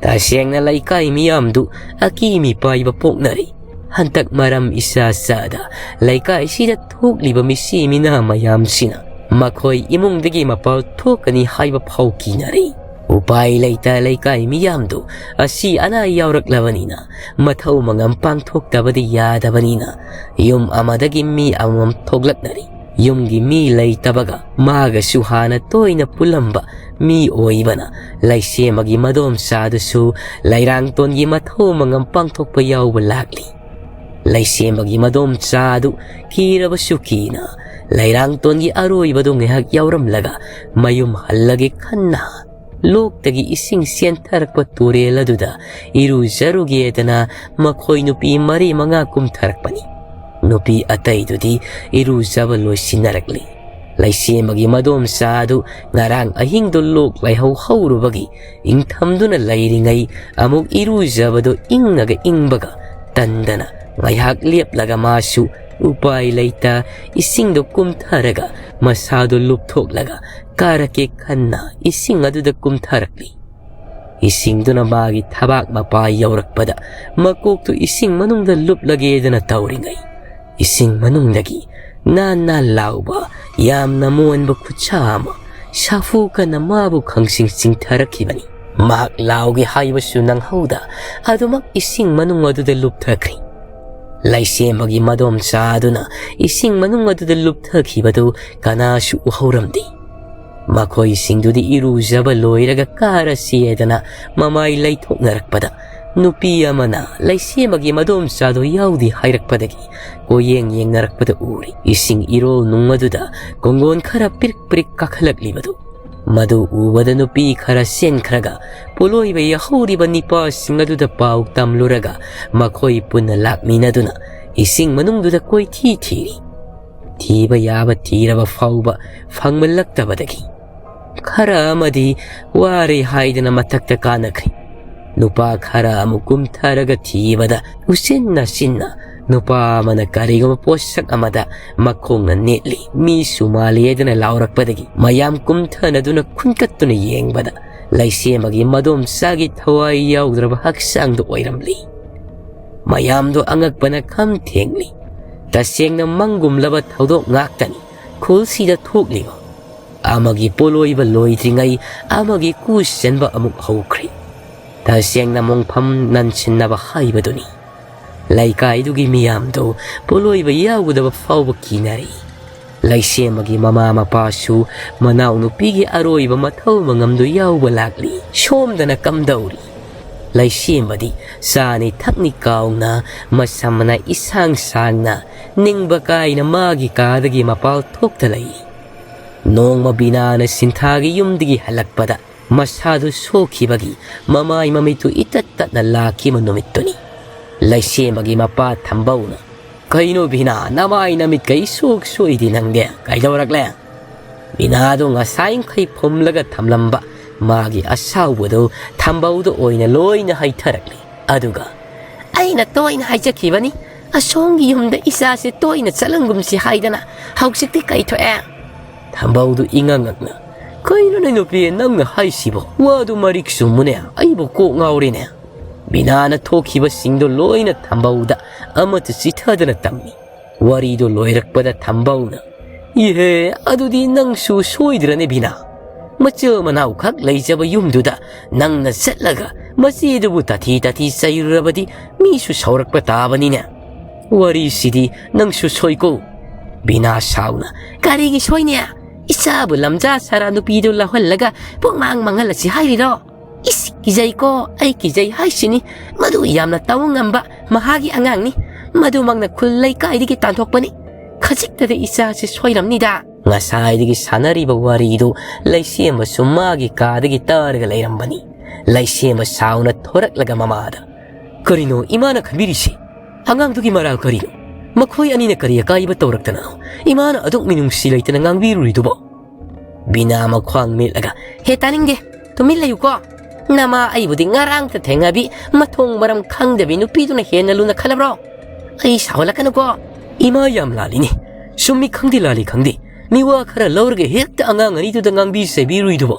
ꯇꯁꯦꯡꯅ ꯂꯩꯀꯥꯏ ꯃꯤꯌꯥꯝꯗꯨ ꯑꯀꯤ ꯃꯤꯄꯥꯏꯕ ꯄꯣꯛꯅꯔꯤ꯫ ꯍꯟꯗꯛ ꯃꯔꯝ ꯏꯆꯥ ꯆꯥꯗ ꯂꯩꯀꯥꯏꯁꯤꯗ ꯊꯣꯛꯂꯤꯕ ꯃꯤꯁꯤ ꯃꯤꯅꯥ ꯃꯌꯥꯝꯁꯤꯅ ꯃꯈꯣꯏ ꯏꯃꯨꯡꯗꯒꯤ ꯃꯄꯥꯜ ꯊꯣꯛꯀꯅꯤ ꯍꯥꯏꯕ ꯐꯥꯎ ꯀꯤꯅꯔꯤ꯫ ꯎꯄꯥꯏ ꯂꯩꯇ ꯂꯩꯀꯥꯏ ꯃꯤꯌꯥꯝꯗꯨ ꯑꯁꯤ ꯑꯅꯥ ꯌꯥꯎꯔꯛꯂꯕꯅꯤꯅ ꯃꯊꯧ ꯃꯉꯝ ꯄꯥꯡꯊꯣꯛꯇꯕꯗꯤ ꯌꯥꯗꯕꯅꯤꯅ ꯌꯨꯝ ꯑꯃꯗꯒꯤ ꯃꯤ ꯑꯃꯃꯝ ꯊꯣꯛꯂꯛꯅꯔꯤ꯫ ꯌꯨꯝꯒꯤ ꯃꯤ ꯂꯩꯇꯕꯒ ꯃꯥꯒꯁꯨ ꯍꯥꯟꯅ ꯇꯣꯏꯅ ꯄꯨꯜꯂꯝꯕ ꯃꯤ ꯑꯣꯏꯕꯅ ꯂꯩꯁꯦꯝꯕꯒꯤ ꯃꯗꯣꯝꯆꯥꯗꯨꯁꯨ ꯂꯩꯔꯥꯡꯇꯣꯟꯒꯤ ꯃꯊꯧ ꯃꯉꯝ ꯄꯥꯡꯊꯣꯛꯄ ꯌꯥꯎꯕ ꯂꯥꯛꯂꯤ꯫ ꯂꯩꯁꯦꯝꯕꯒꯤ ꯃꯗꯣꯝꯆꯥꯗꯨ ꯀꯤꯔꯕꯁꯨ ꯀꯤꯅ ꯂꯩꯔꯥꯡꯇꯣꯟꯒꯤ ꯑꯔꯣꯏꯕꯗꯨ ꯉꯥꯏꯍꯥꯛ ꯌꯥꯎꯔꯝꯂꯒ ꯃꯌꯨꯝ ꯍꯜꯂꯒꯦ ꯈꯟꯅ ꯂꯣꯛꯇꯒꯤ ꯏꯁꯤꯡ ꯆꯦꯟꯊꯔꯛꯄ ꯇꯨꯔꯦꯜ ꯑꯗꯨꯗ ꯏꯔꯨꯖꯔꯨꯒꯦꯗꯅ ꯃꯈꯣꯏ ꯅꯨꯄꯤ ꯃꯔꯤ ꯃꯉꯥ ꯀꯨꯝꯊꯔꯛꯄꯅꯤ꯫ ꯅꯨꯄꯤ ꯑꯇꯩꯗꯨꯗꯤ ꯏꯔꯨꯖꯕ ꯂꯣꯏꯁꯤꯟꯅꯔꯛꯂꯤ꯫ ꯂꯩꯁꯦꯝꯕꯒꯤ ꯃꯗꯣꯝꯆꯥ ꯑꯗꯨ ꯉꯔꯥꯡ ꯑꯍꯤꯡꯗꯣ ꯂꯣꯛ ꯂꯥꯏꯍꯧ ꯍꯧꯔꯨꯕꯒꯤ ꯏꯪꯊꯝꯗꯨꯅ ꯂꯩꯔꯤꯉꯩ ꯑꯃꯨꯛ ꯏꯔꯨꯖꯕꯗꯣ ꯏꯪꯉꯒ ꯏꯪꯕꯒ ꯇꯟꯗꯅ ꯉꯥꯏꯍꯥꯛ ꯂꯦꯞꯂꯒ ꯃꯥꯁꯨ ꯎꯄꯥꯏ ꯂꯩꯇ ꯏꯁꯤꯡꯗꯣ ꯀꯨꯝꯊꯔꯒ ꯃꯁꯥꯗꯣ ꯂꯨꯞꯊꯣꯛꯂꯒ ꯀꯥꯔꯛꯀꯦ ꯈꯟꯅ ꯏꯁꯤꯡ ꯑꯗꯨꯗ ꯀꯨꯝꯊꯔꯛꯂꯤ꯫ ꯏꯁꯤꯡꯗꯨꯅ ꯃꯥꯒꯤ ꯊꯕꯥꯛ ꯃꯄꯥ ꯌꯧꯔꯛꯄꯗ ꯃꯀꯣꯛꯇꯨ ꯏꯁꯤꯡ ꯃꯅꯨꯡꯗ ꯂꯨꯞꯂꯒꯦꯗꯅ ꯇꯧꯔꯤꯉꯩ ꯏꯁꯤꯡ ꯃꯅꯨꯡꯗꯒꯤ ꯅꯥꯟ ꯅꯥꯟ ꯂꯥꯎꯕ ꯌꯥꯝꯅ ꯃꯣꯟꯕ ꯈꯨꯠꯁꯥ ꯑꯃ ꯁꯥꯐꯨ ꯀꯟꯅ ꯃꯥꯕꯨ ꯈꯪꯁꯤꯡ ꯆꯤꯡꯊꯔꯛꯈꯤꯕꯅꯤ꯫ ꯃꯍꯥꯛ ꯂꯥꯎꯒꯦ ꯍꯥꯏꯕꯁꯨ ꯅꯪꯍꯧꯗ ꯑꯗꯨꯃꯛ ꯏꯁꯤꯡ ꯃꯅꯨꯡ ꯑꯗꯨꯗ ꯂꯨꯞꯊꯈ꯭ꯔꯦ꯫ ꯂꯩꯁꯦꯝꯕꯒꯤ ꯃꯗꯣꯝꯆꯥ ꯑꯗꯨꯅ ꯏꯁꯤꯡ ꯃꯅꯨꯡ ꯑꯗꯨꯗ ꯂꯨꯞꯊꯈꯤꯕꯗꯨ ꯀꯅꯥꯁꯨ ꯎꯍꯧꯔꯝꯗꯦ꯫ ꯃꯈꯣꯏꯁꯤꯡꯗꯨꯗꯤ ꯏꯔꯨꯖꯕ ꯂꯣꯏꯔꯒ ꯀꯥꯔꯁꯤꯗꯅ ꯃꯃꯥꯏ ꯂꯩꯊꯣꯛꯅꯔꯛꯄꯗ ꯅꯨꯄꯤ ꯑꯃꯅ ꯂꯩꯁꯦꯝꯕꯒꯤ ꯃꯗꯣꯝꯆꯥꯗꯨ ꯌꯥꯎꯗꯦ ꯍꯥꯏꯔꯛꯄꯗꯒꯤ ꯀꯣꯌꯦꯡ ꯌꯦꯡꯅꯔꯛꯄꯗ ꯎꯔꯤ꯫ ꯏꯁꯤꯡ ꯏꯔꯣꯜ ꯅꯨꯡ ꯑꯗꯨꯗ ꯀꯣꯡꯒꯣꯟ ꯈꯔ ꯄ꯭ꯔꯤꯛ ꯄ꯭ꯔꯤꯛ ꯀꯥꯈꯠꯂꯛꯂꯤꯕꯗꯨ꯫ ꯃꯗꯨ ꯎꯕꯗ ꯅꯨꯄꯤ ꯈꯔ ꯆꯦꯟꯈ꯭ꯔꯒ ꯄꯣꯠꯂꯣꯏꯕ ꯌꯥꯍꯧꯔꯤꯕ ꯅꯤꯄꯥꯁꯤꯡ ꯑꯗꯨꯗ ꯄꯥꯎ ꯇꯝꯂꯨꯔꯒ ꯃꯈꯣꯏ ꯄꯨꯟꯅ ꯂꯥꯛꯃꯤꯟꯅꯗꯨꯅ ꯏꯁꯤꯡ ꯃꯅꯨꯡꯗꯨꯗ ꯀꯣꯏꯊꯤ ꯊꯤꯔꯤ꯫ ꯊꯤꯕ ꯌꯥꯕ ꯊꯤꯔꯕ ꯐꯥꯎꯕ ꯐꯪꯃꯜꯂꯛꯇꯕꯗꯒꯤ ꯈꯔ ꯑꯃꯗꯤ ꯋꯥꯔꯦ ꯍꯥꯏꯗꯅ ꯃꯊꯛꯇ ꯀꯥꯅꯈ꯭ꯔꯦ꯫ ꯅꯨꯄꯥ ꯈꯔ ꯑꯃꯨꯛ ꯀꯨꯝꯊꯔꯒ ꯊꯤꯕꯗ ꯎꯆꯤꯟ ꯅꯥꯆꯤꯟꯅ ꯅꯨꯄꯥ ꯑꯃꯅ ꯀꯔꯤꯒꯨꯝꯕ ꯄꯣꯠꯁꯛ ꯑꯃꯗ ꯃꯈꯣꯡꯅ ꯅꯦꯠꯂꯤ, ꯃꯤꯁꯨ ꯃꯥꯜꯂꯤ ꯍꯥꯏꯗꯅ ꯂꯥꯎꯔꯛꯄꯗꯒꯤ ꯃꯌꯥꯝ ꯀꯨꯝꯊꯅꯗꯨꯅ ꯈꯨꯟꯀꯠꯇꯨꯅ ꯌꯦꯡꯕꯗ ꯂꯩꯁꯦꯝꯕꯒꯤ ꯃꯗꯣꯝꯆꯥꯒꯤ ꯊꯋꯥꯏ ꯌꯥꯎꯗ꯭ꯔꯕ ꯍꯛꯆꯥꯡꯗꯨ ꯑꯣꯏꯔꯝꯂꯤ꯫ ꯃꯌꯥꯝꯗꯨ ꯑꯉꯛꯄꯅ ꯈꯝ ꯊꯦꯡꯂꯤ꯫ ꯇꯁꯦꯡꯅ ꯃꯪꯒꯨꯝꯂꯕ ꯊꯧꯗꯣꯛ ꯉꯥꯛꯇꯅꯤ ꯈꯨꯜꯁꯤꯗ ꯊꯣꯛꯂꯤꯕ꯫ ꯑꯃꯒꯤ ꯄꯣꯠꯂꯣꯏꯕ ꯂꯣꯏꯗ꯭ꯔꯤꯉꯩ ꯑꯃꯒꯤ ꯀꯨ ꯆꯟꯕ ꯑꯃꯨꯛ ꯍꯧꯈ꯭ꯔꯦ꯫ ꯇꯁꯦꯡꯅ ꯃꯣꯡꯐꯝ ꯅꯟꯁꯤꯟꯅꯕ ꯍꯥꯏꯕꯗꯨꯅꯤ꯫ ꯂꯩꯀꯥꯏꯗꯨꯒꯤ ꯃꯤꯌꯥꯝꯗꯨ ꯄꯣꯠꯂꯣꯏꯕ ꯌꯥꯎꯒꯗꯕ ꯐꯥꯎꯕ ꯀꯤꯅꯔꯤ꯫ ꯂꯩꯁꯦꯝꯕꯒꯤ ꯃꯃꯥ ꯃꯄꯥꯁꯨ ꯃꯅꯥꯎꯅꯨꯄꯤꯒꯤ ꯑꯔꯣꯏꯕ ꯃꯊꯧ ꯃꯉꯝꯗꯨ ꯌꯥꯎꯕ ꯂꯥꯛꯂꯤ꯫ ꯁꯣꯝꯗꯅ ꯀꯝꯗꯧꯔꯤ? ꯂꯩꯁꯦꯝꯕꯗꯤ ꯆꯥꯅꯤ ꯊꯛꯅꯤ ꯀꯥꯎꯅ ꯃꯁꯝꯅ ꯏꯁꯥꯡ ꯁꯥꯡꯅ ꯅꯤꯡꯕ ꯀꯥꯏꯅ ꯃꯥꯒꯤ ꯀꯥꯗꯒꯤ ꯃꯄꯥꯜ ꯊꯣꯛꯇ ꯂꯩ꯫ ꯅꯣꯡꯃ ꯕꯤꯅꯥꯅ ꯁꯤꯟꯊꯥꯒꯤ ꯌꯨꯝꯗꯒꯤ ꯍꯜꯂꯛꯄꯗ ꯃꯁꯥꯗꯨ ꯁꯣꯛꯈꯤꯕꯒꯤ ꯃꯃꯥꯏ ꯃꯃꯤꯠꯇꯨ ꯏꯇꯠ ꯇꯠꯅ ꯂꯥꯛꯈꯤꯕ ꯅꯨꯃꯤꯠꯇꯨꯅꯤ꯫ ꯂꯩꯁꯦꯝꯕꯒꯤ ꯃꯄꯥ ꯊꯝꯕꯧꯅ, "ꯀꯩꯅꯣ ꯕꯤꯅꯥ, ꯅꯃꯥꯏ ꯅꯃꯤꯠꯀ ꯏꯁꯣꯛ ꯁꯣꯛꯏꯗꯤ ꯅꯪꯗꯤ, ꯀꯩꯗꯧꯔꯛꯂꯦ?" ꯕꯤꯅꯥꯗꯨ ꯉꯁꯥꯏꯈꯩ ꯐꯨꯝꯂꯒ ꯊꯝꯂꯝꯕ ꯃꯥꯒꯤ ꯑꯁꯥꯎꯕꯗꯨ ꯊꯝꯕꯧꯗ ꯑꯣꯏꯅ ꯂꯣꯏꯅ ꯍꯩꯊꯔꯛꯂꯦ꯫ ꯑꯗꯨꯒ, "ꯑꯩꯅ ꯇꯣꯏꯅ ꯍꯥꯏꯖꯈꯤꯕꯅꯤ, ꯑꯁꯣꯝꯒꯤ ꯌꯨꯝꯗ ꯏꯆꯥꯁꯦ ꯇꯣꯏꯅ ꯆꯠꯂꯝꯒꯨꯝꯁꯤ ꯍꯥꯏꯗꯅ, ꯍꯧꯖꯤꯛꯇꯤ ꯀꯩ ꯊꯣꯛꯑꯦ?" ꯊꯝꯕꯧꯗꯨ ꯏꯉꯛ ꯉꯛꯅ, "ꯀꯩꯅꯣꯅꯦ ꯅꯨꯄꯤ, ꯅꯪꯅ ꯍꯥꯏꯁꯤꯕꯣ? ꯋꯥꯗꯨ ꯃꯔꯤꯛ ꯆꯨꯝꯃꯨꯅꯦ, ꯑꯩꯕꯨ ꯀꯣꯛ ꯉꯥꯎꯔꯦꯅꯦ꯫" ꯕꯤꯅꯥꯅ ꯊꯣꯛꯈꯤꯕꯁꯤꯡꯗꯣ ꯂꯣꯏꯅ ꯊꯝꯕꯧꯗ ꯑꯃꯠꯇ ꯆꯤꯊꯗꯅ ꯇꯝꯃꯤ꯫ ꯋꯥꯔꯤꯗꯨ ꯂꯣꯏꯔꯛꯄꯗ ꯊꯝꯕꯧꯅ, "ꯏꯍꯦ, ꯑꯗꯨꯗꯤ ꯅꯪꯁꯨ ꯁꯣꯏꯗ꯭ꯔꯅꯦ ꯕꯤꯅꯥ? ꯃꯆꯤꯜ ꯃꯅꯥꯎ ꯈꯛ ꯂꯩꯖꯕ ꯌꯨꯝꯗꯨꯗ ꯅꯪꯅ ꯆꯠꯂꯒ ꯃꯆꯦꯗꯨꯕꯨ ꯇꯥꯊꯤ ꯇꯥꯊꯤ ꯆꯩꯔꯨꯔꯕꯗꯤ ꯃꯤꯁꯨ ꯁꯥꯎꯔꯛꯄ ꯇꯥꯕꯅꯤꯅꯦ꯫ ꯋꯥꯔꯤꯁꯤꯗꯤ ꯅꯪꯁꯨ ꯁꯣꯏꯀꯣ꯫" ꯕꯤꯅꯥ ꯁꯥꯎꯅ, "ꯀꯔꯤꯒꯤ ꯁꯣꯏꯅꯦ? ꯏꯆꯥꯕꯨ ꯂꯝꯖꯥ ꯁꯥꯔꯥ ꯅꯨꯄꯤꯗꯨ ꯂꯧꯍꯜꯂꯒ ꯄꯨꯡꯃꯥꯡ ꯃꯥꯡꯍꯜꯂꯁꯤ ꯍꯥꯏꯔꯤꯔꯣ? ꯏꯁ, ꯀꯤꯖꯩꯀꯣ, ꯑꯩ ꯀꯤꯖꯩ ꯍꯥꯏꯁꯤꯅꯤ꯫ ꯃꯗꯨ ꯌꯥꯝꯅ ꯇꯧ ꯉꯝꯕ ꯃꯍꯥꯛꯀꯤ ꯑꯉꯥꯡꯅꯤ꯫ ꯃꯗꯨꯃꯛꯅ ꯈꯨꯜ ꯂꯩꯀꯥꯏꯗꯒꯤ ꯇꯥꯟꯊꯣꯛꯄꯅꯤ꯫ ꯈꯖꯤꯛꯇꯗ ꯏꯆꯥꯁꯤ ꯁꯣꯏꯔꯝꯅꯤꯗ꯫" ꯉꯁꯥꯏꯗꯒꯤ ꯁꯥꯟꯅꯔꯤꯕ ꯋꯥꯔꯤꯗꯨ ꯂꯩꯁꯦꯝꯕꯁꯨ ꯃꯥꯒꯤ ꯀꯥꯗꯒꯤ ꯇꯥꯔꯒ ꯂꯩꯔꯝꯕꯅꯤ꯫ ꯂꯩꯁꯦꯝꯕ ꯁꯥꯎꯅ ꯊꯣꯔꯛꯂꯒ ꯃꯃꯥꯗ, "ꯀꯔꯤꯅꯣ ꯏꯃꯥꯅ ꯈꯟꯕꯤꯔꯤꯁꯤ? ꯑꯉꯥꯡꯗꯨꯒꯤ ꯃꯔꯥꯜ ꯀꯔꯤꯅꯣ? ꯃꯈꯣꯏ ꯑꯅꯤꯅ ꯀꯔꯤ ꯑꯀꯥꯏꯕ ꯇꯧꯔꯛꯇꯅꯅꯣ ꯏꯃꯥꯅ ꯑꯗꯨꯛ ꯃꯤꯅꯨꯡꯁꯤ ꯂꯩꯇꯅ ꯉꯥꯡꯕꯤꯔꯨꯔꯤꯗꯨꯕꯣ?" ꯕꯤꯅꯥ ꯃꯈ꯭ꯋꯥꯡ ꯃꯦꯠꯂꯒ, "ꯍꯦ ꯇꯥꯅꯤꯡꯗꯦ, ꯇꯨꯃꯤꯟ ꯂꯩꯌꯨꯀꯣ꯫ ꯅꯃꯥ ꯑꯩꯕꯨꯗꯤ ꯉꯔꯥꯡꯇ ꯊꯦꯡꯅꯕꯤ ꯃꯊꯣꯡ ꯃꯔꯝ ꯈꯪꯗꯕꯤ ꯅꯨꯄꯤꯗꯨꯅ ꯍꯦꯟꯅ ꯂꯨꯅ ꯈꯜꯂꯕ꯭ꯔꯣ? ꯑꯩ ꯁꯥꯎꯍꯜꯂꯛꯀꯅꯨꯀꯣ꯫" "ꯏꯃꯥ ꯌꯥꯝ ꯂꯥꯜꯂꯤꯅꯦ꯫ ꯆꯨꯝꯃꯤ ꯈꯪꯗꯦ ꯂꯥꯜꯂꯤ ꯈꯪꯗꯦ, ꯃꯤꯋꯥ ꯈꯔ ꯂꯧꯔꯒ ꯍꯦꯛꯇ ꯑꯉꯥꯡ ꯑꯅꯤꯗꯨꯗ ꯉꯥꯡꯕꯤ ꯆꯩꯕꯤꯔꯨꯏꯗꯨꯕꯣ?"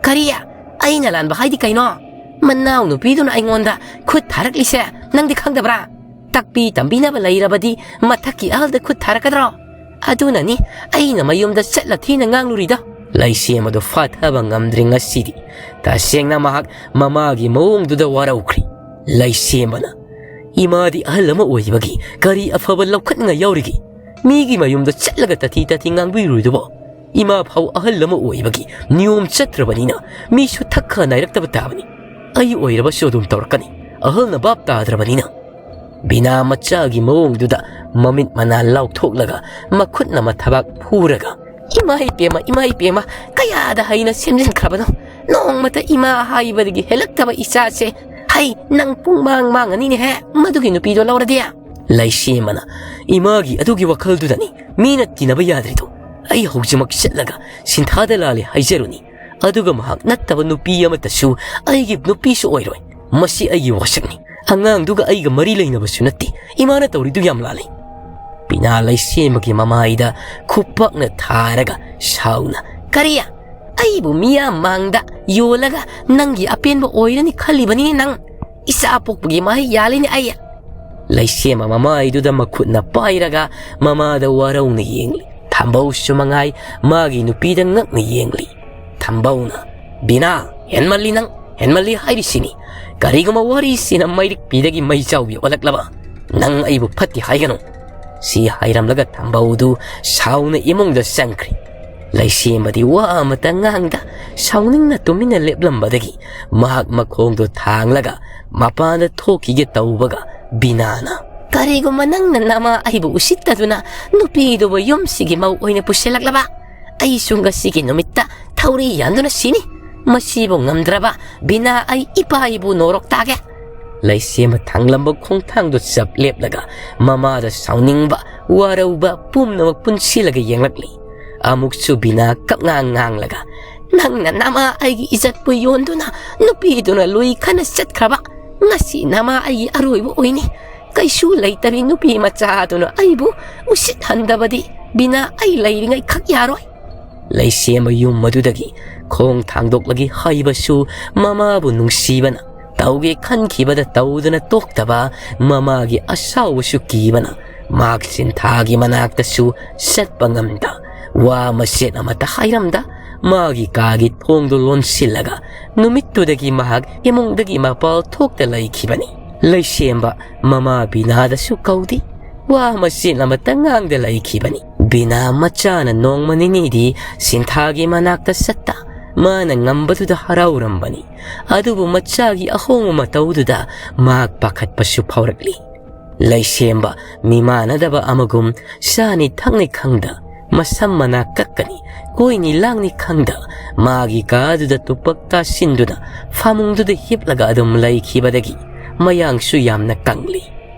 "ꯀꯔꯤ? ꯑꯩꯅ ꯂꯥꯟꯕ ꯍꯥꯏꯗꯤ ꯀꯩꯅꯣ? ꯃꯅꯥꯎ ꯅꯨꯄꯤꯗꯨꯅ ꯑꯩꯉꯣꯟꯗ ꯈꯨꯠ ꯊꯥꯔꯛꯂꯤꯁꯦ ꯅꯪꯗꯤ ꯈꯪꯗꯕ꯭ꯔꯥ? ꯇꯥꯛꯄꯤ ꯇꯝꯕꯤꯅꯕ ꯂꯩꯔꯕꯗꯤ ꯃꯊꯛꯀꯤ ꯑꯍꯜꯗ ꯈꯨꯠ ꯊꯥꯔꯛꯀꯗ꯭ꯔꯣ? ꯑꯗꯨꯅꯅꯤ ꯑꯩꯅ ꯃꯌꯨꯝꯗ ꯆꯠꯂ ꯊꯤꯅ ꯉꯥꯡꯂꯨꯔꯤꯗꯣ꯫" ꯂꯩꯁꯦꯝꯕꯗꯨ ꯐꯥꯊꯕ ꯉꯝꯗ꯭ꯔꯤ ꯉꯁꯤꯗꯤ꯫ ꯇꯁꯦꯡꯅ ꯃꯍꯥꯛ ꯃꯃꯥꯒꯤ ꯃꯑꯣꯡꯗꯨꯗ ꯋꯥꯔꯧꯈ꯭ꯔꯤ꯫ ꯂꯩꯁꯦꯝꯕꯅ, "ꯏꯃꯥꯗꯤ ꯑꯍꯜ ꯑꯃ ꯑꯣꯏꯕꯒꯤ ꯀꯔꯤ ꯑꯐꯕ ꯂꯧꯈꯠꯅꯤꯡꯉꯥꯏ ꯌꯥꯎꯔꯤꯒꯦ? ꯃꯤꯒꯤ ꯃꯌꯨꯝꯗ ꯆꯠꯂꯒ ꯇꯥꯊꯤ ꯇꯥꯊꯤ ꯉꯥꯡꯕꯤꯔꯨꯔꯤꯗꯨꯕꯣ? ꯏꯃꯥ ꯐꯥꯎ ꯑꯍꯜ ꯑꯃ ꯑꯣꯏꯕꯒꯤ ꯅꯤꯌꯣꯝ ꯆꯠꯇ꯭ꯔꯕꯅꯤꯅ ꯃꯤꯁꯨ ꯊꯛ ꯈꯥ ꯅꯥꯏꯔꯛꯇꯕ ꯇꯥꯕꯅꯤ꯫ ꯑꯩ ꯑꯣꯏꯔꯕꯁꯨ ꯑꯗꯨꯝ ꯇꯧꯔꯛꯀꯅꯤ, ꯑꯍꯜꯅ ꯚꯥꯞ ꯇꯥꯗ꯭ꯔꯕꯅꯤꯅ꯫" ꯕꯤꯅꯥ ꯃꯆꯥꯒꯤ ꯃꯑꯣꯡꯗꯨꯗ ꯃꯃꯤꯠ ꯃꯅꯥ ꯂꯥꯎꯊꯣꯛꯂꯒ ꯃꯈꯨꯠꯅ ꯃꯊꯕꯥꯛ ꯐꯨꯔꯒ, "ꯏꯃꯥ ꯏꯄꯦꯝꯃ, ꯏꯃꯥ ꯏꯄꯦꯝꯃ, ꯀꯌꯥꯗ ꯍꯩꯅ ꯁꯦꯝꯖꯤꯟꯈ꯭ꯔꯕꯅꯣ? ꯅꯣꯡꯃꯇ ꯏꯃꯥ ꯍꯥꯏꯕꯗꯒꯤ ꯍꯦꯜꯂꯛꯇꯕ ꯏꯆꯥꯁꯦ꯫ ꯍꯩ, ꯅꯪ ꯄꯨꯡ ꯃꯥꯡ ꯃꯥꯡꯉꯅꯤꯅꯦꯍꯦ, ꯃꯗꯨꯒꯤ ꯅꯨꯄꯤꯗꯣ ꯂꯧꯔꯗꯤ꯫ ꯂꯩꯁꯦꯝꯕꯅ, ꯏꯃꯥꯒꯤ ꯑꯗꯨꯒꯤ ꯋꯥꯈꯜꯗꯨꯗꯅꯤ ꯃꯤꯅ ꯇꯤꯟꯅꯕ ꯌꯥꯗ꯭ꯔꯤꯗꯣ꯫ ꯑꯩ ꯍꯧꯖꯤꯛꯃꯛ ꯆꯠꯂꯒ ꯁꯤꯟꯊꯥꯗ ꯂꯥꯜꯂꯦ ꯍꯥꯏꯖꯔꯨꯅꯤ꯫ ꯑꯗꯨꯒ ꯃꯍꯥꯛ ꯅꯠꯇꯕ ꯅꯨꯄꯤ ꯑꯃꯠꯇꯁꯨ ꯑꯩꯒꯤ ꯅꯨꯄꯤꯁꯨ ꯑꯣꯏꯔꯣꯏ꯫ ꯃꯁꯤ ꯑꯩꯒꯤ ꯋꯥꯁꯛꯅꯤ꯫ ꯑꯉꯥꯡꯗꯨꯒ ꯑꯩꯒ ꯃꯔꯤ ꯂꯩꯅꯕꯁꯨ ꯅꯠꯇꯦ꯫ ꯏꯃꯥꯅ ꯇꯧꯔꯤꯗꯨ ꯌꯥꯝ ꯂꯥꯜꯂꯤ꯫ ꯕꯤꯅꯥ ꯂꯩꯁꯦꯝꯕꯒꯤ ꯃꯃꯥꯏꯗ ꯈꯨꯄꯥꯛꯅ ꯊꯥꯔꯒ ꯁꯥꯎꯅ, "ꯀꯔꯤ? ꯑꯩꯕꯨ ꯃꯤꯌꯥꯝ ꯃꯥꯡꯗ ꯌꯣꯜꯂꯒ ꯅꯪꯒꯤ ꯑꯄꯦꯟꯕ ꯑꯣꯏꯔꯅꯤ ꯈꯜꯂꯤꯕꯅꯤꯅꯦ ꯅꯪ? ꯏꯆꯥ ꯄꯣꯛꯄꯒꯤ ꯃꯍꯩ ꯌꯥꯜꯂꯤꯅꯦ ꯑꯩ!" ꯂꯩꯁꯦꯝꯕ ꯃꯃꯥꯏꯗꯨꯗ ꯃꯈꯨꯠꯅ ꯄꯥꯏꯔꯒ ꯃꯃꯥꯗ ꯋꯥꯔꯧꯅ ꯌꯦꯡꯂꯤ꯫ ꯊꯝꯕꯧꯁꯨ ꯃꯉꯥꯏ ꯃꯥꯒꯤ ꯅꯨꯄꯤꯗ ꯉꯛꯅ ꯌꯦꯡꯂꯤ꯫ ꯊꯝꯕꯧꯅ, "ꯕꯤꯅꯥ, ꯍꯦꯟꯃꯜꯂꯤ ꯅꯪ, ꯍꯦꯟꯃꯜꯂꯤ ꯍꯥꯏꯔꯤꯁꯤꯅꯤ꯫ ꯀꯔꯤꯒꯨꯝꯕ ꯋꯥꯔꯤꯁꯤꯅ ꯃꯩꯔꯤꯛꯄꯤꯗꯒꯤ ꯃꯩꯖꯥꯎꯕꯤ ꯑꯣꯜꯂꯛꯂꯕ, ꯅꯪ ꯑꯩꯕꯨ ꯐꯠꯇꯦ ꯍꯥꯏꯒꯅꯨ"꯫ ꯁꯤ ꯍꯥꯏꯔꯝꯂꯒ ꯊꯝꯕꯧꯗꯨ ꯁꯥꯎꯅ ꯏꯃꯨꯡꯗ ꯆꯪꯈ꯭ꯔꯤ꯫ ꯂꯩꯁꯦꯝꯕꯗꯤ ꯋꯥ ꯑꯃꯇ ꯉꯥꯡꯗ ꯁꯥꯎꯅꯤꯡꯅ ꯇꯨꯃꯤꯟꯅ ꯂꯦꯞꯂꯝꯕꯗꯒꯤ ꯃꯍꯥꯛ ꯃꯈꯣꯡꯗꯣ ꯊꯥꯡꯂꯒ ꯃꯄꯥꯟꯗ ꯊꯣꯛꯈꯤꯒꯦ ꯇꯧꯕꯒ ꯕꯤꯅꯥꯅ, "ꯀꯔꯤꯒꯨꯝꯕ ꯅꯪꯅ ꯅꯃꯥ ꯑꯩꯕꯨ ꯎꯁꯤꯠꯇꯗꯨꯅ ꯅꯨꯄꯤꯗꯨꯕꯨ ꯌꯨꯝꯁꯤꯒꯤ ꯃꯧ ꯑꯣꯏꯅ ꯄꯨꯁꯤꯜꯂꯛꯂꯕ, ꯑꯩꯁꯨ ꯉꯁꯤꯒꯤ ꯅꯨꯃꯤꯠꯇ ꯊꯧꯔꯤ ꯌꯥꯟꯗꯨꯅ ꯁꯤꯅꯤ꯫ ꯃꯁꯤꯕꯨ ꯉꯝꯗ꯭ꯔꯕ ꯕꯤꯅꯥ ꯑꯩ ꯏꯄꯥ ꯏꯕꯨ ꯅꯣꯔꯣꯛ ꯇꯥꯒꯦ"꯫ ꯂꯩꯁꯦꯝꯕ ꯊꯥꯡꯂꯝꯕ ꯈꯣꯡꯊꯥꯡꯗꯨ ꯆꯞ ꯂꯦꯞꯂꯒ ꯃꯃꯥꯗ ꯁꯥꯎꯅꯤꯡꯕ, ꯋꯥꯔꯧꯕ ꯄꯨꯝꯅꯃꯛ ꯄꯨꯟꯁꯤꯜꯂꯒ ꯌꯦꯡꯂꯛꯂꯤ꯫ ꯑꯃꯨꯛꯁꯨ ꯕꯤꯅꯥ ꯀꯞꯉꯥꯡ ꯉꯥꯡꯂꯒ, "ꯅꯪꯅ ꯅꯃꯥ ꯑꯩꯒꯤ ꯏꯖꯠꯄꯨ ꯌꯣꯟꯗꯨꯅ ꯅꯨꯄꯤꯗꯨꯅ ꯂꯨꯏ ꯈꯅ ꯆꯠꯈ꯭ꯔꯕ꯫ ꯉꯁꯤ ꯅꯃꯥ ꯑꯩꯒꯤ ꯑꯔꯣꯏꯕ ꯑꯣꯏꯅꯤ꯫ ꯀꯩꯁꯨ ꯂꯩꯇꯕꯤ ꯅꯨꯄꯤ ꯃꯆꯥꯗꯨꯅ ꯑꯩꯕꯨ ꯎꯁꯤꯠꯍꯟꯗꯕꯗꯤ ꯕꯤꯅꯥ ꯑꯩ ꯂꯩꯔꯤꯉꯩ ꯈꯛ ꯌꯥꯔꯣꯏ"꯫ ꯂꯩꯁꯦꯝꯕ ꯌꯨꯝ ꯑꯗꯨꯗꯒꯤ ꯈꯣꯡ ꯊꯥꯡꯗꯣꯛꯂꯒꯦ ꯍꯥꯏꯕꯁꯨ ꯃꯃꯥꯕꯨ ꯅꯨꯡꯁꯤꯕꯅ, ꯇꯧꯒꯦ ꯈꯟꯈꯤꯕꯗ ꯇꯧꯗꯨꯅ ꯇꯣꯛꯇꯕ ꯃꯃꯥꯒꯤ ꯑꯁꯥꯎꯕꯁꯨ ꯀꯤꯕꯅ, ꯃꯍꯥꯛ ꯁꯤꯟꯊꯥꯒꯤ ꯃꯅꯥꯛꯇꯁꯨ ꯆꯠꯄ ꯉꯝꯗ, ꯋꯥ ꯃꯆꯦꯠ ꯑꯃꯠꯇ ꯍꯥꯏꯔꯝꯗ, ꯃꯥꯒꯤ ꯀꯥꯒꯤ ꯊꯣꯡꯗꯨ ꯂꯣꯟꯁꯤꯜꯂꯒ ꯅꯨꯃꯤꯠꯇꯨꯗꯒꯤ ꯃꯍꯥꯛ ꯏꯃꯨꯡꯗꯒꯤ ꯃꯄꯥꯜ ꯊꯣꯛꯇ ꯂꯩꯈꯤꯕꯅꯤ꯫ ꯂꯩꯁꯦꯝꯕ ꯃꯃꯥ ꯕꯤꯅꯥꯗꯁꯨ ꯀꯧꯗꯦ, ꯋꯥ ꯃꯆꯦꯠ ꯑꯃꯠꯇ ꯉꯥꯡꯗ ꯂꯩꯈꯤꯕꯅꯤ꯫ ꯕꯤꯅꯥ ꯃꯆꯥꯅ ꯅꯣꯡꯃ ꯅꯤꯅꯤꯗꯤ ꯁꯤꯟꯊꯥꯒꯤ ꯃꯅꯥꯛꯇ ꯆꯠꯇ, ꯃꯥꯅ ꯉꯝꯕꯗꯨꯗ ꯍꯔꯥꯎꯔꯝꯕꯅꯤ꯫ ꯑꯗꯨꯕꯨ ꯃꯆꯥꯒꯤ ꯑꯍꯣꯡꯕ ꯃꯇꯧꯗꯨꯗ ꯃꯍꯥꯛ ꯄꯥꯈꯠꯄꯁꯨ ꯐꯥꯎꯔꯛꯂꯤ꯫ ꯂꯩꯁꯦꯝꯕ ꯃꯤꯃꯥꯟꯅꯗꯕ ꯑꯃꯒꯨꯝ ꯆꯥꯅꯤ ꯊꯛꯅꯤ ꯈꯪꯗ ꯃꯁꯝ ꯃꯅꯥ ꯀꯛꯀꯅꯤ, ꯀꯣꯏꯅꯤ ꯂꯥꯡꯅꯤ ꯈꯪꯗ ꯃꯥꯒꯤ ꯀꯥ ꯑꯗꯨꯗ ꯇꯨꯄꯛ ꯇꯥꯁꯤꯟꯗꯨꯅ ꯐꯃꯨꯡꯗꯨꯗ ꯍꯤꯞꯂꯒ ꯑꯗꯨꯝ ꯂꯩꯈꯤꯕꯗꯒꯤ ꯃꯌꯥꯡꯁꯨ ꯌꯥꯝꯅ ꯀꯪꯂꯤ꯫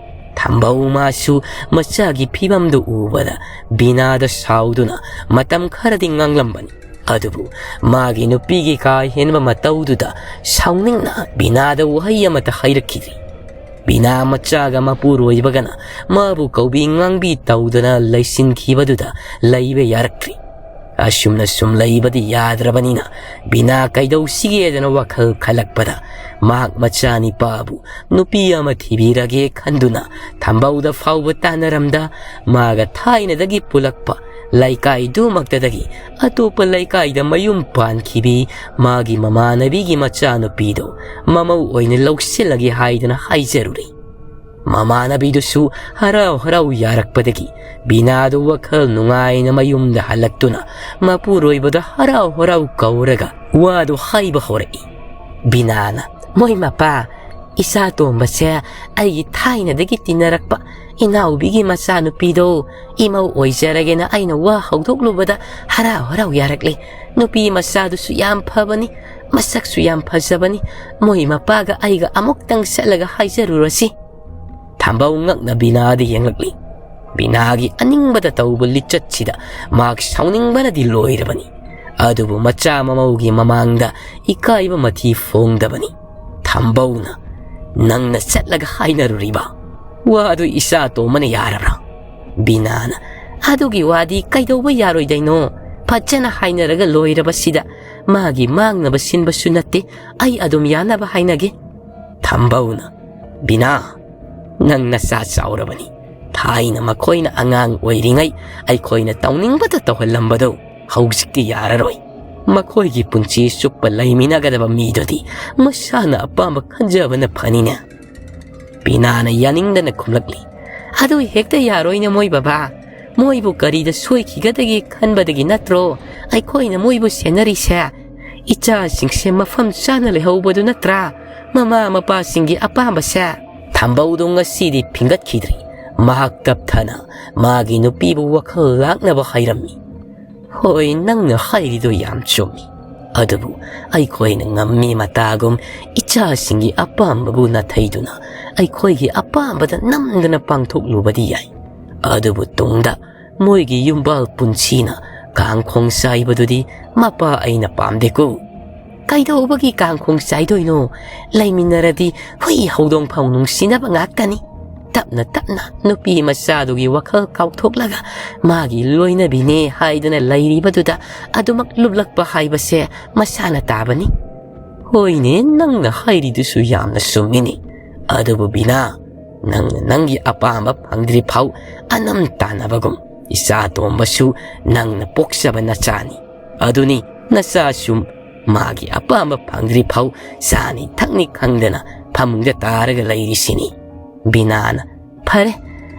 ꯊꯝꯕꯧ ꯃꯥꯁꯨ ꯃꯆꯥꯒꯤ ꯐꯤꯕꯝꯗꯨ ꯎꯕꯗ ꯕꯤꯅꯥꯗ ꯁꯥꯎꯗꯨꯅ ꯃꯇꯝ ꯈꯔꯗꯤ ꯉꯥꯡꯂꯝꯕꯅꯤ꯫ ꯑꯗꯨꯕꯨ ꯃꯥꯒꯤ ꯅꯨꯄꯤꯒꯤ ꯀꯥ ꯍꯦꯟꯕ ꯃꯇꯧꯗꯨꯗ ꯁꯥꯎꯅꯤꯡꯅ ꯕꯤꯅꯥꯗ ꯋꯥꯍꯩ ꯑꯃꯠꯇ ꯍꯥꯏꯔꯛꯈꯤꯗ꯭ꯔꯤ꯫ ꯕꯤꯅꯥ ꯃꯆꯥꯒ ꯃꯄꯨꯔꯣꯏꯕꯒꯅ ꯃꯥꯕꯨ ꯀꯧꯕꯤ ꯉꯥꯡꯕꯤ ꯇꯧꯗꯅ ꯂꯩꯁꯤꯟꯈꯤꯕꯗꯨꯗ ꯂꯩꯕ ꯌꯥꯔꯛꯇ꯭ꯔꯤ꯫ ꯑꯁꯨꯝꯅ ꯁꯨꯝ ꯂꯩꯕꯗꯤ ꯌꯥꯗ꯭ꯔꯕꯅꯤꯅ ꯕꯤꯅꯥ ꯀꯩꯗꯧꯁꯤꯒꯦꯗꯅ ꯋꯥꯈꯜ ꯈꯜꯂꯛꯄꯗ ꯃꯍꯥꯛ ꯃꯆꯥꯅꯤꯄꯥꯕꯨ ꯅꯨꯄꯤ ꯑꯃ ꯊꯤꯕꯤꯔꯒꯦ ꯈꯟꯗꯨꯅ ꯊꯝꯕꯧꯗ ꯐꯥꯎꯕ ꯇꯥꯟꯅꯔꯝꯗ ꯃꯥꯒ ꯊꯥꯏꯅꯗꯒꯤ ꯄꯨꯂꯛꯄ ꯂꯩꯀꯥꯏꯗꯨꯃꯛꯇꯗꯒꯤ ꯑꯇꯣꯞꯄ ꯂꯩꯀꯥꯏꯗ ꯃꯌꯨꯝ ꯄꯥꯟꯈꯤꯕꯤ ꯃꯥꯒꯤ ꯃꯃꯥꯟꯅꯕꯤꯒꯤ ꯃꯆꯥꯅꯨꯄꯤꯗꯣ ꯃꯃꯧ ꯑꯣꯏꯅ ꯂꯧꯁꯤꯜꯂꯒꯦ ꯍꯥꯏꯗꯅ ꯍꯥꯏꯖꯔꯨꯔꯦ꯫ ꯃꯃꯥꯟꯅꯕꯤꯗꯨꯁꯨ ꯍꯔꯥꯎ ꯍꯔꯥꯎ ꯌꯥꯔꯛꯄꯗꯒꯤ ꯕꯤꯅꯥꯗꯨ ꯋꯥꯈꯜ ꯅꯨꯡꯉꯥꯏꯅ ꯃꯌꯨꯝꯗ ꯍꯜꯂꯛꯇꯨꯅ ꯃꯄꯨꯔꯣꯏꯕꯗ ꯍꯔꯥꯎ ꯍꯔꯥꯎ ꯀꯧꯔꯒ ꯋꯥꯗꯨ ꯍꯥꯏꯕ ꯍꯧꯔꯛꯏ꯫ ꯕꯤꯅꯥꯅ, "ꯃꯣꯏ ꯃꯄꯥ, ꯏꯆꯥ ꯇꯣꯝꯕꯁꯦ ꯑꯩꯒꯤ ꯊꯥꯏꯅꯗꯒꯤ ꯇꯤꯟꯅꯔꯛꯄ ꯏꯅꯥꯎꯕꯤꯒꯤ ꯃꯆꯥꯅꯨꯄꯤꯗꯣ ꯏꯃꯧ ꯑꯣꯏꯖꯔꯒꯦꯅ ꯑꯩꯅ ꯋꯥ ꯍꯧꯗꯣꯛꯂꯨꯕꯗ ꯍꯔꯥꯎ ꯍꯔꯥꯎ ꯌꯥꯔꯛꯂꯦ꯫ ꯅꯨꯄꯤ ꯃꯆꯥꯗꯨꯁꯨ ꯌꯥꯝ ꯐꯕꯅꯤ, ꯃꯁꯛꯁꯨ ꯌꯥꯝ ꯐꯖꯕꯅꯤ꯫ ꯃꯣꯏ ꯃꯄꯥꯒ ꯑꯩꯒ ꯑꯃꯨꯛꯇꯪ ꯆꯠꯂꯒ ꯍꯥꯏꯖꯔꯨꯔꯁꯤ꯫" ꯊꯝꯕꯧ ꯉꯛꯅ ꯕꯤꯅꯥꯗ ꯌꯦꯡꯂꯛꯂꯤ꯫ ꯕꯤꯅꯥꯒꯤ ꯑꯅꯤꯡꯕꯗ ꯇꯧꯕ ꯂꯤꯆꯠꯁꯤꯗ ꯃꯍꯥꯛ ꯁꯥꯎꯅꯤꯡꯕꯅꯗꯤ ꯂꯣꯏꯔꯕꯅꯤ꯫ ꯑꯗꯨꯕꯨ ꯃꯆꯥ ꯃꯃꯧꯒꯤ ꯃꯃꯥꯡꯗ ꯏꯀꯥꯏꯕ ꯃꯊꯤ ꯐꯣꯡꯗꯕꯅꯤ꯫ ꯊꯝꯕꯧꯅ, "ꯅꯪꯅ ꯆꯠꯂꯒ ꯍꯥꯏꯅꯔꯨꯔꯤꯕ? ꯋꯥꯗꯨ ꯏꯆꯥ ꯇꯣꯝꯕꯅ ꯌꯥꯔꯕ꯭ꯔꯥ?" ꯕꯤꯅꯥꯅ, "ꯑꯗꯨꯒꯤ ꯋꯥꯗꯤ ꯀꯩꯗꯧꯕ ꯌꯥꯔꯣꯏꯗꯩꯅꯣ? ꯐꯖꯅ ꯍꯥꯏꯅꯔꯒ ꯂꯣꯏꯔꯕꯁꯤꯗ ꯃꯥꯒꯤ ꯃꯥꯡꯅꯕ ꯁꯤꯟꯕꯁꯨ ꯅꯠꯇꯦ, ꯑꯩ ꯑꯗꯨꯝ ꯌꯥꯅꯕ ꯍꯥꯏꯅꯒꯦ꯫" ꯊꯝꯕꯧꯅ, "ꯕꯤꯅꯥ, ꯅꯪ ꯅꯆꯥ ꯆꯥꯎꯔꯕꯅꯤ꯫ ꯊꯥꯏꯅ ꯃꯈꯣꯏꯅ ꯑꯉꯥꯡ ꯑꯣꯏꯔꯤꯉꯩ ꯑꯩꯈꯣꯏꯅ ꯇꯧꯅꯤꯡꯕꯇ ꯇꯧꯍꯜꯂꯝꯕꯗꯨ ꯍꯧꯖꯤꯛꯇꯤ ꯌꯥꯔꯔꯣꯏ꯫ ꯃꯈꯣꯏꯒꯤ ꯄꯨꯟꯁꯤ ꯆꯨꯞꯄ ꯂꯩꯃꯤꯟꯅꯒꯗꯕ ꯃꯤꯗꯨꯗꯤ ꯃꯁꯥꯅ ꯑꯄꯥꯝꯕ ꯈꯟꯖꯕꯅ ꯐꯅꯤꯅꯦ꯫" ꯕꯤꯅꯥꯅ ꯌꯥꯅꯤꯡꯗꯅ ꯈꯨꯝꯂꯛꯂꯤ꯫ "ꯑꯗꯨ ꯍꯦꯛꯇ ꯌꯥꯔꯣꯏꯅꯦ ꯃꯣꯏ ꯕꯕꯥ꯫ ꯃꯣꯏꯕꯨ ꯀꯔꯤꯗ ꯁꯣꯏꯈꯤꯒꯗꯒꯦ ꯈꯟꯕꯗꯒꯤ ꯅꯠꯇ꯭ꯔꯣ ꯑꯩꯈꯣꯏꯅ ꯃꯣꯏꯕꯨ ꯁꯦꯟꯅꯔꯤꯁꯦ? ꯏꯆꯥꯁꯤꯡꯁꯦ ꯃꯐꯝ ꯆꯥꯅ ꯂꯩꯍꯧꯕꯗꯨ ꯅꯠꯇ꯭ꯔꯥ ꯃꯃꯥ ꯃꯄꯥꯁꯤꯡꯒꯤ ꯑꯄꯥꯝꯕꯁꯦ?" ꯊꯝꯕꯧꯗꯨ ꯉꯁꯤꯗꯤ ꯐꯤꯡꯒꯠꯈꯤꯗ꯭ꯔꯤ꯫ ꯃꯍꯥꯛ ꯇꯞꯊꯅ ꯃꯥꯒꯤ ꯅꯨꯄꯤꯕꯨ ꯋꯥꯈꯜ ꯂꯥꯛꯅꯕ ꯍꯥꯏꯔꯝꯃꯤ꯫ "ꯍꯣꯏ, ꯅꯪꯅ ꯍꯥꯏꯔꯤꯗꯣ ꯌꯥꯝ ꯆꯨꯝꯃꯤ꯫ ꯑꯗꯨꯕꯨ ꯑꯩꯈꯣꯏꯅ ꯉꯝꯃꯤ ꯃꯇꯥꯒꯨꯝ ꯏꯆꯥꯁꯤꯡꯒꯤ ꯑꯄꯥꯝꯕꯕꯨ ꯅꯥꯊꯩꯗꯨꯅ ꯑꯩꯈꯣꯏꯒꯤ ꯑꯄꯥꯝꯕꯗ ꯅꯝꯗꯅ ꯄꯥꯡꯊꯣꯛꯂꯨꯕꯗꯤ ꯌꯥꯏ꯫ ꯑꯗꯨꯕꯨ ꯇꯨꯡꯗ ꯃꯣꯏꯒꯤ ꯌꯨꯝꯕꯥꯜ ꯄꯨꯟꯁꯤꯅ ꯀꯥꯡꯈꯣꯡ ꯆꯥꯏꯕꯗꯨꯗꯤ ꯃꯄꯥ ꯑꯩꯅ ꯄꯥꯝꯗꯦꯀꯣ꯫" "ꯀꯩꯗꯧꯕꯒꯤ ꯀꯥꯡꯈꯣꯡ ꯆꯥꯏꯗꯣꯏꯅꯣ? ꯂꯩꯃꯤꯟꯅꯔꯗꯤ ꯍꯨꯏ ꯍꯧꯗꯣꯡ ꯐꯥꯎ ꯅꯨꯡꯁꯤꯅꯕ ꯉꯥꯛꯇꯅꯤ꯫" ꯇꯞꯅ ꯇꯞꯅ ꯅꯨꯄꯤ ꯃꯆꯥꯗꯨꯒꯤ ꯋꯥꯈꯜ ꯀꯥꯎꯊꯣꯛꯂꯒ ꯃꯥꯒꯤ ꯂꯣꯏꯅꯕꯤꯅꯦ ꯍꯥꯏꯗꯨꯅ ꯂꯩꯔꯤꯕꯗꯨꯗ ꯑꯗꯨꯃꯛ ꯂꯨꯞꯂꯛꯄ ꯍꯥꯏꯕꯁꯦ ꯃꯁꯥꯅ ꯇꯥꯕꯅꯤ꯫ "ꯍꯣꯏꯅꯦ, ꯅꯪꯅ ꯍꯥꯏꯔꯤꯗꯨꯁꯨ ꯌꯥꯝꯅ ꯆꯨꯝꯃꯤꯅꯤ꯫ ꯑꯗꯨꯕꯨ ꯕꯤꯅꯥ, ꯅꯪꯅ ꯅꯪꯒꯤ ꯑꯄꯥꯝꯕ ꯐꯪꯗ꯭ꯔꯤ ꯐꯥꯎ ꯑꯅꯝ ꯇꯥꯟꯅꯕꯒꯨꯝ ꯏꯆꯥ ꯇꯣꯝꯕꯁꯨ ꯅꯪꯅ ꯄꯣꯛꯆꯕ ꯅꯆꯥꯅꯤ꯫ ꯑꯗꯨꯅꯤ ꯅꯆꯥꯁꯨ ꯃꯥꯒꯤ ꯑꯄꯥꯝꯕ ꯐꯪꯗ꯭ꯔꯤ ꯐꯥꯎ ꯆꯥꯅꯤ ꯊꯛꯅꯤ ꯈꯪꯗꯅ ꯐꯃꯨꯡꯗ ꯇꯥꯔꯒ ꯂꯩꯔꯤꯁꯤꯅꯤ꯫" ꯕꯤꯅꯥꯅ, "ꯐꯔꯦ,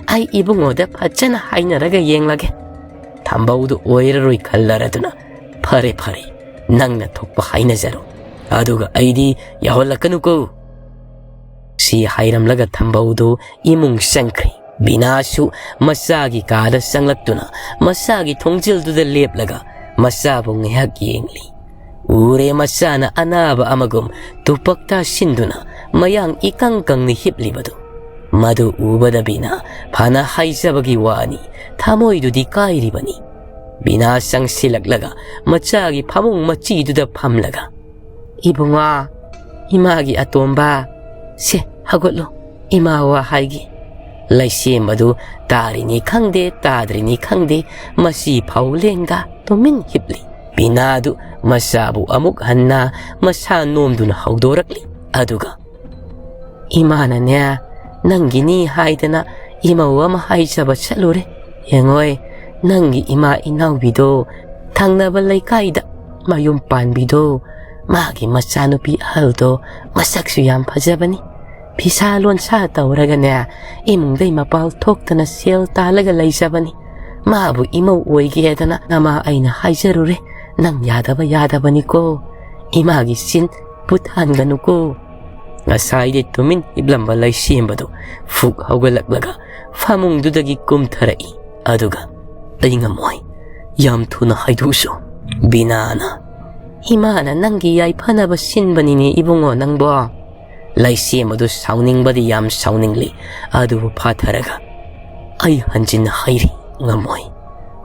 ꯑꯩ ꯏꯕꯨꯡꯉꯣꯗ ꯐꯖꯅ ꯍꯥꯏꯅꯔꯒ ꯌꯦꯡꯂꯒꯦ꯫" ꯊꯝꯕꯧꯗꯨ ꯑꯣꯏꯔꯔꯣꯏ ꯈꯜꯂꯔꯗꯨꯅ, "ꯐꯔꯦ, ꯐꯔꯦ, ꯅꯪꯅ ꯊꯣꯛꯄ ꯍꯥꯏꯅꯖꯔꯣ꯫ ꯑꯗꯨꯒ ꯑꯩꯗꯤ ꯌꯥꯎꯍꯜꯂꯛꯀꯅꯨꯀꯣ꯫" ꯁꯤ ꯍꯥꯏꯔꯝꯂꯒ ꯊꯝꯕꯧꯗꯨ ꯏꯃꯨꯡ ꯆꯪꯈ꯭ꯔꯦ꯫ ꯕꯤꯅꯥꯁꯨ ꯃꯆꯥꯒꯤ ꯀꯥꯗ ꯆꯪꯂꯛꯇꯨꯅ ꯃꯆꯥꯒꯤ ꯊꯣꯡꯖꯤꯜꯗꯨꯗ ꯂꯦꯞꯂꯒ ꯃꯆꯥꯕꯨ ꯉꯥꯏꯍꯥꯛ ꯌꯦꯡꯂꯤ꯫ ꯎꯔꯦ, ꯃꯆꯥꯅ ꯑꯅꯥꯕ ꯑꯃꯒꯨꯝ ꯇꯨꯄꯛ ꯇꯥꯁꯤꯟꯗꯨꯅ ꯃꯌꯥꯡ ꯏꯀꯪ ꯀꯪꯅ ꯍꯤꯞꯂꯤꯕꯗꯨ꯫ ꯃꯗꯨ ꯎꯕꯗ ꯕꯤꯅꯥ ꯐꯅ ꯍꯥꯏꯖꯕꯒꯤ ꯋꯥꯅꯤ, ꯊꯃꯣꯏꯗꯨꯗꯤ ꯀꯥꯏꯔꯤꯕꯅꯤ꯫ ꯕꯤꯅꯥ ꯆꯪꯁꯤꯜꯂꯛꯂꯒ ꯃꯆꯥꯒꯤ ꯐꯃꯨꯡ ꯃꯆꯤꯗꯨꯗ ꯐꯝꯂꯒ, "ꯏꯕꯨꯡꯉꯣ, ꯏꯃꯥꯒꯤ ꯑꯇꯣꯝꯕ, ꯁꯦ, ꯍꯧꯒꯠꯂꯨ, ꯏꯃꯥ ꯋꯥ ꯍꯥꯏꯒꯦ꯫" ꯂꯩꯁꯦꯝꯕꯗꯨ ꯇꯥꯔꯤꯅꯤ ꯈꯪꯗꯦ, ꯇꯥꯗ꯭ꯔꯤꯅꯤ ꯈꯪꯗꯦ, ꯃꯆꯤ ꯐꯥꯎ ꯂꯦꯡꯗ ꯇꯨꯃꯤꯟ ꯍꯤꯞꯂꯤ꯫ ꯕꯤꯅꯥꯗꯨ ꯃꯆꯥꯕꯨ ꯑꯃꯨꯛ ꯍꯟꯅ ꯃꯁꯥ ꯅꯣꯝꯗꯨꯅ ꯍꯧꯗꯣꯔꯛꯂꯤ꯫ ꯑꯗꯨꯒ, "ꯏꯃꯥꯅꯅꯦ, ꯅꯪꯒꯤꯅꯤ ꯍꯥꯏꯗꯅ ꯏꯃꯧ ꯑꯃ ꯍꯥꯏꯖꯕ ꯆꯠꯂꯨꯔꯦ꯫ ꯌꯦꯡꯉꯣꯏ, ꯅꯪꯒꯤ ꯏꯃꯥ ꯏꯅꯥꯎꯕꯤꯗꯣ, ꯊꯪꯅꯕ ꯂꯩꯀꯥꯏꯗ ꯃꯌꯨꯝ ꯄꯥꯟꯕꯤꯗꯣ, ꯃꯥꯒꯤ ꯃꯆꯥꯅꯨꯄꯤ ꯑꯍꯜꯗꯣ ꯃꯁꯛꯁꯨ ꯌꯥꯝ ꯐꯖꯕꯅꯤ꯫ ꯐꯤꯁꯥ ꯂꯣꯟꯁꯥ ꯇꯧꯔꯒꯅꯦ, ꯏꯃꯨꯡꯗꯩ ꯃꯄꯥꯜ ꯊꯣꯛꯇꯅ ꯁꯦꯜ ꯇꯥꯜꯂꯒ ꯂꯩꯖꯕꯅꯤ꯫ ꯃꯥꯕꯨ ꯏꯃꯧ ꯑꯣꯏꯒꯦꯗꯅ ꯅꯃꯥ ꯑꯩꯅ ꯍꯥꯏꯖꯔꯨꯔꯦ꯫ ꯅꯪ ꯌꯥꯗꯕ ꯌꯥꯗꯕꯅꯤꯀꯣ꯫ ꯏꯃꯥꯒꯤ ꯆꯤꯟ ꯄꯨꯠ ꯍꯟꯒꯅꯨꯀꯣ꯫" ꯉꯁꯥꯏꯗꯤ ꯇꯨꯃꯤꯟ ꯍꯤꯞꯂꯝꯕ ꯂꯩꯁꯦꯝꯕꯗꯨ ꯐꯨꯛ ꯍꯧꯒꯠꯂꯛꯂꯒ ꯐꯃꯨꯡꯗꯨꯗꯒꯤ ꯀꯨꯝꯊꯔꯛꯏ꯫ ꯑꯗꯨꯒ, "ꯑꯩ ꯉꯝꯃꯣꯏ, ꯌꯥꯝ ꯊꯨꯅ ꯍꯥꯏꯗꯣꯛꯎꯁꯨ, ꯕꯤꯅꯥꯅ꯫ ꯏꯃꯥꯅ ꯅꯪꯒꯤ ꯌꯥꯏꯐꯅꯕ ꯁꯤꯟꯕꯅꯤꯅꯦ ꯏꯕꯨꯡꯉꯣ ꯅꯪꯕꯣ"꯫ ꯂꯩꯁꯦꯝꯕꯗꯨ ꯁꯥꯎꯅꯤꯡꯕꯗꯤ ꯌꯥꯝ ꯁꯥꯎꯅꯤꯡꯂꯤ, ꯑꯗꯨꯕꯨ ꯐꯥꯊꯔꯒ, "ꯑꯩ ꯍꯟꯖꯤꯟꯅ ꯍꯥꯏꯔꯤ, ꯉꯝꯃꯣꯏ꯫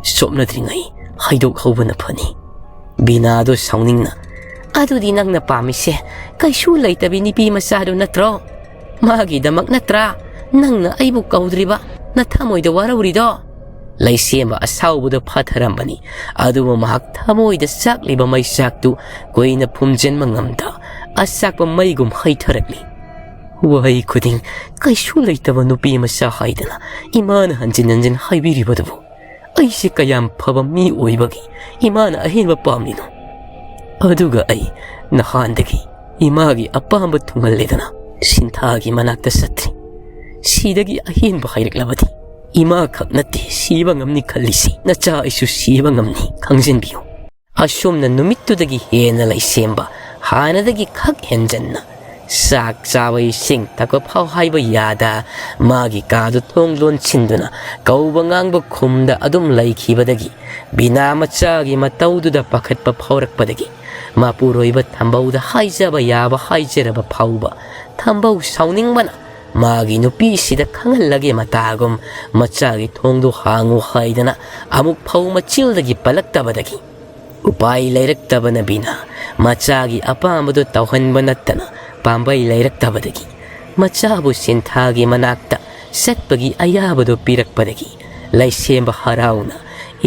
ꯁꯣꯛꯅꯗ꯭ꯔꯤꯉꯩ ꯍꯥꯏꯗꯣꯛꯍꯧꯕꯅ ꯐꯅꯤ"꯫ ꯕꯤꯅꯥꯗꯨ ꯁꯥꯎꯅꯤꯡꯅ, "ꯑꯗꯨꯗꯤ ꯅꯪꯅ ꯄꯥꯝꯃꯤꯁꯦ ꯀꯩꯁꯨ ꯂꯩꯇꯕꯤ ꯅꯨꯄꯤ ꯃꯆꯥꯗꯨ ꯅꯠꯇ꯭ꯔꯣ? ꯃꯥꯒꯤꯗꯃꯛ ꯅꯠꯇ꯭ꯔꯥ ꯅꯪꯅ ꯑꯩꯕꯨ ꯀꯧꯗ꯭ꯔꯤꯕ, ꯅꯊꯃꯣꯏꯗ ꯋꯥꯔꯧꯔꯤꯗꯣ?" ꯂꯩꯁꯦꯝꯕ ꯑꯁꯥꯎꯕꯗ ꯐꯥꯊꯔꯝꯕꯅꯤ, ꯑꯗꯨꯕꯨ ꯃꯍꯥꯛ ꯊꯃꯣꯏꯗ ꯆꯥꯛꯂꯤꯕ ꯃꯩꯆꯥꯛꯇꯨ ꯀꯨꯏꯅ ꯐꯨꯝꯖꯤꯟꯕ ꯉꯝꯗ, ꯑꯆꯥꯛꯄ ꯃꯩꯒꯨꯝ ꯍꯩꯊꯔꯛꯂꯤ꯫ "ꯋꯥꯍꯩ ꯈꯨꯗꯤꯡ ꯀꯩꯁꯨ ꯂꯩꯇꯕ ꯅꯨꯄꯤ ꯃꯆꯥ ꯍꯥꯏꯗꯅ ꯏꯃꯥꯅ ꯍꯟꯖꯤꯟ ꯍꯟꯖꯤꯟ ꯍꯥꯏꯕꯤꯔꯤꯕꯗꯨꯕꯨ ꯑꯩꯁꯦ ꯀꯌꯥꯝ ꯐꯕ ꯃꯤ ꯑꯣꯏꯕꯒꯤ ꯏꯃꯥꯅ ꯑꯍꯦꯟꯕ ꯄꯥꯝꯂꯤꯅꯣ? ꯑꯗꯨꯒ ꯑꯩ ꯅꯍꯥꯟꯗꯒꯤ ꯏꯃꯥꯒꯤ ꯑꯄꯥꯝꯕ ꯊꯨꯡꯍꯜꯂꯦꯗꯅ ꯁꯤꯟꯊꯥꯒꯤ ꯃꯅꯥꯛꯇ ꯆꯠꯇ꯭ꯔꯤ꯫ ꯁꯤꯗꯒꯤ ꯑꯍꯦꯟꯕ ꯍꯥꯏꯔꯛꯂꯕꯗꯤ ꯏꯃꯥ ꯈꯛ ꯅꯠꯇꯦ ꯁꯤꯕ ꯉꯝꯅꯤ ꯈꯜꯂꯤꯁꯤ, ꯅꯆꯥ ꯑꯩꯁꯨ ꯁꯤꯕ ꯉꯝꯅꯤ, ꯈꯪꯖꯤꯟꯕꯤꯌꯨ"꯫ ꯑꯁꯨꯝꯅ ꯅꯨꯃꯤꯠꯇꯨꯗꯒꯤ ꯍꯦꯟꯅ ꯂꯩꯁꯦꯝꯕ ꯍꯥꯟꯅꯗꯒꯤ ꯈꯛ ꯍꯦꯟꯖꯟꯅ ꯆꯥꯛ ꯆꯥꯕ, ꯏꯁꯤꯡ ꯊꯛꯄ ꯐꯥꯎ ꯍꯥꯏꯕ ꯌꯥꯗ ꯃꯥꯒꯤ ꯀꯥꯗꯨ ꯊꯣꯡ ꯂꯣꯟꯁꯤꯟꯗꯨꯅ ꯀꯧꯕ ꯉꯥꯡꯕ ꯈꯨꯝꯗ ꯑꯗꯨꯝ ꯂꯩꯈꯤꯕꯗꯒꯤ ꯕꯤꯅꯥ ꯃꯆꯥꯒꯤ ꯃꯇꯧꯗꯨꯗ ꯄꯥꯈꯠꯄ ꯐꯥꯎꯔꯛꯄꯗꯒꯤ ꯃꯄꯨꯔꯣꯏꯕ ꯊꯝꯕꯧꯗ ꯍꯥꯏꯖꯕ ꯌꯥꯕ ꯍꯥꯏꯖꯔꯕ ꯐꯥꯎꯕ ꯊꯝꯕꯧ ꯁꯥꯎꯅꯤꯡꯕꯅ ꯃꯥꯒꯤ ꯅꯨꯄꯤꯁꯤꯗ ꯈꯪꯍꯜꯂꯒꯦ ꯃꯇꯥꯒꯨꯝ ꯃꯆꯥꯒꯤ ꯊꯣꯡꯗꯨ ꯍꯥꯡꯉꯨ ꯍꯥꯏꯗꯅ ꯑꯃꯨꯛ ꯐꯥꯎ ꯃꯆꯤꯜꯗꯒꯤ ꯄꯜꯂꯛꯇꯕꯗꯒꯤ ꯎꯄꯥꯏ ꯂꯩꯔꯛꯇꯕꯅ ꯕꯤꯅꯥ ꯃꯆꯥꯒꯤ ꯑꯄꯥꯝꯕꯗꯨ ꯇꯧꯍꯟꯕ ꯅꯠꯇꯅ ꯄꯥꯝꯕꯩ ꯂꯩꯔꯛꯇꯕꯗꯒꯤ ꯃꯆꯥꯕꯨ ꯁꯤꯟꯊꯥꯒꯤ ꯃꯅꯥꯛꯇ ꯆꯠꯄꯒꯤ ꯑꯌꯥꯕꯗꯨ ꯄꯤꯔꯛꯄꯗꯒꯤ ꯂꯩꯁꯦꯝꯕ ꯍꯔꯥꯎꯅ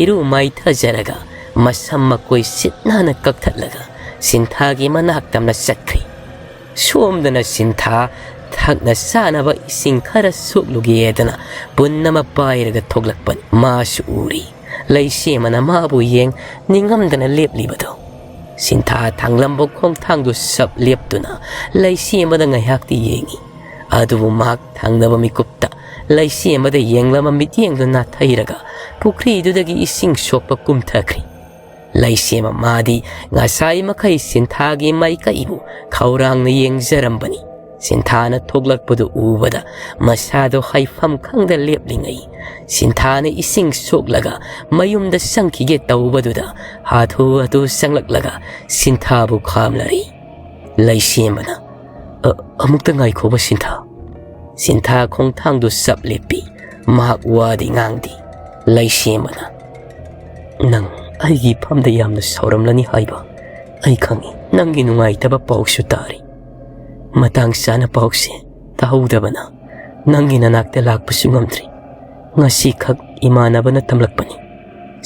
ꯏꯔꯨ ꯃꯥꯏꯊꯖꯔꯒ ꯃꯁꯝ ꯃꯀꯣꯏ ꯁꯤꯠ ꯅꯥꯟꯅ ꯀꯛꯊꯠꯂꯒ ꯁꯤꯟꯊꯥꯒꯤ ꯃꯅꯥꯛꯇꯝꯅ ꯆꯠꯈ꯭ꯔꯤ꯫ ꯁꯣꯝꯗꯅ ꯁꯤꯟꯊꯥ ꯊꯛꯅ ꯆꯥꯅꯕ ꯏꯁꯤꯡ ꯈꯔ ꯁꯣꯛꯂꯨꯒꯦꯗꯅ ꯄꯨꯟ ꯑꯃ ꯄꯥꯏꯔꯒ ꯊꯣꯛꯂꯛꯄꯅꯤ꯫ ꯃꯥꯁꯨ ꯎꯔꯤ ꯂꯩꯁꯦꯝꯕꯅ ꯃꯥꯕꯨ ꯌꯦꯡ ꯅꯤꯡꯉꯝꯗꯅ ꯂꯦꯞꯂꯤꯕꯗꯨ꯫ ꯁꯤꯟꯊꯥ ꯊꯥꯡꯂꯝꯕ ꯈꯣꯡꯊꯥꯡꯗꯨ ꯁꯞ ꯂꯦꯞꯇꯨꯅ ꯂꯩꯁꯦꯝꯕꯗ ꯉꯥꯏꯍꯥꯛꯇꯤ ꯌꯦꯡꯉꯤ꯫ ꯑꯗꯨꯕꯨ ꯃꯍꯥꯛ ꯊꯪꯅꯕ ꯃꯤꯀꯨꯞꯇ ꯂꯩꯁꯦꯝꯕꯗ ꯌꯦꯡꯂꯝꯕ ꯃꯤꯠꯌꯦꯡꯗꯨ ꯅꯥꯊꯩꯔꯒ ꯄꯨꯈ꯭ꯔꯤꯗꯨꯗꯒꯤ ꯏꯁꯤꯡ ꯁꯣꯛꯄ ꯀꯨꯝꯊꯈ꯭ꯔꯤ꯫ ꯂꯩꯁꯦꯝꯕ ꯃꯥꯗꯤ ꯉꯁꯥꯏ ꯃꯈꯩ ꯁꯤꯟꯊꯥꯒꯤ ꯃꯥꯏꯀꯩꯕꯨ ꯈꯧꯔꯥꯡꯅ ꯌꯦꯡꯖꯔꯝꯕꯅꯤ꯫ ꯁꯤꯟꯊꯥꯅ ꯊꯣꯛꯂꯛꯄꯗꯨ ꯎꯕꯗ ꯃꯁꯥꯗꯣ ꯍꯥꯏꯐꯝ ꯈꯪꯗ ꯂꯦꯞꯂꯤꯉꯩ, ꯁꯤꯟꯊꯥꯅ ꯏꯁꯤꯡ ꯁꯣꯛꯂꯒ ꯃꯌꯨꯝꯗ ꯆꯪꯈꯤꯒꯦ ꯇꯧꯕꯗꯨꯗ ꯍꯥꯊꯨ ꯍꯥꯊꯨ ꯆꯪꯂꯛꯂꯒ ꯁꯤꯟꯊꯥꯕꯨ ꯈꯥꯝꯂꯔꯤ꯫ ꯂꯩꯁꯦꯝꯕꯅ, "ꯑ-, ꯑꯃꯨꯛꯇ ꯉꯥꯏꯈꯣꯕ ꯁꯤꯟꯊꯥ꯫" ꯁꯤꯟꯊꯥ ꯈꯣꯡꯊꯥꯡꯗꯨ ꯆꯞ ꯂꯦꯞꯄꯤ꯫ ꯃꯍꯥꯛ ꯋꯥꯗꯤ ꯉꯥꯡꯗꯦ꯫ ꯂꯩꯁꯦꯝꯕꯅ, "ꯅꯪ ꯑꯩꯒꯤ ꯏꯐꯝꯗ ꯌꯥꯝꯅ ꯁꯥꯎꯔꯝꯂꯅꯤ ꯍꯥꯏꯕ ꯑꯩ ꯈꯪꯏ꯫ ꯅꯪꯒꯤ ꯅꯨꯡꯉꯥꯏꯇꯕ ꯄꯥꯎꯁꯨ ꯇꯥꯔꯤ꯫ ꯃꯇꯥꯡ ꯆꯥꯅ ꯄꯥꯎꯁꯦ ꯇꯥꯍꯧꯗꯕꯅ ꯅꯪꯒꯤ ꯅꯅꯥꯛꯇ ꯂꯥꯛꯄꯁꯨ ꯉꯝꯗ꯭ꯔꯤ꯫ ꯉꯁꯤꯈꯛ ꯏꯃꯥꯟꯅꯕꯅ ꯇꯝꯂꯛꯄꯅꯤ꯫"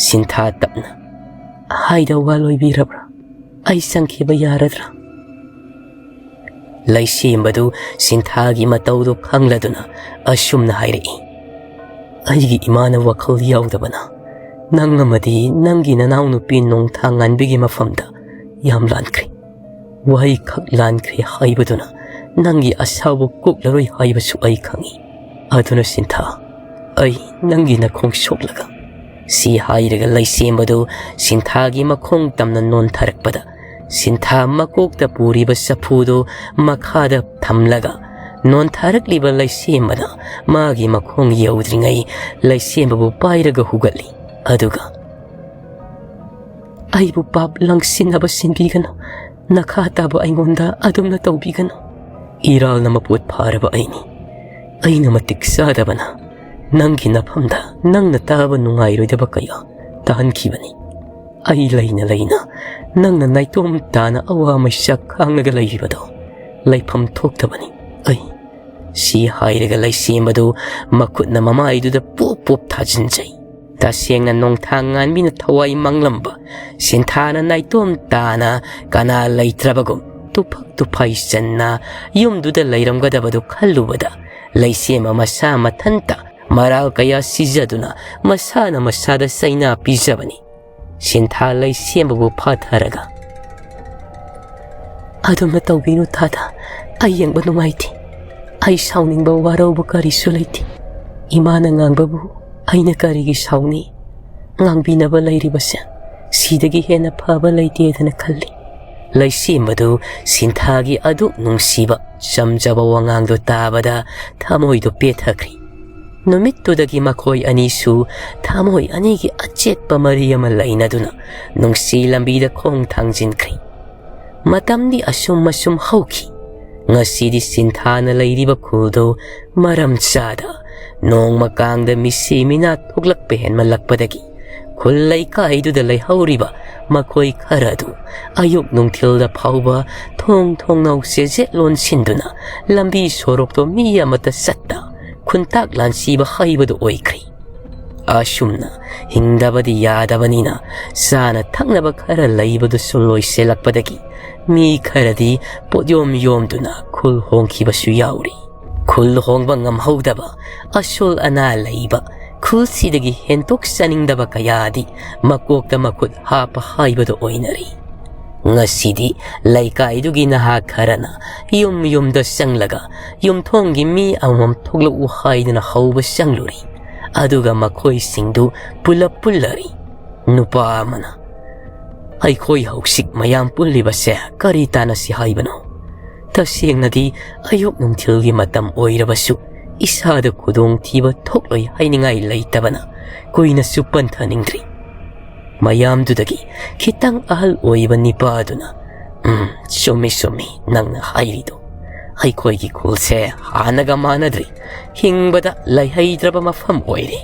ꯁꯤꯟꯊꯥ ꯇꯞꯅ, "ꯍꯥꯏꯗ ꯋꯥ ꯂꯣꯏꯕꯤꯔꯕ꯭ꯔꯥ? ꯑꯩ ꯆꯪꯈꯤꯕ ꯌꯥꯔꯗ꯭ꯔꯥ?" ꯂꯩꯁꯦꯝꯕꯗꯨ ꯁꯤꯟꯊꯥꯒꯤ ꯃꯇꯧꯗꯨ ꯈꯪꯂꯗꯨꯅ ꯑꯁꯨꯝꯅ ꯍꯥꯏꯔꯛꯏ, "ꯑꯩꯒꯤ ꯏꯃꯥꯅ ꯋꯥꯈꯜ ꯌꯥꯎꯗꯕꯅ ꯅꯪ ꯑꯃꯗꯤ ꯅꯪꯒꯤ ꯅꯅꯥꯎꯅꯨꯄꯤ ꯅꯣꯡꯊꯥ ꯉꯥꯟꯕꯤꯒꯤ ꯃꯐꯝꯗ ꯌꯥꯝ ꯂꯥꯟꯈ꯭ꯔꯦ꯫ ꯋꯥꯍꯩꯈꯛ ꯂꯥꯟꯈ꯭ꯔꯦ ꯍꯥꯏꯕꯗꯨꯅ ꯅꯪꯒꯤ ꯑꯁꯥꯎꯕ ꯀꯣꯛꯂꯔꯣꯏ ꯍꯥꯏꯕꯁꯨ ꯑꯩ ꯈꯪꯏ꯫ ꯑꯗꯨꯅ ꯁꯤꯟꯊꯥ, ꯑꯩ ꯅꯪꯒꯤ ꯅꯈꯣꯡ ꯁꯣꯛꯂꯒ꯫" ꯁꯤ ꯍꯥꯏꯔꯒ ꯂꯩꯁꯦꯝꯕꯗꯨ ꯁꯤꯟꯊꯥꯒꯤ ꯃꯈꯣꯡ ꯇꯝꯅ ꯅꯣꯟꯊꯔꯛꯄꯗ, ꯁꯤꯟꯊꯥ ꯃꯀꯣꯛꯇ ꯄꯨꯔꯤꯕ ꯆꯐꯨꯗꯨ ꯃꯈꯥꯗ ꯊꯝꯂꯒ ꯅꯣꯟꯊꯔꯛꯂꯤꯕ ꯂꯩꯁꯦꯝꯕꯅ ꯃꯥꯒꯤ ꯃꯈꯣꯡ ꯌꯧꯗ꯭ꯔꯤꯉꯩ ꯂꯩꯁꯦꯝꯕꯕꯨ ꯄꯥꯏꯔꯒ ꯍꯨꯒꯠꯂꯤ꯫ ꯑꯗꯨꯒ, "ꯑꯩꯕꯨ ꯄꯥꯞ ꯂꯪꯁꯤꯟꯅꯕ ꯁꯤꯟꯕꯤꯒꯅꯨ꯫ ꯅꯈꯥ ꯇꯥꯕ ꯑꯩꯉꯣꯟꯗ ꯑꯗꯨꯝꯅ ꯇꯧꯕꯤꯒꯅꯨ꯫ ꯏꯔꯥꯜꯅ ꯃꯄꯨꯠ ꯐꯥꯔꯕ ꯑꯩꯅꯤ꯫ ꯑꯩꯅ ꯃꯇꯤꯛ ꯆꯥꯗꯕꯅ ꯅꯪꯒꯤ ꯅꯐꯝꯗ ꯅꯪꯅ ꯇꯥꯕ ꯅꯨꯡꯉꯥꯏꯔꯣꯏꯗꯕ ꯀꯌꯥ ꯇꯥꯍꯟꯈꯤꯕꯅꯤ꯫ ꯑꯩ ꯂꯩꯅ ꯂꯩꯅ ꯅꯪꯅ ꯅꯥꯏꯇꯣꯝ ꯇꯥꯅ ꯑꯋꯥ ꯃꯩꯁꯥꯛ ꯈꯥꯡꯂꯒ ꯂꯩꯔꯤꯕꯗꯣ ꯂꯩꯐꯝ ꯊꯣꯛꯇꯕꯅꯤ꯫ ꯑꯩ," ꯁꯤ ꯍꯥꯏꯔꯒ ꯂꯩꯁꯦꯝꯕꯗꯨ ꯃꯈꯨꯠꯅ ꯃꯃꯥꯏꯗꯨꯗ ꯄꯣꯞ ꯄꯣꯞ ꯊꯥꯖꯤꯟꯖꯩ꯫ ꯇꯁꯦꯡꯅ ꯅꯣꯡꯊꯥ ꯉꯥꯟꯕꯤꯅ ꯊꯋꯥꯏ ꯃꯥꯡꯂꯝꯕ ꯁꯤꯟꯊꯥꯅ ꯅꯥꯏꯇꯣꯝ ꯇꯥꯅ ꯀꯅꯥ ꯂꯩꯇ꯭ꯔꯕꯒꯨꯝ ꯇꯨꯐꯛ ꯇꯨꯐꯥꯏ ꯆꯟꯅ ꯌꯨꯝꯗꯨꯗ ꯂꯩꯔꯝꯒꯗꯕꯗꯨ ꯈꯜꯂꯨꯕꯗ ꯂꯩꯁꯦꯝꯕ ꯃꯁꯥ ꯃꯊꯟꯇ ꯃꯔꯥꯜ ꯀꯌꯥ ꯁꯤꯖꯗꯨꯅ ꯃꯁꯥꯅ ꯃꯁꯥꯗ ꯆꯩꯅꯥ ꯄꯤꯖꯕꯅꯤ꯫ ꯁꯤꯟꯊꯥ ꯂꯩꯁꯦꯝꯕꯕꯨ ꯐꯥꯊꯔꯒ, "ꯑꯗꯨꯝꯅ ꯇꯧꯕꯤꯅꯨ ꯊꯥꯗ, ꯑꯩ ꯌꯦꯡꯕ ꯅꯨꯡꯉꯥꯏꯇꯦ꯫ ꯑꯩ ꯁꯥꯎꯅꯤꯡꯕ ꯋꯥꯔꯧꯕ ꯀꯔꯤꯁꯨ ꯂꯩꯇꯦ꯫ ꯏꯃꯥꯅ ꯉꯥꯡꯕꯕꯨ ꯑꯩꯅ ꯀꯔꯤꯒꯤ ꯁꯥꯎꯅꯤ? ꯉꯥꯡꯕꯤꯅꯕ ꯂꯩꯔꯤꯕꯁꯦ ꯁꯤꯗꯒꯤ ꯍꯦꯟꯅ ꯐꯕ ꯂꯩꯇꯦꯗꯅ ꯈꯜꯂꯤ꯫ ꯂꯩꯁꯦꯝꯕꯗꯨ ꯁꯤꯟꯊꯥꯒꯤ ꯑꯗꯨꯛ ꯅꯨꯡꯁꯤꯕ ꯆꯝꯖꯕ ꯋꯥꯉꯥꯡꯗꯨ ꯇꯥꯕꯗ ꯊꯃꯣꯏꯗꯨ ꯄꯦꯊꯈ꯭ꯔꯤ꯫ ꯅꯨꯃꯤꯠꯇꯨꯗꯒꯤ ꯃꯈꯣꯏ ꯑꯅꯤꯁꯨ ꯊꯃꯣꯏ ꯑꯅꯤꯒꯤ ꯑꯆꯦꯠꯄ ꯃꯔꯤ ꯑꯃ ꯂꯩꯅꯗꯨꯅ ꯅꯨꯡꯁꯤ ꯂꯝꯕꯤꯗ ꯈꯣꯡ ꯊꯥꯡꯖꯤꯟꯈ꯭ꯔꯤ꯫ ꯃꯇꯝꯗꯤ ꯑꯁꯨꯝ ꯑꯁꯨꯝ ꯍꯧꯈꯤ꯫ ꯉꯁꯤꯗꯤ ꯁꯤꯟꯊꯥꯅ ꯂꯩꯔꯤꯕ ꯈꯨꯜꯗꯨ ꯃꯔꯝ ꯆꯥꯗ ꯅꯣꯡꯃ ꯀꯥꯡꯗ ꯃꯤꯁꯤ ꯃꯤꯅꯥ ꯊꯣꯛꯂꯛꯄ ꯍꯦꯟꯃꯜꯂꯛꯄꯗꯒꯤ ꯈꯨꯜ ꯂꯩꯀꯥꯏꯗꯨꯗ ꯂꯩꯍꯧꯔꯤꯕ ꯃꯈꯣꯏ ꯈꯔ ꯑꯗꯨ ꯑꯌꯨꯛ ꯅꯨꯡꯊꯤꯜꯗ ꯐꯥꯎꯕ ꯊꯣꯡ ꯊꯣꯡꯅꯥꯎ ꯆꯦꯖꯦꯠ ꯂꯣꯟꯁꯤꯟꯗꯨꯅ ꯂꯝꯕꯤ ꯁꯣꯔꯣꯛꯇꯣ ꯃꯤ ꯑꯃꯠꯇ ꯆꯠꯇ ꯈꯨꯟꯇꯥꯛ ꯂꯥꯟꯁꯤꯕ ꯍꯩꯕꯗꯨ ꯑꯣꯏꯈ꯭ꯔꯤ꯫ ꯑꯁꯨꯝꯅ ꯍꯤꯡꯗꯕꯗꯤ ꯌꯥꯗꯕꯅꯤꯅ ꯆꯥꯅ ꯊꯛꯅꯕ ꯈꯔ ꯂꯩꯕꯗꯨꯁꯨ ꯂꯣꯏꯁꯤꯜꯂꯛꯄꯗꯒꯤ ꯃꯤ ꯈꯔꯗꯤ ꯄꯣꯠꯌꯣꯝ ꯌꯣꯝꯗꯨꯅ ꯈꯨꯜ ꯍꯣꯡꯈꯤꯕꯁꯨ ꯌꯥꯎꯔꯤ꯫ ꯈꯨꯜ ꯍꯣꯡꯕ ꯉꯝꯍꯧꯗꯕ, ꯑꯁꯣꯜ ꯑꯅꯥ ꯂꯩꯕ, ꯈꯨꯜꯁꯤꯗꯒꯤ ꯍꯦꯟꯇꯣꯛ ꯆꯥꯅꯤꯡꯗꯕ ꯀꯌꯥꯗꯤ ꯃꯀꯣꯛꯇ ꯃꯈꯨꯠ ꯍꯥꯞꯄ ꯍꯥꯏꯕꯗꯨ ꯑꯣꯏꯅꯔꯤ꯫ ꯉꯁꯤꯗꯤ ꯂꯩꯀꯥꯏꯗꯨꯒꯤ ꯅꯍꯥ ꯈꯔꯅ ꯌꯨꯝ ꯌꯨꯝꯗ ꯆꯪꯂꯒ ꯌꯨꯝꯊꯣꯡꯒꯤ ꯃꯤ ꯑꯃꯃꯝ ꯊꯣꯛꯂꯛꯎ ꯍꯥꯏꯗꯨꯅ ꯍꯧꯕ ꯆꯪꯂꯨꯔꯤ꯫ ꯑꯗꯨꯒ ꯃꯈꯣꯏꯁꯤꯡꯗꯨ ꯄꯨꯂꯞ ꯄꯨꯜꯂꯔꯤ꯫ ꯅꯨꯄꯥ ꯑꯃꯅ, "ꯑꯩꯈꯣꯏ ꯍꯧꯖꯤꯛ ꯃꯌꯥꯝ ꯄꯨꯜꯂꯤꯕꯁꯦ ꯀꯔꯤ ꯇꯥꯟꯅꯁꯤ ꯍꯥꯏꯕꯅꯣ? ꯇꯁꯦꯡꯅꯗꯤ ꯑꯌꯨꯛ ꯅꯨꯡꯊꯤꯜꯒꯤ ꯃꯇꯝ ꯑꯣꯏꯔꯕꯁꯨ ꯏꯁꯥꯗ ꯈꯨꯗꯣꯡꯊꯤꯕ ꯊꯣꯛꯂꯣꯏ ꯍꯥꯏꯅꯤꯡꯉꯥꯏ ꯂꯩꯇꯕꯅ ꯀꯨꯏꯅꯁꯨ ꯄꯟꯊꯅꯤꯡꯗ꯭ꯔꯤ꯫" ꯃꯌꯥꯝꯗꯨꯗꯒꯤ ꯈꯤꯇꯪ ꯑꯍꯜ ꯑꯣꯏꯕ ꯅꯤꯄꯥꯗꯨꯅ, "ꯎꯝ, ꯆꯨꯝꯃꯤ, ꯆꯨꯝꯃꯤ ꯅꯪꯅ ꯍꯥꯏꯔꯤꯗꯣ꯫ ꯑꯩꯈꯣꯏꯒꯤ ꯈꯨꯜꯁꯦ ꯍꯥꯟꯅꯒ ꯃꯥꯟꯅꯗ꯭ꯔꯤ꯫ ꯍꯤꯡꯕꯗ ꯂꯩꯍꯩꯗ꯭ꯔꯕ ꯃꯐꯝ ꯑꯣꯏꯔꯦ꯫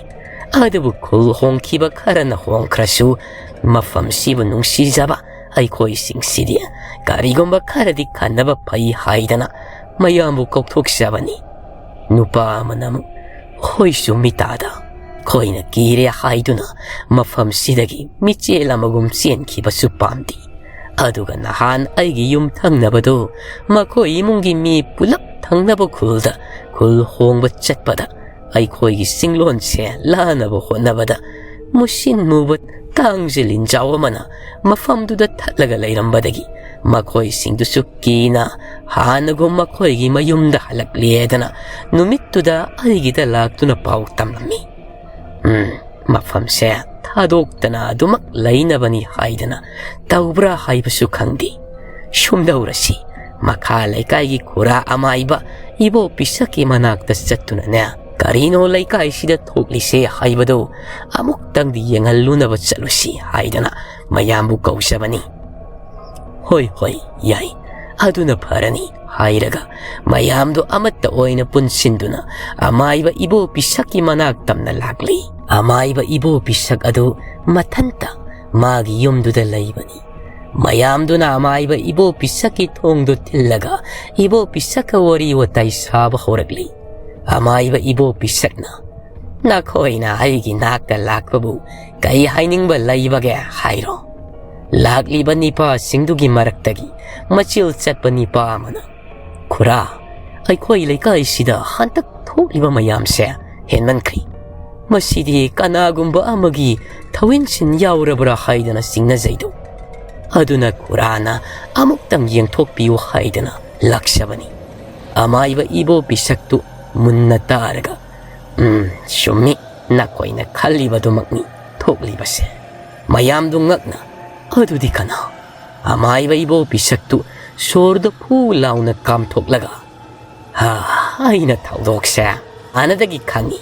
ꯑꯗꯨꯕꯨ ꯈꯨꯜ ꯍꯣꯡꯈꯤꯕ ꯈꯔꯅ ꯍꯣꯡꯈ꯭ꯔꯁꯨ, ꯃꯐꯝꯁꯤꯕꯨ ꯅꯨꯡꯁꯤꯖꯕ ꯑꯩꯈꯣꯏꯁꯤꯡꯁꯤꯗꯤ ꯀꯔꯤꯒꯨꯝꯕ ꯈꯔꯗꯤ ꯈꯟꯅꯕ ꯐꯩ ꯍꯥꯏꯗꯅ ꯃꯌꯥꯝꯕꯨ ꯀꯧꯊꯣꯛꯆꯕꯅꯤ꯫" ꯅꯨꯄꯥ ꯑꯃꯅ ꯑꯃꯨꯛ, "ꯍꯣꯏ, ꯆꯨꯝꯃꯤ ꯇꯥꯗ꯫ ꯑꯩꯈꯣꯏꯅ ꯀꯤꯔꯦ ꯍꯥꯏꯗꯨꯅ ꯃꯐꯝꯁꯤꯗꯒꯤ ꯃꯤꯆꯦꯜ ꯑꯃꯒꯨꯝ ꯆꯦꯟꯈꯤꯕꯁꯨ ꯄꯥꯝꯗꯦ꯫ ꯑꯗꯨꯒ ꯅꯍꯥꯟ ꯑꯩꯒꯤ ꯌꯨꯝ ꯊꯪꯅꯕꯗꯨ ꯃꯈꯣꯏ ꯏꯃꯨꯡꯒꯤ ꯃꯤ ꯄꯨꯂꯞ ꯊꯪꯅꯕ ꯈꯨꯜꯗ ꯈꯨꯜ ꯍꯣꯡꯕ ꯆꯠꯄꯗ ꯑꯩꯈꯣꯏꯒꯤ ꯆꯤꯡꯂꯣꯟꯁꯦ ꯂꯥꯟꯅꯕ ꯍꯣꯠꯅꯕꯗ ꯃꯨꯁꯤꯟ ꯃꯨꯕ ꯇꯥꯡꯖ ꯂꯤꯟꯖꯥꯎ ꯑꯃꯅ ꯃꯐꯝꯗꯨꯗ ꯊꯠꯂꯒ ꯂꯩꯔꯝꯕꯗꯒꯤ ꯃꯈꯣꯏꯁꯤꯡꯗꯨꯁꯨ ꯀꯤꯅ ꯍꯥꯟꯅꯒꯨꯝ ꯃꯈꯣꯏꯒꯤ ꯃꯌꯨꯝꯗ ꯍꯜꯂꯛꯂꯦꯗꯅ ꯅꯨꯃꯤꯠꯇꯨꯗ ꯑꯩꯒꯤꯗ ꯂꯥꯛꯇꯨꯅ ꯄꯥꯎ ꯇꯝꯂꯝꯃꯤ꯫ ꯎꯝ, ꯃꯐꯝꯁꯦ ꯊꯥꯗꯣꯛꯇꯅ ꯑꯗꯨꯃꯛ ꯂꯩꯅꯕꯅꯤ ꯍꯥꯏꯗꯅ ꯇꯧꯕ꯭ꯔꯥ ꯍꯥꯏꯕꯁꯨ ꯈꯪꯗꯦ꯫ ꯁꯨꯝꯗꯧꯔꯁꯤ, ꯃꯈꯥ ꯂꯩꯀꯥꯏꯒꯤ ꯈꯨꯔꯥ ꯑꯃꯥꯏꯕ ꯏꯕꯣ ꯄꯤꯁꯛꯀꯤ ꯃꯅꯥꯛꯇ ꯆꯠꯇꯨꯅꯅꯦ, "ꯀꯔꯤꯅꯣ ꯂꯩꯀꯥꯏꯁꯤꯗ ꯊꯣꯛꯂꯤꯁꯦ ꯍꯥꯏꯕꯗꯨ ꯑꯃꯨꯛꯇꯪꯗꯤ ꯌꯦꯡꯍꯜꯂꯨꯅꯕ ꯆꯠꯂꯨꯁꯤ" ꯍꯥꯏꯗꯅ ꯃꯌꯥꯝꯕꯨ ꯀꯧꯖꯕꯅꯤ꯫ "ꯍꯣꯏ, ꯍꯣꯏ, ꯌꯥꯏ, ꯑꯗꯨꯅ ꯐꯔꯅꯤ" ꯍꯥꯏꯔꯒ ꯃꯌꯥꯝꯗꯨ ꯑꯃꯠꯇ ꯑꯣꯏꯅ ꯄꯨꯟꯁꯤꯟꯗꯨꯅ ꯑꯃꯥꯏꯕ ꯏꯕꯣ ꯄꯤꯁꯛꯀꯤ ꯃꯅꯥꯛ ꯇꯝꯅ ꯂꯥꯛꯂꯤ꯫ ꯑꯃꯥꯏꯕ ꯏꯕꯣ ꯄꯤꯁꯛ ꯑꯗꯨ ꯃꯊꯟꯇ ꯃꯥꯒꯤ ꯌꯨꯝꯗꯨꯗ ꯂꯩꯕꯅꯤ꯫ ꯃꯌꯥꯝꯗꯨꯅ ꯑꯃꯥꯏꯕ ꯏꯕꯣ ꯄꯤꯁꯛꯀꯤ ꯊꯣꯡꯗꯨ ꯊꯤꯜꯂꯒ ꯏꯕꯣ ꯄꯤꯁꯛꯀ ꯋꯥꯔꯤ ꯋꯥꯇꯥꯏ ꯁꯥꯕ ꯍꯧꯔꯛꯂꯤ꯫ ꯑꯃꯥꯏꯕ ꯏꯕꯣ ꯄꯤꯁꯛꯅ, "ꯅꯈꯣꯏꯅ ꯑꯩꯒꯤ ꯅꯥꯛꯇ ꯂꯥꯛꯄꯕꯨ ꯀꯩ ꯍꯥꯏꯅꯤꯡꯕ ꯂꯩꯕꯒꯦ ꯍꯥꯏꯔꯣ?" ꯂꯥꯛꯂꯤꯕ ꯅꯤꯄꯥꯁꯤꯡꯗꯨꯒꯤ ꯃꯔꯛꯇꯒꯤ ꯃꯆꯤꯜ ꯆꯠꯄ ꯅꯤꯄꯥ ꯑꯃꯅ, "ꯈꯨꯔꯥ, ꯑꯩꯈꯣꯏ ꯂꯩꯀꯥꯏꯁꯤꯗ ꯍꯟꯗꯛ ꯊꯣꯛꯂꯤꯕ ꯃꯌꯥꯝꯁꯦ ꯍꯦꯟꯃꯟꯈ꯭ꯔꯦ꯫ ꯃꯁꯤꯗꯤ ꯀꯅꯥꯒꯨꯝꯕ ꯑꯃꯒꯤ ꯊꯧꯏꯟꯁꯤꯟ ꯌꯥꯎꯔꯕ꯭ꯔꯥ ꯍꯥꯏꯗꯅ ꯆꯤꯡꯅꯖꯩꯗꯣ꯫ ꯑꯗꯨꯅ ꯈꯨꯔꯥꯅ ꯑꯃꯨꯛꯇꯪ ꯌꯦꯡꯊꯣꯛꯄꯤꯌꯨ" ꯍꯥꯏꯗꯅ ꯂꯥꯛꯆꯕꯅꯤ꯫ ꯑꯃꯥꯏꯕ ꯏꯕꯣ ꯄꯤꯁꯛꯇꯨ ꯃꯨꯟꯅ ꯇꯥꯔꯒ, "ꯎꯝ, ꯆꯨꯝꯃꯤ, ꯅꯈꯣꯏꯅ ꯈꯜꯂꯤꯕꯗꯨꯃꯛꯅꯤ ꯊꯣꯛꯂꯤꯕꯁꯦ"꯫ ꯃꯌꯥꯝꯗꯨ ꯉꯛꯅ, "ꯑꯗꯨꯗꯤ ꯀꯅꯥ?" ꯑꯃꯥꯏꯕ ꯏꯕꯣ ꯄꯤꯁꯛꯇꯨ ꯁꯣꯔꯗ ꯐꯨ ꯂꯥꯎꯅ ꯀꯥꯝꯊꯣꯛꯂꯒ, "ꯍꯥ, ꯑꯩꯅ ꯊꯧꯗꯣꯛꯁꯦ ꯍꯥꯟꯅꯗꯒꯤ ꯈꯪꯏ꯫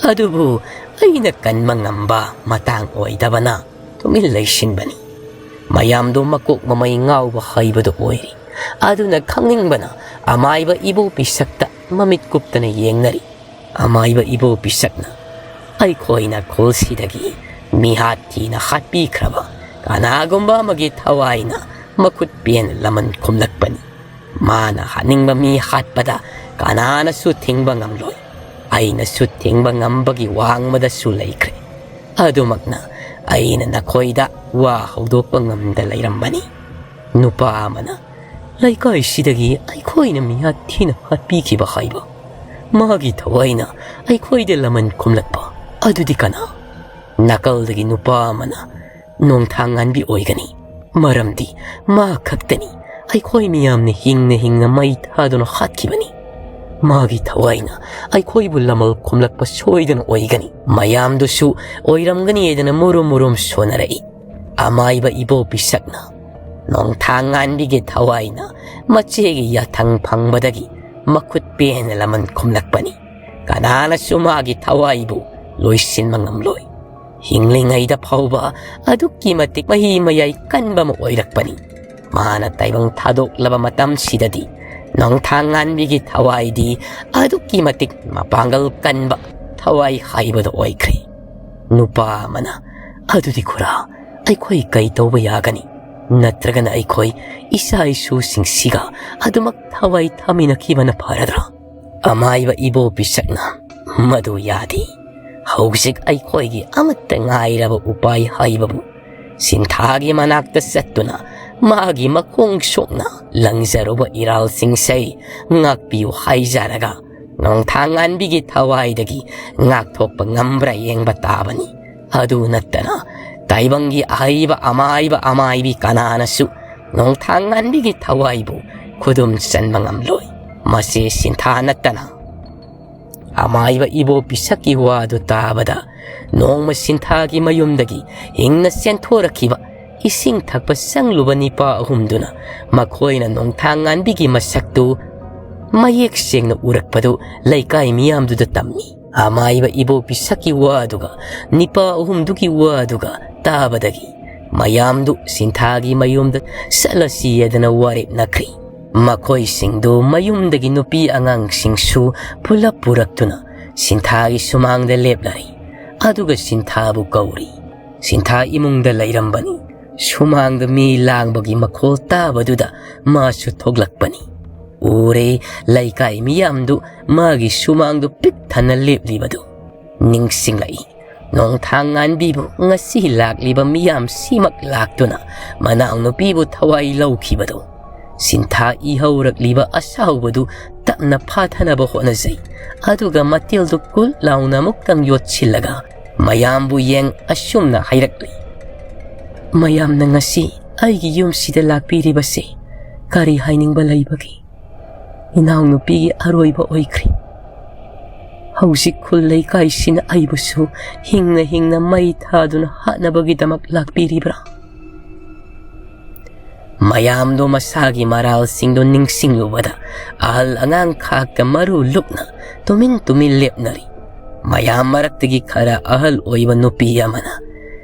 ꯑꯗꯨꯕꯨ ꯑꯩꯅ ꯀꯟꯕ ꯉꯝꯕ ꯃꯇꯥꯡ ꯑꯣꯏꯗꯕꯅ ꯇꯨꯃꯤꯟ ꯂꯩꯁꯤꯟꯕꯅꯤ"꯫ ꯃꯌꯥꯝꯗꯨ ꯃꯀꯣꯛ ꯃꯃꯩ ꯉꯥꯎꯕ ꯍꯩꯕꯗꯨ ꯑꯣꯏꯔꯤ꯫ ꯑꯗꯨꯅ ꯈꯪꯅꯤꯡꯕꯅ ꯑꯃꯥꯏꯕ ꯏꯕꯣ ꯄꯤꯁꯛꯇ ꯃꯃꯤꯠ ꯀꯨꯞꯇꯅ ꯌꯦꯡꯅꯔꯤ꯫ ꯑꯃꯥꯏꯕ ꯏꯕꯣ ꯄꯤꯁꯛꯅ, "ꯑꯩꯈꯣꯏꯅ ꯈꯨꯜꯁꯤꯗꯒꯤ ꯃꯤꯍꯥꯠ ꯊꯤꯅ ꯍꯥꯠꯄꯤꯈ꯭ꯔꯕ ꯀꯅꯥꯒꯨꯝꯕ ꯑꯃꯒꯤ ꯊꯋꯥꯏꯅ ꯃꯈꯨꯠ ꯄꯦꯟꯅ ꯂꯃꯟ ꯈꯨꯝꯂꯛꯄꯅꯤ꯫ ꯃꯥꯅ ꯍꯥꯠꯅꯤꯡꯕ ꯃꯤ ꯍꯥꯠꯄꯗ ꯀꯅꯥꯅꯁꯨ ꯊꯤꯡꯕ ꯉꯝꯂꯣꯏ꯫ ꯑꯩꯅꯁꯨ ꯊꯤꯡꯕ ꯉꯝꯕꯒꯤ ꯋꯥꯡꯃꯗꯁꯨ ꯂꯩꯈ꯭ꯔꯦ꯫ ꯑꯗꯨꯃꯛꯅ ꯑꯩꯅ ꯅꯈꯣꯏꯗ ꯋꯥ ꯍꯧꯗꯣꯛꯄ ꯉꯝꯗ ꯂꯩꯔꯝꯕꯅꯤ"꯫ ꯅꯨꯄꯥ ꯑꯃꯅ, "ꯂꯩꯀꯥꯏꯁꯤꯗꯒꯤ ꯑꯩꯈꯣꯏꯅ ꯃꯤꯍꯥꯠ ꯊꯤꯅ ꯍꯥꯠꯄꯤꯈꯤꯕ ꯍꯥꯏꯕ, ꯃꯥꯒꯤ ꯊꯋꯥꯏꯅ ꯑꯩꯈꯣꯏꯗ ꯂꯃꯟ ꯈꯨꯝꯂꯛꯄ, ꯑꯗꯨꯗꯤ ꯀꯅꯥ?" ꯅꯥꯀꯜꯗꯒꯤ ꯅꯨꯄꯥ ꯑꯃꯅ, "ꯅꯣꯡꯊꯥꯡꯉꯥꯟꯕꯤ ꯑꯣꯏꯒꯅꯤ, ꯃꯔꯝꯗꯤ ꯃꯥ ꯈꯛꯇꯅꯤ ꯑꯩꯈꯣꯏ ꯃꯤꯌꯥꯝꯅ ꯍꯤꯡꯅ ꯍꯤꯡꯅ ꯃꯩ ꯊꯥꯗꯨꯅ ꯍꯥꯠꯈꯤꯕꯅꯤ꯫ ꯃꯥꯒꯤ ꯊꯋꯥꯏꯅ ꯑꯩꯈꯣꯏꯕꯨ ꯂꯃꯜ ꯈꯨꯝꯂꯛꯄ ꯁꯣꯏꯗꯅ ꯑꯣꯏꯒꯅꯤ"꯫ ꯃꯌꯥꯝꯗꯨꯁꯨ ꯑꯣꯏꯔꯝꯒꯅꯤ ꯍꯥꯏꯗꯅ ꯃꯨꯔꯨꯝ ꯃꯨꯔꯨꯝ ꯁꯣꯟꯅꯔꯛꯏ꯫ ꯑꯃꯥꯏꯕ ꯏꯕꯣ ꯄꯤꯁꯛꯅ ꯅꯣꯡꯊꯥꯡꯉꯥꯟꯕꯤꯒꯤ ꯊꯋꯥꯏꯅ ꯃꯆꯦꯒꯤ ꯌꯥꯊꯪ ꯐꯪꯕꯗꯒꯤ ꯃꯈꯨꯠ ꯄꯦꯟꯅ ꯂꯃꯟ ꯈꯨꯝꯂꯛꯄꯅꯤ꯫ ꯀꯅꯥꯅꯁꯨ ꯃꯥꯒꯤ ꯊꯋꯥꯏꯕꯨ ꯂꯣꯏꯁꯤꯟꯕ ꯉꯝꯂꯣꯏ꯫ ꯍꯤꯡꯂꯤꯉꯩꯗ ꯐꯥꯎꯕ ꯑꯗꯨꯛꯀꯤ ꯃꯇꯤꯛ ꯃꯍꯤ ꯃꯌꯥꯏ ꯀꯟꯕ ꯑꯃ ꯑꯣꯏꯔꯛꯄꯅꯤ꯫ ꯃꯥꯅ ꯇꯥꯏꯕꯪ ꯊꯥꯗꯣꯛꯂꯕ ꯃꯇꯝꯁꯤꯗꯗꯤ ꯅꯣꯡꯊꯥꯡꯉꯥꯟꯕꯤꯒꯤ ꯊꯋꯥꯏꯗꯤ ꯑꯗꯨꯛꯀꯤ ꯃꯇꯤꯛ ꯃꯄꯥꯡꯒꯜ ꯀꯟꯕ ꯊꯋꯥꯏ ꯍꯥꯏꯕꯗꯨ ꯑꯣꯏꯈ꯭ꯔꯦ꯫ ꯅꯨꯄꯥ ꯑꯃꯅ, "ꯑꯗꯨꯗꯤ ꯈꯨꯔꯥ, ꯑꯩꯈꯣꯏ ꯀꯩ ꯇꯧꯕ ꯌꯥꯒꯅꯤ? ꯅꯠꯇ꯭ꯔꯒꯅ ꯑꯩꯈꯣꯏ ꯏꯆꯥ ꯏꯁꯨꯁꯤꯡꯁꯤꯒ ꯑꯗꯨꯃꯛ ꯊꯋꯥꯏ ꯊꯥꯃꯤꯟꯅꯈꯤꯕꯅ ꯐꯔꯗ꯭ꯔꯥ?" ꯑꯃꯥꯏꯕ ꯏꯕꯣ ꯄꯤꯁꯛꯅ, "ꯃꯗꯨ ꯌꯥꯗꯦ꯫ ꯍꯧꯖꯤꯛ ꯑꯩꯈꯣꯏꯒꯤ ꯑꯃꯠꯇ ꯉꯥꯏꯔꯕ ꯎꯄꯥꯏ ꯍꯥꯏꯕꯕꯨ ꯁꯤꯟꯊꯥꯒꯤ ꯃꯅꯥꯛꯇ ꯆꯠꯇꯨꯅ ꯃꯥꯒꯤ ꯃꯈꯣꯡ ꯁꯣꯛꯅ ꯂꯪꯖꯔꯨꯕ ꯏꯔꯥꯜꯁꯤꯡꯁꯦ ꯉꯥꯛꯄꯤꯌꯨ ꯍꯥꯏꯖꯔꯒ ꯅꯣꯡꯊꯥꯡꯉꯥꯟꯕꯤꯒꯤ ꯊꯋꯥꯏꯗꯒꯤ ꯉꯥꯛꯊꯣꯛꯄ ꯉꯝꯕ꯭ꯔꯥ ꯌꯦꯡꯕ ꯇꯥꯕꯅꯤ꯫ ꯑꯗꯨ ꯅꯠꯇꯅ ꯇꯥꯏꯕꯪꯒꯤ ꯑꯍꯩꯕ ꯑꯃꯥꯏꯕ ꯑꯃꯥꯏꯕꯤ ꯀꯅꯥꯅꯁꯨ ꯅꯣꯡꯊꯥꯡꯉꯥꯟꯕꯤꯒꯤ ꯊꯋꯥꯏꯕꯨ ꯈꯨꯗꯨꯝ ꯆꯟꯕ ꯉꯝꯂꯣꯏ꯫ ꯃꯁꯤ ꯁꯤꯟꯊꯥ ꯅꯠꯇꯅ ꯑꯃꯥꯏꯕ ꯏꯕꯣ ꯄꯤꯁꯛꯀꯤ ꯋꯥꯗꯨ ꯇꯥꯕꯗ ꯅꯣꯡꯃ ꯁꯤꯟꯊꯥꯒꯤ ꯃꯌꯨꯝꯗꯒꯤ ꯍꯤꯡꯅ ꯆꯦꯟꯊꯣꯔꯛꯈꯤꯕ ꯏꯁꯤꯡ ꯊꯛꯄ ꯆꯪꯂꯨꯕ ꯅꯤꯄꯥ ꯑꯍꯨꯝꯗꯨꯅ ꯃꯈꯣꯏꯅ ꯅꯣꯡꯊꯥꯡ ꯉꯥꯟꯕꯤꯒꯤ ꯃꯁꯛꯇꯨ ꯃꯌꯦꯛ ꯁꯦꯡꯅ ꯎꯔꯛꯄꯗꯨ ꯂꯩꯀꯥꯏ ꯃꯤꯌꯥꯝꯗꯨꯗ ꯇꯝꯃꯤ꯫ ꯑꯃꯥꯏꯕ ꯏꯕꯣ ꯄꯤꯁꯛꯀꯤ ꯋꯥꯗꯨꯒ ꯅꯤꯄꯥ ꯑꯍꯨꯝꯗꯨꯒꯤ ꯋꯥꯗꯨꯒ ꯇꯥꯕꯗꯒꯤ ꯃꯌꯥꯝꯗꯨ ꯁꯤꯟꯊꯥꯒꯤ ꯃꯌꯨꯝꯗ ꯆꯠꯂꯁꯤ ꯍꯥꯏꯗꯅ ꯋꯥꯔꯦꯞꯅꯈ꯭ꯔꯤ꯫ ꯃꯈꯣꯏꯁꯤꯡꯗꯨ ꯃꯌꯨꯝꯗꯒꯤ ꯅꯨꯄꯤ ꯑꯉꯥꯡꯁꯤꯡꯁꯨ ꯄꯨꯂꯞ ꯄꯨꯔꯛꯇꯨꯅ ꯁꯤꯟꯊꯥꯒꯤ ꯁꯨꯃꯥꯡꯗ ꯂꯦꯞꯂꯔꯤ꯫ ꯑꯗꯨꯒ ꯁꯤꯟꯊꯥꯕꯨ ꯀꯧꯔꯤ꯫ ꯁꯤꯟꯊꯥ ꯏꯃꯨꯡꯗ ꯂꯩꯔꯝꯕꯅꯤ꯫ ꯁꯨꯃꯥꯡꯗ ꯃꯤ ꯂꯥꯡꯕꯒꯤ ꯃꯈꯣꯜ ꯇꯥꯕꯗꯨꯗ ꯃꯥꯁꯨ ꯊꯣꯛꯂꯛꯄꯅꯤ꯫ ꯎꯔꯦ, ꯂꯩꯀꯥꯏ ꯃꯤꯌꯥꯝꯗꯨ ꯃꯥꯒꯤ ꯁꯨꯃꯥꯡꯗꯨ ꯄꯤꯛ ꯊꯟꯅ ꯂꯦꯞꯂꯤꯕꯗꯨ꯫ ꯅꯤꯡꯁꯤꯡꯂꯛꯏ, ꯅꯣꯡꯊꯥꯡ ꯉꯥꯟꯕꯤꯕꯨ ꯉꯁꯤ ꯂꯥꯛꯂꯤꯕ ꯃꯤꯌꯥꯝꯁꯤꯃꯛ ꯂꯥꯛꯇꯨꯅ ꯃꯅꯥꯎꯅꯨꯄꯤꯕꯨ ꯊꯋꯥꯏ ꯂꯧꯈꯤꯕꯗꯨ꯫ ꯁꯤꯟꯊꯥ ꯏꯍꯧꯔꯛꯂꯤꯕ ꯑꯁꯥꯎꯕꯗꯨ ꯇꯞꯅ ꯐꯥꯊꯅꯕ ꯍꯣꯠꯅꯖꯩ꯫ ꯑꯗꯨꯒ ꯃꯇꯤꯜꯗꯨ ꯀꯨꯜ ꯂꯥꯎꯅ ꯑꯃꯨꯛꯇꯪ ꯌꯣꯠꯁꯤꯜꯂꯒ ꯃꯌꯥꯝꯕꯨ ꯌꯦꯡ ꯑꯁꯨꯝꯅ ꯍꯥꯏꯔꯛꯂꯤ, "ꯃꯌꯥꯝꯅ ꯉꯁꯤ ꯑꯩꯒꯤ ꯌꯨꯝꯁꯤꯗ ꯂꯥꯛꯄꯤꯔꯤꯕꯁꯤ ꯀꯔꯤ ꯍꯥꯏꯅꯤꯡꯕ ꯂꯩꯕꯒꯦ? ꯏꯅꯥꯎꯅꯨꯄꯤꯒꯤ ꯑꯔꯣꯏꯕ ꯑꯣꯏꯈ꯭ꯔꯦ꯫ ꯍꯧꯖꯤꯛ ꯈꯨꯜ ꯂꯩꯀꯥꯏꯁꯤꯅ ꯑꯩꯕꯨꯁꯨ ꯍꯤꯡꯅ ꯍꯤꯡꯅ ꯃꯩ ꯊꯥꯗꯨꯅ ꯍꯥꯠꯅꯕꯒꯤꯗꯃꯛ ꯂꯥꯛꯄꯤꯔꯤꯕ꯭ꯔꯥ? ꯃꯌꯥꯝꯗꯣ ꯃꯁꯥꯒꯤ ꯃꯔꯥꯜꯁꯤꯡꯗꯣ ꯅꯤꯡꯁꯤꯡꯂꯨꯕꯗ ꯑꯍꯜ ꯑꯉꯥꯡ ꯈꯥꯛꯇ ꯃꯔꯨ ꯂꯨꯞꯅ ꯇꯨꯃꯤꯟ ꯇꯨꯃꯤꯟ ꯂꯦꯞꯅꯔꯤ꯫ ꯃꯌꯥꯝ ꯃꯔꯛꯇꯒꯤ ꯈꯔ ꯑꯍꯜ ꯑꯣꯏꯕ ꯅꯨꯄꯤ ꯑꯃꯅ,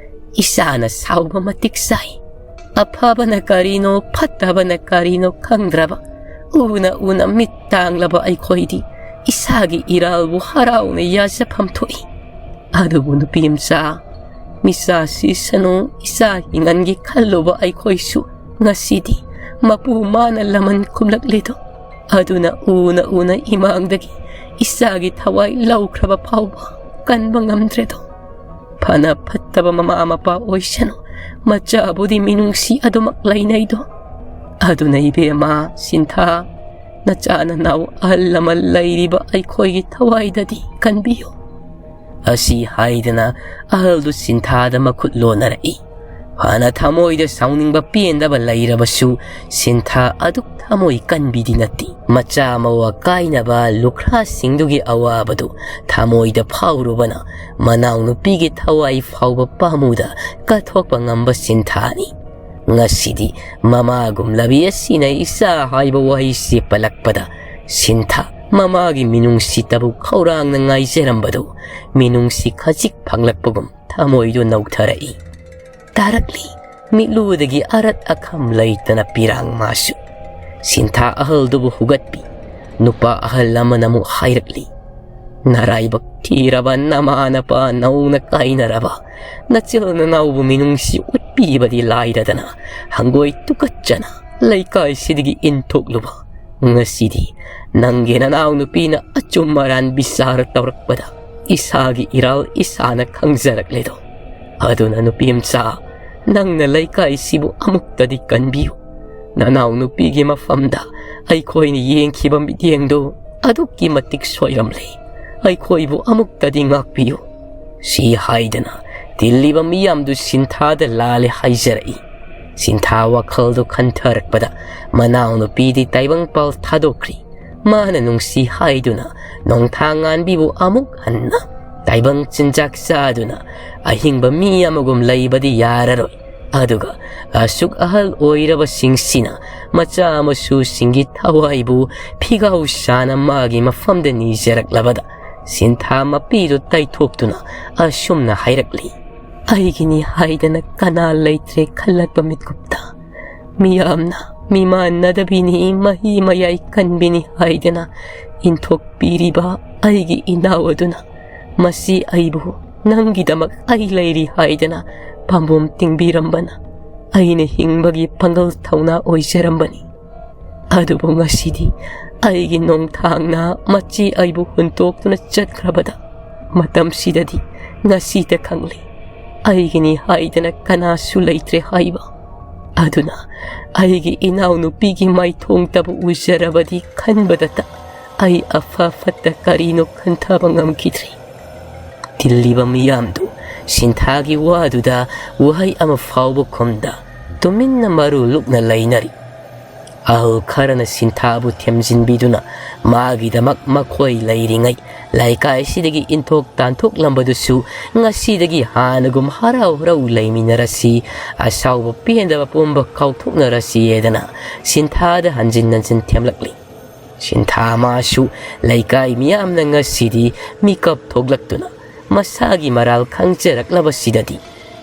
"ꯏꯁꯥꯅ ꯁꯥꯎꯕ ꯃꯇꯤꯛ ꯆꯥꯏ꯫ ꯑꯐꯕꯅ ꯀꯔꯤꯅꯣ, ꯐꯠꯇꯕꯅ ꯀꯔꯤꯅꯣ ꯈꯪꯗ꯭ꯔꯕ, ꯎꯅ ꯎꯅ ꯃꯤꯠ ꯇꯥꯡꯂꯕ ꯑꯩꯈꯣꯏꯗꯤ ꯏꯁꯥꯒꯤ ꯏꯔꯥꯜꯕꯨ ꯍꯔꯥꯎꯅ ꯌꯥꯖꯐꯝ ꯊꯣꯛꯏ꯫ ꯑꯗꯨꯕꯨ ꯅꯨꯄꯤ ꯃꯆꯥ, ꯃꯤꯆꯥ ꯁꯤꯁꯅꯨ, ꯏꯆꯥ ꯍꯤꯡꯍꯟꯒꯦ ꯈꯜꯂꯨꯕ ꯑꯩꯈꯣꯏꯁꯨ ꯉꯁꯤꯗꯤ ꯃꯄꯨ ꯃꯥꯅ ꯂꯃꯟ ꯈꯨꯝꯂꯛꯂꯦꯗꯣ꯫ ꯑꯗꯨꯅ ꯎꯅ ꯎꯅ ꯏꯃꯥꯡꯗꯒꯤ ꯏꯆꯥꯒꯤ ꯊꯋꯥꯏ ꯂꯧꯈ꯭ꯔꯕ ꯐꯥꯎꯕ ꯀꯟꯕ ꯉꯝꯗ꯭ꯔꯦꯗꯣ꯫ ꯐꯅ ꯐꯠꯇꯕ ꯃꯃꯥ ꯃꯄꯥ ꯑꯣꯏꯁꯅꯨ, ꯃꯆꯥꯕꯨꯗꯤ ꯃꯤꯅꯨꯡꯁꯤ ꯑꯗꯨꯃꯛ ꯂꯩꯅꯩꯗꯣ꯫ ꯑꯗꯨꯅ ꯏꯕꯦꯝꯃ ꯁꯤꯟꯊꯥ, ꯅꯆꯥ ꯅꯅꯥꯎ ꯑꯍꯜ ꯂꯃꯟ ꯂꯩꯔꯤꯕ ꯑꯩꯈꯣꯏꯒꯤ ꯊꯋꯥꯏꯗꯗꯤ ꯀꯟꯕꯤꯌꯨ"꯫ ꯑꯁꯤ ꯍꯥꯏꯗꯅ ꯑꯍꯜꯗꯨ ꯁꯤꯟꯊꯥꯗ ꯃꯈꯨꯠ ꯂꯣꯟꯅꯔꯛꯏ꯫ ꯐꯅ ꯊꯃꯣꯏꯗ ꯁꯥꯎꯅꯤꯡꯕ ꯄꯦꯟꯗꯕ ꯂꯩꯔꯕꯁꯨ, ꯁꯤꯟꯊꯥ ꯑꯗꯨꯛ ꯊꯃꯣꯏ ꯀꯟꯕꯤꯗꯤ ꯅꯠꯇꯦ꯫ ꯃꯆꯥ ꯃꯧ ꯑꯀꯥꯏꯅꯕ ꯂꯨꯈ꯭ꯔꯥꯁꯤꯡꯗꯨꯒꯤ ꯑꯋꯥꯕꯗꯨ ꯊꯃꯣꯏꯗ ꯐꯥꯎꯔꯨꯕꯅ ꯃꯅꯥꯎꯅꯨꯄꯤꯒꯤ ꯊꯋꯥꯏ ꯐꯥꯎꯕ ꯄꯥꯝꯃꯨꯗ ꯀꯠꯊꯣꯛꯄ ꯉꯝꯕ ꯁꯤꯟꯊꯥꯅꯤ꯫ ꯉꯁꯤꯗꯤ ꯃꯃꯥꯒꯨꯝꯂꯕꯤ ꯑꯁꯤꯅ ꯏꯆꯥ ꯍꯥꯏꯕ ꯋꯥꯍꯩꯁꯤ ꯄꯜꯂꯛꯄꯗ, ꯁꯤꯟꯊꯥ ꯃꯃꯥꯒꯤ ꯃꯤꯅꯨꯡꯁꯤꯇꯕꯨ ꯈꯧꯔꯥꯡꯅ ꯉꯥꯏꯖꯔꯝꯕꯗꯨ ꯃꯤꯅꯨꯡꯁꯤ ꯈꯖꯤꯛ ꯐꯪꯂꯛꯄꯒꯨꯝ ꯊꯃꯣꯏꯗꯨ ꯅꯧꯊꯔꯛꯏ꯫ ꯇꯥꯔꯛꯂꯤ ꯃꯤꯠꯂꯨꯗꯒꯤ ꯑꯔꯠ ꯑꯈꯝ ꯂꯩꯇꯅ ꯄꯤꯔꯥꯡ ꯃꯥꯁꯨ꯫ ꯁꯤꯟꯊꯥ ꯑꯍꯜꯗꯨꯕꯨ ꯍꯨꯒꯠꯄꯤ꯫ ꯅꯨꯄꯥ ꯑꯍꯜ ꯑꯃꯅ ꯑꯃꯨꯛ ꯍꯥꯏꯔꯛꯂꯤ, "ꯅꯔꯥꯏꯕꯛ ꯊꯤꯔꯕ ꯅꯃꯥ ꯅꯄꯥ ꯅꯧꯅ ꯀꯥꯏꯅꯔꯕ ꯅꯆꯤꯜ ꯅꯅꯥꯎꯕꯨ ꯃꯤꯅꯨꯡꯁꯤ ꯎꯠꯄꯤꯕꯗꯤ ꯂꯥꯏꯔꯗꯅ, ꯍꯪꯒꯣꯏ ꯇꯨꯀꯠꯆꯅ ꯂꯩꯀꯥꯏꯁꯤꯗꯒꯤ ꯏꯟꯊꯣꯛꯂꯨꯕ꯫ ꯉꯁꯤꯗꯤ ꯅꯪꯒꯤ ꯅꯅꯥꯎꯅꯨꯄꯤꯅ ꯑꯆꯨꯝ ꯑꯔꯥꯟ ꯕꯤꯆꯥꯔ ꯇꯧꯔꯛꯄꯗ ꯏꯁꯥꯒꯤ ꯏꯔꯥꯜ ꯏꯁꯥꯅ ꯈꯪꯖꯔꯛꯂꯦꯗꯣ꯫ ꯑꯗꯨꯅ ꯅꯨꯄꯤ ꯃꯆꯥ, ꯅꯪꯅ ꯂꯩꯀꯥꯏꯁꯤꯕꯨ ꯑꯃꯨꯛꯇꯗꯤ ꯀꯟꯕꯤꯌꯨ꯫ ꯅꯅꯥꯎꯅꯨꯄꯤꯒꯤ ꯃꯐꯝꯗ ꯑꯩꯈꯣꯏꯅ ꯌꯦꯡꯈꯤꯕ ꯃꯤꯠꯌꯦꯡꯗꯨ ꯑꯗꯨꯛꯀꯤ ꯃꯇꯤꯛ ꯁꯣꯏꯔꯝꯂꯦ꯫ ꯑꯩꯈꯣꯏꯕꯨ ꯑꯃꯨꯛꯇꯗꯤ ꯉꯥꯛꯄꯤꯌꯨ"꯫ ꯁꯤ ꯍꯥꯏꯗꯅ ꯇꯤꯜꯂꯤꯕ ꯃꯤꯌꯥꯝꯗꯨ ꯁꯤꯟꯊꯥꯗ ꯂꯥꯜꯂꯦ ꯍꯥꯏꯖꯔꯛꯏ꯫ ꯁꯤꯟꯊꯥ ꯋꯥꯈꯜꯗꯨ ꯈꯟꯊꯔꯛꯄꯗ ꯃꯅꯥꯎꯅꯨꯄꯤꯗꯤ ꯇꯥꯏꯕꯪꯄꯥꯜ ꯊꯥꯗꯣꯛꯈ꯭ꯔꯤ꯫ ꯃꯥꯅ ꯅꯨꯡꯁꯤ ꯍꯥꯏꯗꯨꯅ ꯅꯣꯡꯊꯥꯡꯉꯥꯟꯕꯤꯕꯨ ꯑꯃꯨꯛ ꯍꯟꯅ ꯇꯥꯏꯕꯪ ꯆꯤꯟꯖꯥꯛ ꯆꯥꯗꯨꯅ ꯑꯍꯤꯡꯕ ꯃꯤ ꯑꯃꯒꯨꯝ ꯂꯩꯕꯗꯤ ꯌꯥꯔꯔꯣꯏ꯫ ꯑꯗꯨꯒ ꯑꯁꯨꯛ ꯑꯍꯜ ꯑꯣꯏꯔꯕꯁꯤꯡꯁꯤꯅ ꯃꯆꯥ ꯃꯁꯨꯁꯤꯡꯒꯤ ꯊꯋꯥꯏꯕꯨ ꯐꯤꯒꯥꯎ ꯁꯥꯅ ꯃꯥꯒꯤ ꯃꯐꯝꯗ ꯅꯤꯖꯔꯛꯂꯕꯗ, ꯁꯤꯟꯊꯥ ꯃꯄꯤꯗꯨ ꯇꯩꯊꯣꯛꯇꯨꯅ ꯑꯁꯨꯝꯅ ꯍꯥꯏꯔꯛꯂꯤ: "ꯑꯩꯒꯤꯅꯤ ꯍꯥꯏꯗꯅ ꯀꯅꯥ ꯂꯩꯇ꯭ꯔꯦ ꯈꯜꯂꯛꯄ ꯃꯤꯠꯀꯨꯞꯇ, ꯃꯤꯌꯥꯝꯅ ꯃꯤꯃꯥꯟꯅꯗꯕꯤꯅꯤ, ꯃꯍꯤ ꯃꯌꯥꯏ ꯀꯟꯕꯤꯅꯤ ꯍꯥꯏꯗꯅ ꯏꯟꯊꯣꯛꯄꯤꯔꯤꯕ ꯑꯩꯒꯤ ꯏꯅꯥꯎ ꯑꯗꯨꯅ ꯃꯁꯤ ꯑꯩꯕꯨ ꯅꯪꯒꯤꯗꯃꯛ ꯑꯩ ꯂꯩꯔꯤ ꯍꯥꯏꯗꯅ ꯄꯥꯝꯕꯣꯝ ꯇꯤꯡꯕꯤꯔꯝꯕꯅ ꯑꯩꯅ ꯍꯤꯡꯕꯒꯤ ꯄꯥꯡꯒꯜ ꯊꯧꯅꯥ ꯑꯣꯏꯖꯔꯝꯕꯅꯤ꯫ ꯑꯗꯨꯕꯨ ꯉꯁꯤꯗꯤ ꯑꯩꯒꯤ ꯅꯣꯡꯊꯥꯡꯅ ꯃꯆꯤ ꯑꯩꯕꯨ ꯍꯨꯟꯇꯣꯛꯇꯨꯅ ꯆꯠꯈ꯭ꯔꯕꯗ, ꯃꯇꯝꯁꯤꯗꯗꯤ ꯉꯁꯤꯇ ꯈꯪꯂꯤ, ꯑꯩꯒꯤꯅꯤ ꯍꯥꯏꯗꯅ ꯀꯅꯥꯁꯨ ꯂꯩꯇ꯭ꯔꯦ ꯍꯥꯏꯕ꯫ ꯑꯗꯨꯅ ꯑꯩꯒꯤ ꯏꯅꯥꯎꯅꯨꯄꯤꯒꯤ ꯃꯥꯏꯊꯣꯡꯇꯕꯨ ꯎꯖꯔꯕꯗꯤ ꯈꯟꯕꯗꯇ ꯑꯩ ꯑꯐ ꯐꯠꯇ ꯀꯔꯤꯅꯣ ꯈꯟꯊꯕ ꯉꯝꯈꯤꯗ꯭ꯔꯦ꯫" ꯇꯤꯜꯂꯤꯕ ꯃꯤꯌꯥꯝꯗꯨ ꯁꯤꯟꯊꯥꯒꯤ ꯋꯥꯗꯨꯗ ꯋꯥꯍꯩ ꯑꯃ ꯐꯥꯎꯕ ꯈꯨꯝꯗ ꯇꯨꯃꯤꯟꯅ ꯃꯔꯨ ꯂꯨꯛꯅ ꯂꯩꯅꯔꯤ꯫ ꯑꯍꯜ ꯈꯔꯅ ꯁꯤꯟꯊꯥꯕꯨ ꯊꯦꯝꯖꯤꯟꯕꯤꯗꯨꯅ ꯃꯥꯒꯤꯗꯃꯛ ꯃꯈꯣꯏ ꯂꯩꯔꯤꯉꯩ ꯂꯩꯀꯥꯏꯁꯤꯗꯒꯤ ꯏꯟꯊꯣꯛ ꯇꯥꯟꯊꯣꯛꯂꯝꯕꯗꯨꯁꯨ ꯉꯁꯤꯗꯒꯤ ꯍꯥꯟꯅꯒꯨꯝ ꯍꯔꯥꯎ ꯍꯔꯥꯎ ꯂꯩꯃꯤꯟꯅꯔꯁꯤ, ꯑꯁꯥꯎꯕ ꯄꯦꯟꯗꯕ ꯄꯨꯝꯕ ꯀꯥꯎꯊꯣꯛꯅꯔꯁꯤ ꯍꯥꯏꯗꯅ ꯁꯤꯟꯊꯥꯗ ꯍꯟꯖꯤꯟ ꯍꯟꯖꯤꯟ ꯊꯦꯝꯂꯛꯂꯤ꯫ ꯁꯤꯟꯊꯥ ꯃꯥꯁꯨ ꯂꯩꯀꯥꯏ ꯃꯤꯌꯥꯝꯅ ꯉꯁꯤꯗꯤ ꯃꯤꯀꯞ ꯊꯣꯛꯂꯛꯇꯨꯅ ꯃꯁꯥꯒꯤ ꯃꯔꯥꯜ ꯈꯪꯖꯔꯛꯂꯕꯁꯤꯗꯗꯤ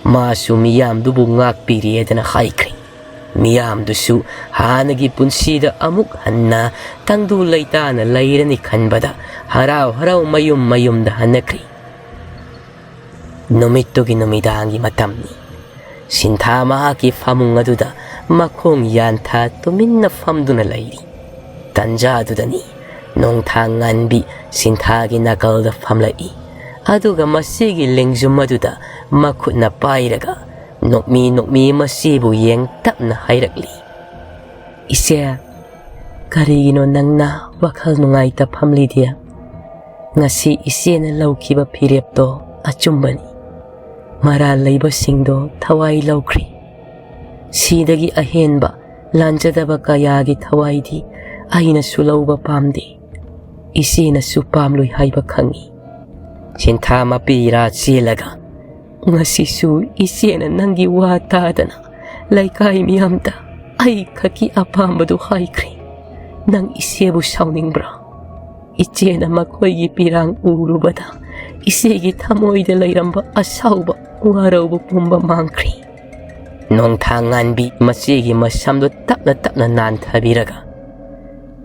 ꯃꯥꯁꯨ ꯃꯤꯌꯥꯝꯗꯨꯕꯨ ꯉꯥꯛꯄꯤꯔꯦꯗꯅ ꯍꯥꯏꯈ꯭ꯔꯦ꯫ ꯃꯤꯌꯥꯝꯗꯨꯁꯨ ꯍꯥꯟꯅꯒꯤ ꯄꯨꯟꯁꯤꯗ ꯑꯃꯨꯛ ꯍꯟꯅ ꯇꯪꯗꯨ ꯂꯩꯇꯥꯅ ꯂꯩꯔꯅꯤ ꯈꯟꯕꯗ ꯍꯔꯥꯎ ꯍꯔꯥꯎ ꯃꯌꯨꯝ ꯃꯌꯨꯝꯗ ꯍꯟꯅꯈ꯭ꯔꯦ꯫ ꯅꯨꯃꯤꯠꯇꯨꯒꯤ ꯅꯨꯃꯤꯗꯥꯡꯒꯤ ꯃꯇꯝꯅꯤ꯫ ꯁꯤꯟꯊꯥ ꯃꯍꯥꯛꯀꯤ ꯐꯃꯨꯡ ꯑꯗꯨꯗ ꯃꯈꯣꯡ ꯌꯥꯟꯊ ꯇꯨꯃꯤꯟꯅ ꯐꯝꯗꯨꯅ ꯂꯩꯔꯤ꯫ ꯇꯟꯖꯥꯗꯨꯗꯅꯤ ꯅꯣꯡꯊꯥꯡ ꯉꯥꯟꯕꯤ ꯁꯤꯟꯊꯥꯒꯤ ꯅꯥꯀꯜꯗ ꯐꯝꯂꯛꯏ꯫ ꯑꯗꯨꯒ ꯃꯁꯤꯒꯤ ꯂꯦꯡꯖꯨꯝ ꯑꯗꯨꯗ ꯃꯈꯨꯠꯅ ꯄꯥꯏꯔꯒ ꯅꯣꯛꯃꯤ ꯅꯣꯛꯃꯤ ꯃꯁꯤꯕꯨ ꯌꯦꯡ ꯇꯞꯅ ꯍꯥꯏꯔꯛꯂꯤ: "ꯏꯆꯦ, ꯀꯔꯤꯒꯤꯅꯣ ꯅꯪꯅ ꯋꯥꯈꯜ ꯅꯨꯡꯉꯥꯏꯇ ꯐꯝꯂꯤꯗꯤ? ꯉꯁꯤ ꯏꯆꯦꯅ ꯂꯧꯈꯤꯕ ꯐꯤꯔꯦꯞꯇꯣ ꯑꯆꯨꯝꯕꯅꯤ꯫ ꯃꯔꯥꯜ ꯂꯩꯕꯁꯤꯡꯗꯣ ꯊꯋꯥꯏ ꯂꯧꯈ꯭ꯔꯦ꯫ ꯁꯤꯗꯒꯤ ꯑꯍꯦꯟꯕ ꯂꯥꯟꯖꯗꯕ ꯀꯌꯥꯒꯤ ꯊꯋꯥꯏꯗꯤ ꯑꯩꯅꯁꯨ ꯂꯧꯕ ꯄꯥꯝꯗꯦ꯫ ꯏꯆꯦꯅꯁꯨ ꯄꯥꯝꯂꯣꯏ ꯍꯥꯏꯕ ꯈꯪꯏ꯫ ꯁꯤꯟꯊꯥ ꯃꯄꯤꯔꯥ ꯆꯦꯜꯂꯒ, "ꯉꯁꯤꯁꯨ ꯏꯆꯦꯅ ꯅꯪꯒꯤ ꯋꯥ ꯇꯥꯗꯅ ꯂꯩꯀꯥꯏ ꯃꯤꯌꯥꯝꯗ ꯑꯩ ꯈꯛꯀꯤ ꯑꯄꯥꯝꯕꯗꯨ ꯍꯥꯏꯈ꯭ꯔꯦ꯫ ꯅꯪ ꯏꯆꯦꯕꯨ ꯁꯥꯎꯅꯤꯡꯕ꯭ꯔꯥ?" ꯏꯆꯦꯅ ꯃꯈꯣꯏꯒꯤ ꯄꯤꯔꯥꯡ ꯎꯔꯨꯕꯗ ꯏꯆꯦꯒꯤ ꯊꯃꯣꯏꯗ ꯂꯩꯔꯝꯕ ꯑꯁꯥꯎꯕ, ꯋꯥꯔꯧꯕ ꯄꯨꯝꯕ ꯃꯥꯡꯈ꯭ꯔꯦ꯫ ꯅꯣꯡꯊꯥ ꯉꯥꯟꯕꯤ ꯃꯆꯦꯒꯤ ꯃꯁꯝꯗꯨ ꯇꯞꯅ ꯇꯞꯅ ꯅꯥꯟꯊꯕꯤꯔꯒ,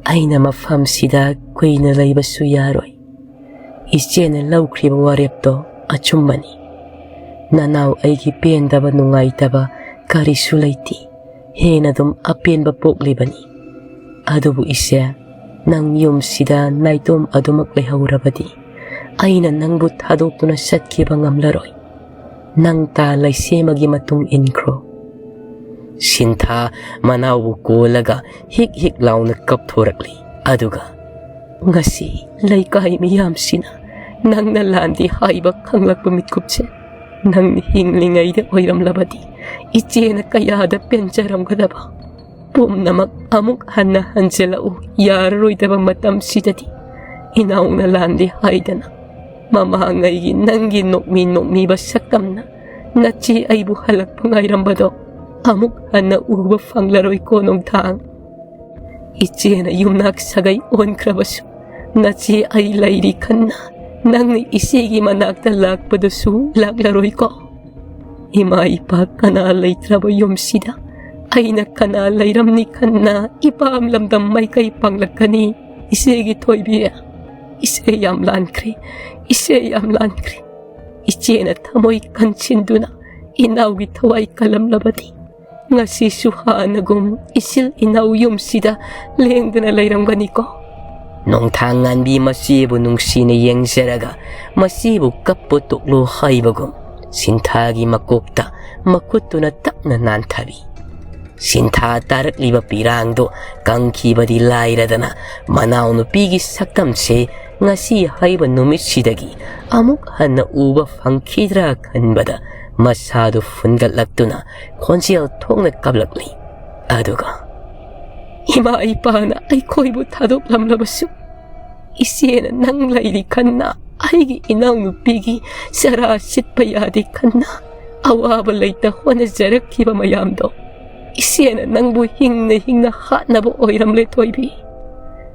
"ꯑꯩꯅ ꯃꯐꯝꯁꯤꯗ ꯀꯨꯏꯅ ꯂꯩꯕꯁꯨ ꯌꯥꯔꯣꯏ꯫ ꯏꯆꯦꯅ ꯂꯧꯈ꯭ꯔꯤꯕ ꯋꯥꯔꯦꯞꯇꯣ ꯑꯆꯨꯝꯕꯅꯤ꯫ ꯅꯅꯥꯎ ꯑꯩꯒꯤ ꯄꯦꯟꯗꯕ ꯅꯨꯡꯉꯥꯏꯇꯕ ꯀꯔꯤꯁꯨ ꯂꯩꯇꯦ꯫ ꯍꯦꯟꯅ ꯑꯗꯨꯝ ꯑꯄꯦꯟꯕ ꯄꯣꯛꯂꯤꯕꯅꯤ꯫ ꯑꯗꯨꯕꯨ ꯏꯆꯦ, ꯅꯪ ꯌꯨꯝꯁꯤꯗ ꯅꯥꯏꯇꯣꯝ ꯑꯗꯨꯃꯛ ꯂꯩꯍꯧꯔꯕꯗꯤ ꯑꯩꯅ ꯅꯪꯕꯨ ꯊꯥꯗꯣꯛꯇꯨꯅ ꯆꯠꯈꯤꯕ ꯉꯝꯂꯔꯣꯏ꯫ ꯅꯪ ꯇꯥ ꯂꯩꯁꯦꯝꯃꯒꯤ ꯃꯇꯨꯡ ꯏꯟꯈ꯭ꯔꯣ꯫" ꯁꯤꯟꯊꯥ ꯃꯅꯥꯎꯕꯨ ꯀꯣꯜꯂꯒ ꯍꯤꯛ ꯍꯤꯛ ꯂꯥꯎꯅ ꯀꯞꯊꯣꯔꯛꯂꯤ꯫ ꯑꯗꯨꯒ, "ꯉꯁꯤ ꯂꯩꯀꯥꯏ ꯃꯤꯌꯥꯝꯁꯤꯅ ꯅꯪꯅ ꯂꯥꯟꯗꯦ ꯍꯥꯏꯕ ꯈꯪꯂꯛꯄ ꯃꯤꯀꯨꯞꯁꯦ ꯅꯪꯅ ꯍꯤꯡꯂꯤꯉꯩꯗ ꯑꯣꯏꯔꯝꯂꯕꯗꯤ ꯏꯆꯦꯅ ꯀꯌꯥꯗ ꯄꯦꯟꯖꯔꯝꯒꯗꯕ꯫ ꯄꯨꯝꯅꯃꯛ ꯑꯃꯨꯛ ꯍꯟꯅ ꯍꯟꯖꯤꯜꯂꯛꯎ ꯌꯥꯔꯔꯣꯏꯗꯕ ꯃꯇꯝꯁꯤꯗꯗꯤ ꯏꯅꯥꯎꯅ ꯂꯥꯟꯗꯦ ꯍꯥꯏꯗꯅ ꯃꯃꯥꯡꯉꯩꯒꯤ ꯅꯪꯒꯤ ꯅꯣꯛꯃꯤ ꯅꯣꯛꯃꯤꯕ ꯁꯛꯇꯝꯅ ꯅꯆꯦ ꯑꯩꯕꯨ ꯍꯜꯂꯛꯄ ꯉꯥꯏꯔꯝꯕꯗꯣ ꯑꯃꯨꯛ ꯍꯟꯅ ꯎꯕ ꯐꯪꯂꯔꯣꯏꯀꯣ ꯅꯣꯡꯊꯥꯡ꯫ ꯏꯆꯦꯅ ꯌꯨꯝꯅꯥꯛ ꯁꯥꯒꯩ ꯑꯣꯟꯈ꯭ꯔꯕꯁꯨ ꯅꯆꯦ ꯑꯩ ꯂꯩꯔꯤ ꯈꯟꯅ ꯅꯪꯅ ꯏꯆꯦꯒꯤ ꯃꯅꯥꯛꯇ ꯂꯥꯛꯄꯗꯨꯁꯨ ꯂꯥꯛꯂꯔꯣꯏꯀꯣ꯫ ꯏꯃꯥ ꯏꯄꯥ ꯀꯅꯥ ꯂꯩꯇ꯭ꯔꯕ ꯌꯨꯝꯁꯤꯗ ꯑꯩꯅ ꯀꯅꯥ ꯂꯩꯔꯝꯅꯤ ꯈꯟꯅ ꯏꯄꯥꯝ ꯂꯝꯗꯝ ꯃꯥꯏꯀꯩ ꯄꯥꯡꯂꯛꯀꯅꯤ꯫ ꯏꯆꯦꯒꯤ ꯊꯣꯏꯕꯤ, ꯏꯆꯦ ꯌꯥꯝ ꯂꯥꯟꯈ꯭ꯔꯦ, ꯏꯆꯦ ꯌꯥꯝ ꯂꯥꯟꯈ꯭ꯔꯦ꯫" ꯏꯆꯦꯅ ꯊꯃꯣꯏ ꯀꯟꯁꯤꯟꯗꯨꯅ ꯏꯅꯥꯎꯒꯤ ꯊꯋꯥꯏ ꯀꯜꯂꯝꯂꯕꯗꯤ ꯉꯁꯤꯁꯨ ꯍꯥꯟꯅꯒꯨꯝ ꯏꯆꯤꯜ ꯏꯅꯥꯎ ꯌꯨꯝꯁꯤꯗ ꯂꯦꯡꯗꯅ ꯂꯩꯔꯝꯒꯅꯤꯀꯣ꯫ ꯅꯣꯡꯊꯥꯡ ꯉꯥꯟꯕꯤ ꯃꯆꯦꯕꯨ ꯅꯨꯡꯁꯤꯅ ꯌꯦꯡꯖꯔꯒ ꯃꯆꯦꯕꯨ ꯀꯞꯄꯨ ꯇꯣꯛꯂꯣ ꯍꯥꯏꯕꯒꯨꯝ ꯁꯤꯟꯊꯥꯒꯤ ꯃꯀꯣꯛꯇ ꯃꯈꯨꯠꯇꯨꯅ ꯇꯞꯅ ꯅꯥꯟꯊꯕꯤ꯫ ꯁꯤꯟꯊꯥ ꯇꯥꯔꯛꯂꯤꯕ ꯄꯤꯔꯥꯡꯗꯨ ꯀꯪꯈꯤꯕꯗꯤ ꯂꯥꯏꯔꯗꯅ ꯃꯅꯥꯎꯅꯨꯄꯤꯒꯤ ꯁꯛꯇꯝꯁꯦ ꯉꯁꯤ ꯍꯥꯏꯕ ꯅꯨꯃꯤꯠꯁꯤꯗꯒꯤ ꯑꯃꯨꯛ ꯍꯟꯅ ꯎꯕ ꯐꯪꯈꯤꯗ꯭ꯔꯥ ꯈꯟꯕꯗ ꯃꯁꯥꯗꯨ ꯐꯨꯟꯒꯠꯂꯛꯇꯨꯅ ꯈꯣꯟꯖꯦꯜ ꯊꯣꯛꯅ ꯀꯞꯂꯛꯂꯤ꯫ ꯑꯗꯨꯒ, "ꯏꯃꯥ ꯏꯄꯥꯅ ꯑꯩꯈꯣꯏꯕꯨ ꯊꯥꯗꯣꯛꯂꯝꯂꯕꯁꯨ ꯏꯆꯦꯅ ꯅꯪ ꯂꯩꯔꯤ ꯈꯟꯅ, ꯑꯩꯒꯤ ꯏꯅꯥꯎꯅꯨꯄꯤꯒꯤ ꯆꯔꯥ ꯁꯤꯠꯄ ꯌꯥꯗꯦ ꯈꯟꯅ, ꯑꯋꯥꯕ ꯂꯩꯇ ꯍꯣꯠꯅꯖꯔꯛꯈꯤꯕ ꯃꯌꯥꯝꯗꯣ, ꯏꯆꯦꯅ ꯅꯪꯕꯨ ꯍꯤꯡꯅ ꯍꯤꯡꯅ ꯍꯥꯠꯅꯕ ꯑꯣꯏꯔꯝꯂꯦ ꯊꯣꯏꯕꯤ꯫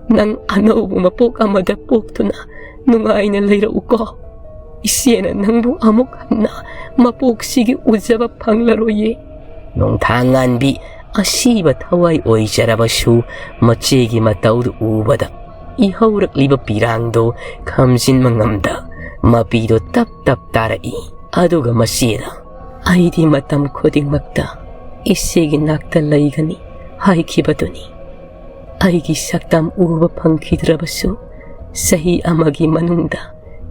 ꯅꯪ ꯑꯅꯧꯕ ꯃꯄꯣꯛ ꯑꯃꯗ ꯄꯣꯛꯇꯨꯅ ꯅꯨꯡꯉꯥꯏꯅ ꯂꯩꯔꯛꯎꯀꯣ꯫ ꯏꯆꯦꯅ ꯅꯪꯕꯨ ꯑꯃꯨꯛ ꯍꯟꯅ ꯃꯄꯣꯛꯁꯤꯒꯤ ꯎꯖꯕ ꯐꯪꯂꯔꯣꯏꯌꯦ꯫ ꯅꯣꯡꯊꯥꯡꯉꯥꯟꯕꯤ ꯑꯁꯤꯕ ꯊꯋꯥꯏ ꯑꯣꯏꯖꯔꯕꯁꯨ, ꯃꯆꯦꯒꯤ ꯃꯇꯧꯗꯨ ꯎꯕꯗ ꯏꯍꯧꯔꯛꯂꯤꯕ ꯄꯤꯔꯥꯡꯗꯣ ꯈꯝꯖꯤꯟꯕ ꯉꯝꯗ ꯃꯄꯤꯗꯣ ꯇꯞ ꯇꯞ ꯇꯥꯔꯛꯏ꯫ ꯑꯗꯨꯒ ꯃꯆꯦꯗ, "ꯑꯩꯗꯤ ꯃꯇꯝ ꯈꯨꯗꯤꯡꯃꯛꯇ ꯏꯆꯦꯒꯤ ꯅꯥꯛꯇ ꯂꯩꯒꯅꯤ" ꯍꯥꯏꯈꯤꯕꯗꯨꯅꯤ꯫ ꯑꯩꯒꯤ ꯁꯛꯇꯝ ꯎꯕ ꯐꯪꯈꯤꯗ꯭ꯔꯕꯁꯨ, ꯆꯍꯤ ꯑꯃꯒꯤ ꯃꯅꯨꯡꯗ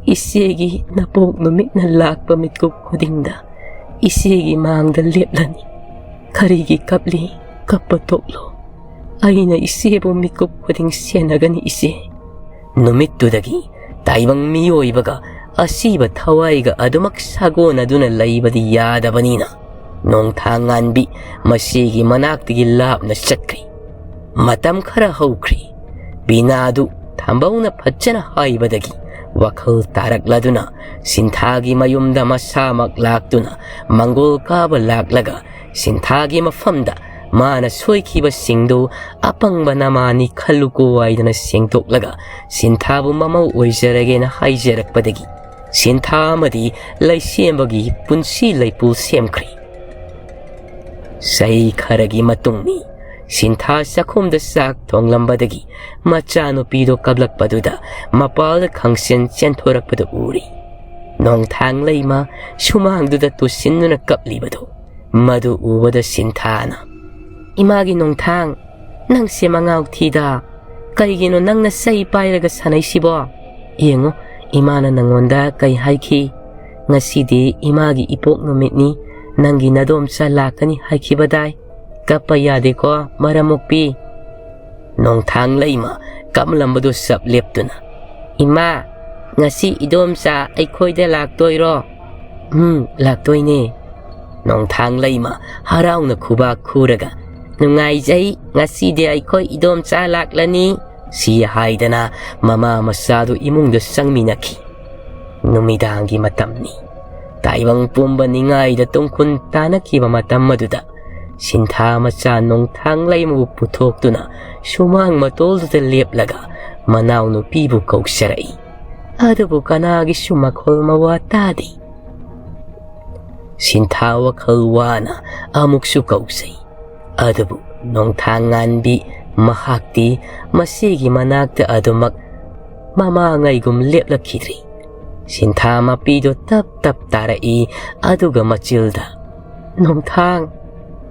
ꯏꯆꯦꯒꯤ ꯅꯄꯣꯛ ꯅꯨꯃꯤꯠꯅ ꯂꯥꯛꯄ ꯃꯤꯠꯀꯨꯞ ꯈꯨꯗꯤꯡꯗ ꯏꯆꯦꯒꯤ ꯃꯥꯡꯗ ꯂꯦꯞꯂꯅꯤ꯫ ꯀꯔꯤꯒꯤ ꯀꯞꯂꯤ? ꯀꯞꯄ ꯇꯣꯛꯂꯣ꯫ ꯑꯩꯅ ꯏꯆꯦꯕꯨ ꯃꯤꯠꯀꯨꯞ ꯈꯨꯗꯤꯡ ꯁꯦꯟꯅꯒꯅꯤ, ꯏꯆꯦ꯫ ꯅꯨꯃꯤꯠꯇꯨꯗꯒꯤ ꯇꯥꯏꯕꯪ ꯃꯤꯑꯣꯏꯕꯒ ꯑꯁꯤꯕ ꯊꯋꯥꯏꯒ ꯑꯗꯨꯃꯛ ꯁꯥꯒꯣꯟꯅꯗꯨꯅ ꯂꯩꯕꯗꯤ ꯌꯥꯗꯕꯅꯤꯅ, ꯅꯣꯡꯊꯥꯡꯉꯥꯟꯕꯤ ꯃꯆꯦꯒꯤ ꯃꯅꯥꯛꯇꯒꯤ ꯂꯥꯞꯅ ꯆꯠꯈ꯭ꯔꯤ꯫ ꯃꯇꯝ ꯈꯔ ꯍꯧꯈ꯭ꯔꯤ꯫ ꯕꯤꯅꯥꯗꯨ ꯊꯥꯝꯕꯧꯅ ꯐꯖꯅ ꯍꯥꯏꯕꯗꯒꯤ ꯋꯥꯈꯜ ꯇꯥꯔꯛꯂꯗꯨꯅ ꯁꯤꯟꯊꯥꯒꯤ ꯃꯌꯨꯝꯗ ꯃꯁꯥꯃꯛ ꯂꯥꯛꯇꯨꯅ ꯃꯪꯒꯣꯜ ꯀꯥꯕ ꯂꯥꯛꯂꯒ, ꯁꯤꯟꯊꯥꯒꯤ ꯃꯐꯝꯗ ꯃꯥꯅ ꯁꯣꯏꯈꯤꯕꯁꯤꯡꯗꯨ ꯑꯄꯪꯕ ꯅꯃꯥꯅꯤ ꯈꯜꯂꯨꯀꯣ ꯍꯥꯏꯗꯅ ꯁꯦꯡꯗꯣꯛꯂꯒ, ꯁꯤꯟꯊꯥꯕꯨ ꯃꯃꯧ ꯑꯣꯏꯖꯔꯒꯦꯅ ꯍꯥꯏꯖꯔꯛꯄꯗꯒꯤ, ꯁꯤꯟꯊꯥ ꯑꯃꯗꯤ ꯂꯩꯁꯦꯝꯕꯒꯤ ꯄꯨꯟꯁꯤ ꯂꯩꯄꯨ ꯁꯦꯝꯈ꯭ꯔꯦ꯫ ꯆꯍꯤ ꯈꯔꯒꯤ ꯃꯇꯨꯡꯅꯤ꯫ ꯁꯤꯟꯊꯥ ꯆꯥꯛꯈꯨꯝꯗ ꯆꯥꯛ ꯊꯣꯡꯂꯝꯕꯗꯒꯤ ꯃꯆꯥꯅꯨꯄꯤꯗꯣ ꯀꯞꯂꯛꯄꯗꯨꯗ ꯃꯄꯥꯜꯗ ꯈꯪꯆꯦꯟ ꯆꯦꯟꯊꯣꯔꯛꯄꯗꯨ ꯎꯔꯤ꯫ ꯅꯣꯡꯊꯥꯡ ꯂꯩꯃ ꯁꯨꯃꯥꯡꯗꯨꯗ ꯇꯨꯁꯤꯟꯗꯨꯅ ꯀꯞꯂꯤꯕꯗꯨ, ꯃꯗꯨ ꯎꯕꯗ ꯁꯤꯟꯊꯥꯅ, "ꯏꯃꯥꯒꯤ ꯅꯣꯡꯊꯥꯡ, ꯅꯪꯁꯦ ꯃꯉꯥꯎ ꯊꯤꯗ꯫ ꯀꯩꯒꯤꯅꯣ ꯅꯪꯅ ꯆꯩ ꯄꯥꯏꯔꯒ ꯁꯥꯟꯅꯩꯁꯤꯕꯣ? ꯌꯦꯡꯉꯨ, ꯏꯃꯥꯅ ꯅꯪꯉꯣꯟꯗ ꯀꯩ ꯍꯥꯏꯈꯤ? ꯉꯁꯤꯗꯤ ꯏꯃꯥꯒꯤ ꯏꯄꯣꯛ ꯅꯨꯃꯤꯠꯅꯤ, ꯅꯪꯒꯤ ꯅꯗꯣꯝꯆꯥ ꯂꯥꯛꯀꯅꯤ ꯍꯥꯏꯈꯤꯕꯗꯥꯏ? ꯀꯞꯄ ꯌꯥꯗꯦꯀꯣ, ꯃꯔꯝ ꯃꯣꯛꯄꯤ꯫" ꯅꯣꯡꯊꯥꯡ ꯂꯩꯃ ꯀꯞꯂꯝꯕꯗꯨ ꯆꯞ ꯂꯦꯞꯇꯨꯅ, "ꯏꯃꯥ, ꯉꯁꯤ ꯏꯗꯣꯝꯆꯥ ꯑꯩꯈꯣꯏꯗ ꯂꯥꯛꯇꯣꯏꯔꯣ?" "ꯎꯝ, ꯂꯥꯛꯇꯣꯏꯅꯦ꯫" ꯅꯣꯡꯊꯥꯡ ꯂꯩꯃ ꯍꯔꯥꯎꯅ ꯈꯨꯕꯥꯛ ꯈꯨꯔꯒ, "ꯅꯨꯡꯉꯥꯏꯖꯩ, ꯉꯁꯤꯗꯤ ꯑꯩꯈꯣꯏ ꯏꯗꯣꯝꯆꯥ ꯂꯥꯛꯂꯅꯤ꯫ ꯁꯤ ꯍꯥꯏꯗꯅ ꯃꯃꯥ ꯃꯆꯥꯗꯨ ꯏꯃꯨꯡꯗ ꯆꯪꯃꯤꯟꯅꯈꯤ꯫ ꯅꯨꯃꯤꯗꯥꯡꯒꯤ ꯃꯇꯝꯅꯤ꯫ ꯇꯥꯏꯕꯪ ꯄꯨꯝꯕ ꯅꯤꯡꯉꯥꯏꯗ ꯇꯨꯡꯈꯨꯟ ꯇꯥꯅꯈꯤꯕ ꯃꯇꯝ ꯑꯗꯨꯗ ꯁꯤꯟꯊꯥ ꯃꯆꯥ ꯅꯣꯡꯊꯥꯡ ꯂꯩꯃꯕꯨ ꯄꯨꯊꯣꯛꯇꯨꯅ ꯁꯨꯃꯥꯡ ꯃꯇꯣꯜꯗꯨꯗ ꯂꯦꯞꯂꯒ ꯃꯅꯥꯎꯅꯨꯄꯤꯕꯨ ꯀꯧꯖꯔꯛꯏ꯫ ꯑꯗꯨꯕꯨ ꯀꯅꯥꯒꯤꯁꯨ ꯃꯈꯣꯜ ꯃꯋꯥ ꯇꯥꯗꯦ꯫ ꯁꯤꯟꯊꯥ ꯋꯥꯈꯜ ꯋꯥꯅ ꯑꯃꯨꯛꯁꯨ ꯀꯧꯖꯩ꯫ ꯑꯗꯨꯕꯨ ꯅꯣꯡꯊꯥꯡ ꯉꯥꯟꯕꯤ ꯃꯍꯥꯛꯇꯤ ꯃꯁꯤꯒꯤ ꯃꯅꯥꯛꯇ ꯑꯗꯨꯃꯛ ꯃꯃꯥꯡꯉꯩꯒꯨꯝ ꯂꯦꯞꯂꯛꯈꯤꯗ꯭ꯔꯤ꯫ ꯁꯤꯟꯊꯥ ꯃꯄꯤꯗꯨ ꯇꯞ ꯇꯞ ꯇꯥꯔꯛꯏ, ꯑꯗꯨꯒ ꯃꯆꯤꯜꯗ, "ꯅꯣꯡꯊꯥꯡ,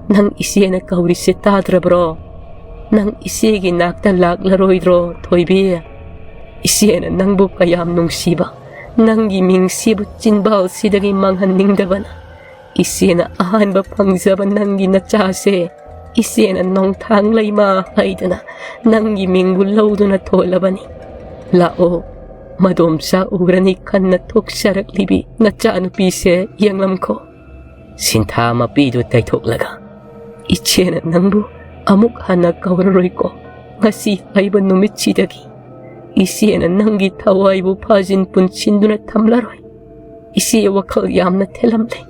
ꯅꯪ ꯏꯆꯦꯅ ꯀꯧꯔꯤꯁꯦ ꯇꯥꯗ꯭ꯔꯕ꯭ꯔꯣ? ꯅꯪ ꯏꯆꯦꯒꯤ ꯅꯥꯛꯇ ꯂꯥꯛꯂꯔꯣꯏꯗ꯭ꯔꯣ, ꯊꯣꯏꯕꯤ? ꯏꯆꯦꯅ ꯅꯪꯕꯨ ꯀꯌꯥꯝ ꯅꯨꯡꯁꯤꯕ, ꯅꯪꯒꯤ ꯃꯤꯡꯁꯤꯕꯨ ꯆꯤꯟꯕꯥꯜꯁꯤꯗꯒꯤ ꯃꯥꯡꯍꯟꯅꯤꯡꯗꯕꯅ, ꯏꯆꯦꯅ ꯑꯍꯥꯟꯕ ꯐꯪꯖꯕ ꯅꯪꯒꯤ ꯅꯆꯥꯁꯦ ꯏꯆꯦꯅ ꯅꯣꯡꯊꯥꯡ ꯂꯩꯃ ꯍꯥꯏꯗꯅ ꯅꯪꯒꯤ ꯃꯤꯡꯕꯨ ꯂꯧꯗꯨꯅ ꯊꯣꯜꯂꯕꯅꯤ꯫ ꯂꯥꯛꯑꯣ, ꯃꯗꯣꯝꯆꯥ ꯎꯔꯅꯤ ꯈꯟꯅ ꯊꯣꯛꯆꯔꯛꯂꯤꯕꯤ ꯅꯆꯥꯅꯨꯄꯤꯁꯦ ꯌꯦꯡꯂꯝꯈꯣ꯫" ꯁꯤꯟꯊꯥ ꯃꯄꯤꯗꯨ ꯇꯩꯊꯣꯛꯂꯒ, "ꯏꯆꯦꯅ ꯅꯪꯕꯨ ꯑꯃꯨꯛ ꯍꯟꯅ ꯀꯧꯔꯔꯣꯏꯀꯣ꯫ ꯉꯁꯤ ꯍꯥꯏꯕ ꯅꯨꯃꯤꯠꯁꯤꯗꯒꯤ ꯏꯆꯦꯅ ꯅꯪꯒꯤ ꯊꯋꯥꯏꯕꯨ ꯐꯥꯖꯤꯟ ꯄꯨꯟꯁꯤꯟꯗꯨꯅ ꯊꯝꯂꯔꯣꯏ꯫ ꯏꯆꯦ ꯋꯥꯈꯜ ꯌꯥꯝꯅ ꯊꯦꯜꯂꯝꯂꯦ꯫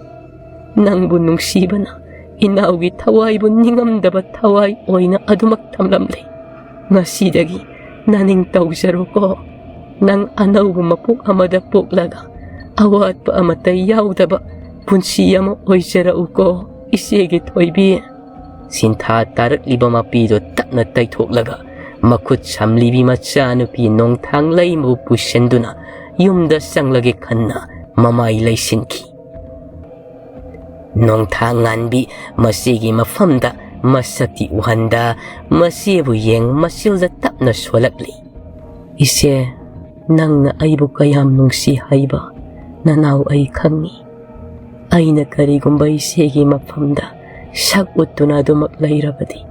ꯅꯪꯕꯨ ꯅꯨꯡꯁꯤꯕꯅ ꯏꯅꯥꯎꯒꯤ ꯊꯋꯥꯏꯕꯨ ꯅꯤꯡꯉꯝꯗꯕ ꯊꯋꯥꯏ ꯑꯣꯏꯅ ꯑꯗꯨꯃꯛ ꯊꯝꯂꯝꯂꯦ꯫ ꯉꯁꯤꯗꯒꯤ ꯅꯅꯤꯡ ꯇꯧꯖꯔꯣꯀꯣ꯫ ꯅꯪ ꯑꯅꯧꯕ ꯃꯄꯣꯛ ꯑꯃꯗ ꯄꯣꯛꯂꯒ ꯑꯋꯥꯠꯄ ꯑꯃꯠꯇ ꯌꯥꯎꯗꯕ ꯄꯨꯟꯁꯤ ꯑꯃ ꯑꯣꯏꯖꯔꯛꯎꯀꯣ, ꯏꯆꯦꯒꯤ ꯊꯣꯏꯕꯤ꯫" ꯁꯤꯟꯊꯥ ꯇꯥꯔꯛꯂꯤꯕ ꯃꯄꯤꯗꯨ ꯇꯞꯅ ꯇꯩꯊꯣꯛꯂꯒ ꯃꯈꯨꯠ ꯁꯝꯂꯤꯕꯤ ꯃꯆꯥꯅꯨꯄꯤ ꯅꯣꯡꯊꯥꯡ ꯂꯩꯃꯕꯨ ꯄꯨꯁꯤꯟꯗꯨꯅ ꯌꯨꯝꯗ ꯆꯪꯂꯒꯦ ꯈꯟꯅ ꯃꯃꯥꯏ ꯂꯩꯁꯤꯟꯈꯤ꯫ ꯅꯣꯡꯊꯥꯡ ꯉꯥꯟꯕꯤ ꯃꯁꯤꯒꯤ ꯃꯐꯝꯗ ꯃꯁꯛꯇꯤ ꯎꯍꯟꯗ ꯃꯆꯦꯕꯨ ꯌꯦꯡ ꯃꯆꯤꯜꯗ ꯇꯞꯅ ꯁꯣꯜꯂꯛꯂꯤ꯫ "ꯏꯆꯦ, ꯅꯪꯅ ꯑꯩꯕꯨ ꯀꯌꯥꯝ ꯅꯨꯡꯁꯤ ꯍꯥꯏꯕ ꯅꯅꯥꯎ ꯑꯩ ꯈꯪꯏ꯫ ꯑꯩꯅ ꯀꯔꯤꯒꯨꯝꯕ ꯏꯆꯦꯒꯤ ꯃꯐꯝꯗ ꯁꯛ ꯎꯠꯇꯨꯅ ꯑꯗꯨꯃꯛ ꯂꯩꯔꯕꯗꯤ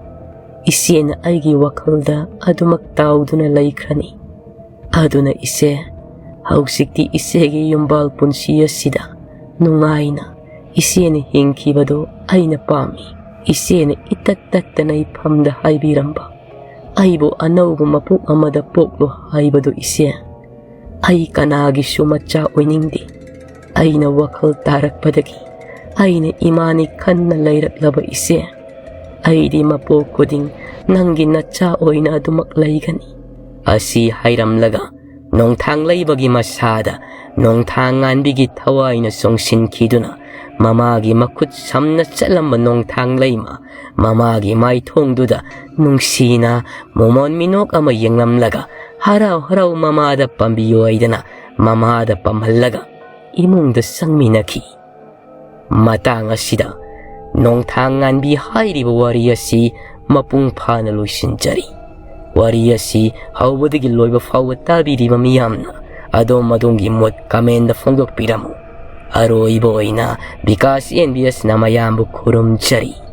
ꯏꯆꯦꯅ ꯑꯩꯒꯤ ꯋꯥꯈꯜꯗ ꯑꯗꯨꯃꯛ ꯇꯥꯎꯗꯨꯅ ꯂꯩꯈ꯭ꯔꯅꯤ꯫ ꯑꯗꯨꯅ ꯏꯆꯦ, ꯍꯧꯖꯤꯛꯇꯤ ꯏꯆꯦꯒꯤ ꯌꯨꯝꯕꯥꯜ ꯄꯨꯟꯁꯤ ꯑꯁꯤꯗ ꯅꯨꯡꯉꯥꯏꯅ ꯏꯆꯦꯅ ꯍꯤꯡꯈꯤꯕꯗꯨ ꯑꯩꯅ ꯄꯥꯝꯃꯤ꯫ ꯏꯆꯦꯅ ꯏꯇꯠ ꯇꯠꯇꯅ ꯏꯐꯝꯗ ꯍꯥꯏꯕꯤꯔꯝꯕ ꯑꯩꯕꯨ ꯑꯅꯧꯕ ꯃꯄꯣꯛ ꯑꯃꯗ ꯄꯣꯛꯂꯨ ꯍꯥꯏꯕꯗꯨ, ꯏꯆꯦ꯫ ꯑꯩ ꯀꯅꯥꯒꯤꯁꯨ ꯃꯆꯥ ꯑꯣꯏꯅꯤꯡꯗꯦ꯫ ꯑꯩꯅ ꯋꯥꯈꯜ ꯇꯥꯔꯛꯄꯗꯒꯤ ꯑꯩꯅ ꯏꯃꯥꯅꯤ ꯈꯟꯅ ꯂꯩꯔꯛꯂꯕ, ꯏꯆꯦ꯫ ꯑꯩꯗꯤ ꯃꯄꯣꯛ ꯈꯨꯗꯤꯡ ꯅꯪꯒꯤ ꯅꯆꯥ ꯑꯣꯏꯅ ꯑꯗꯨꯃꯛ ꯂꯩꯒꯅꯤ꯫ ꯑꯁꯤ ꯍꯥꯏꯔꯝꯂꯒ ꯅꯣꯡꯊꯥꯡ ꯂꯩꯃꯒꯤ ꯃꯁꯥꯗ ꯅꯣꯡꯊꯥꯡ ꯉꯥꯟꯕꯤꯒꯤ ꯊꯋꯥꯏꯅ ꯆꯣꯡꯁꯤꯟꯈꯤꯗꯨꯅ ꯃꯃꯥꯒꯤ ꯃꯈꯨꯠ ꯁꯝꯅ ꯆꯠꯂꯝꯕ ꯅꯣꯡꯊꯥꯡ ꯂꯩꯃ ꯃꯃꯥꯒꯤ ꯃꯥꯏꯊꯣꯡꯗꯨꯗ ꯅꯨꯡꯁꯤꯅ ꯃꯣꯃꯣꯟ ꯃꯤꯅꯣꯛ ꯑꯃ ꯌꯦꯡꯂꯝꯂꯒ ꯍꯔꯥꯎ ꯍꯔꯥꯎ ꯃꯃꯥꯗ ꯄꯥꯝꯕꯤꯌꯨ ꯍꯥꯏꯗꯅ ꯃꯃꯥꯗ ꯄꯥꯝꯍꯜꯂꯒ ꯏꯃꯨꯡꯗ ꯆꯪꯃꯤꯟꯅꯈꯤ꯫ ꯃꯇꯥꯡ ꯑꯁꯤꯗ ꯅꯣꯡꯊꯥꯡ ꯉꯥꯟꯕꯤ ꯍꯥꯏꯔꯤꯕ ꯋꯥꯔꯤ ꯑꯁꯤ ꯃꯄꯨꯡ ꯐꯥꯅ ꯂꯣꯏꯁꯤꯟꯖꯔꯤ꯫ ꯋꯥꯔꯤ ꯑꯁꯤ ꯍꯧꯕꯗꯒꯤ ꯂꯣꯏꯕ ꯐꯥꯎꯕ ꯇꯥꯕꯤꯔꯤꯕ ꯃꯤꯌꯥꯝꯅ ꯑꯗꯣꯝ ꯑꯗꯣꯝꯒꯤ ꯃꯣꯠ comment ꯐꯣꯡꯗꯣꯛꯄꯤꯔꯝꯃꯨ꯫ ꯑꯔꯣꯏꯕ ꯑꯣꯏꯅ ꯕꯤꯀꯥꯁ ꯑꯦꯟ ꯕꯤ ꯑꯦꯁꯅ ꯃꯌꯥꯝꯕꯨ ꯈꯨꯔꯨꯝꯖꯔꯤ꯫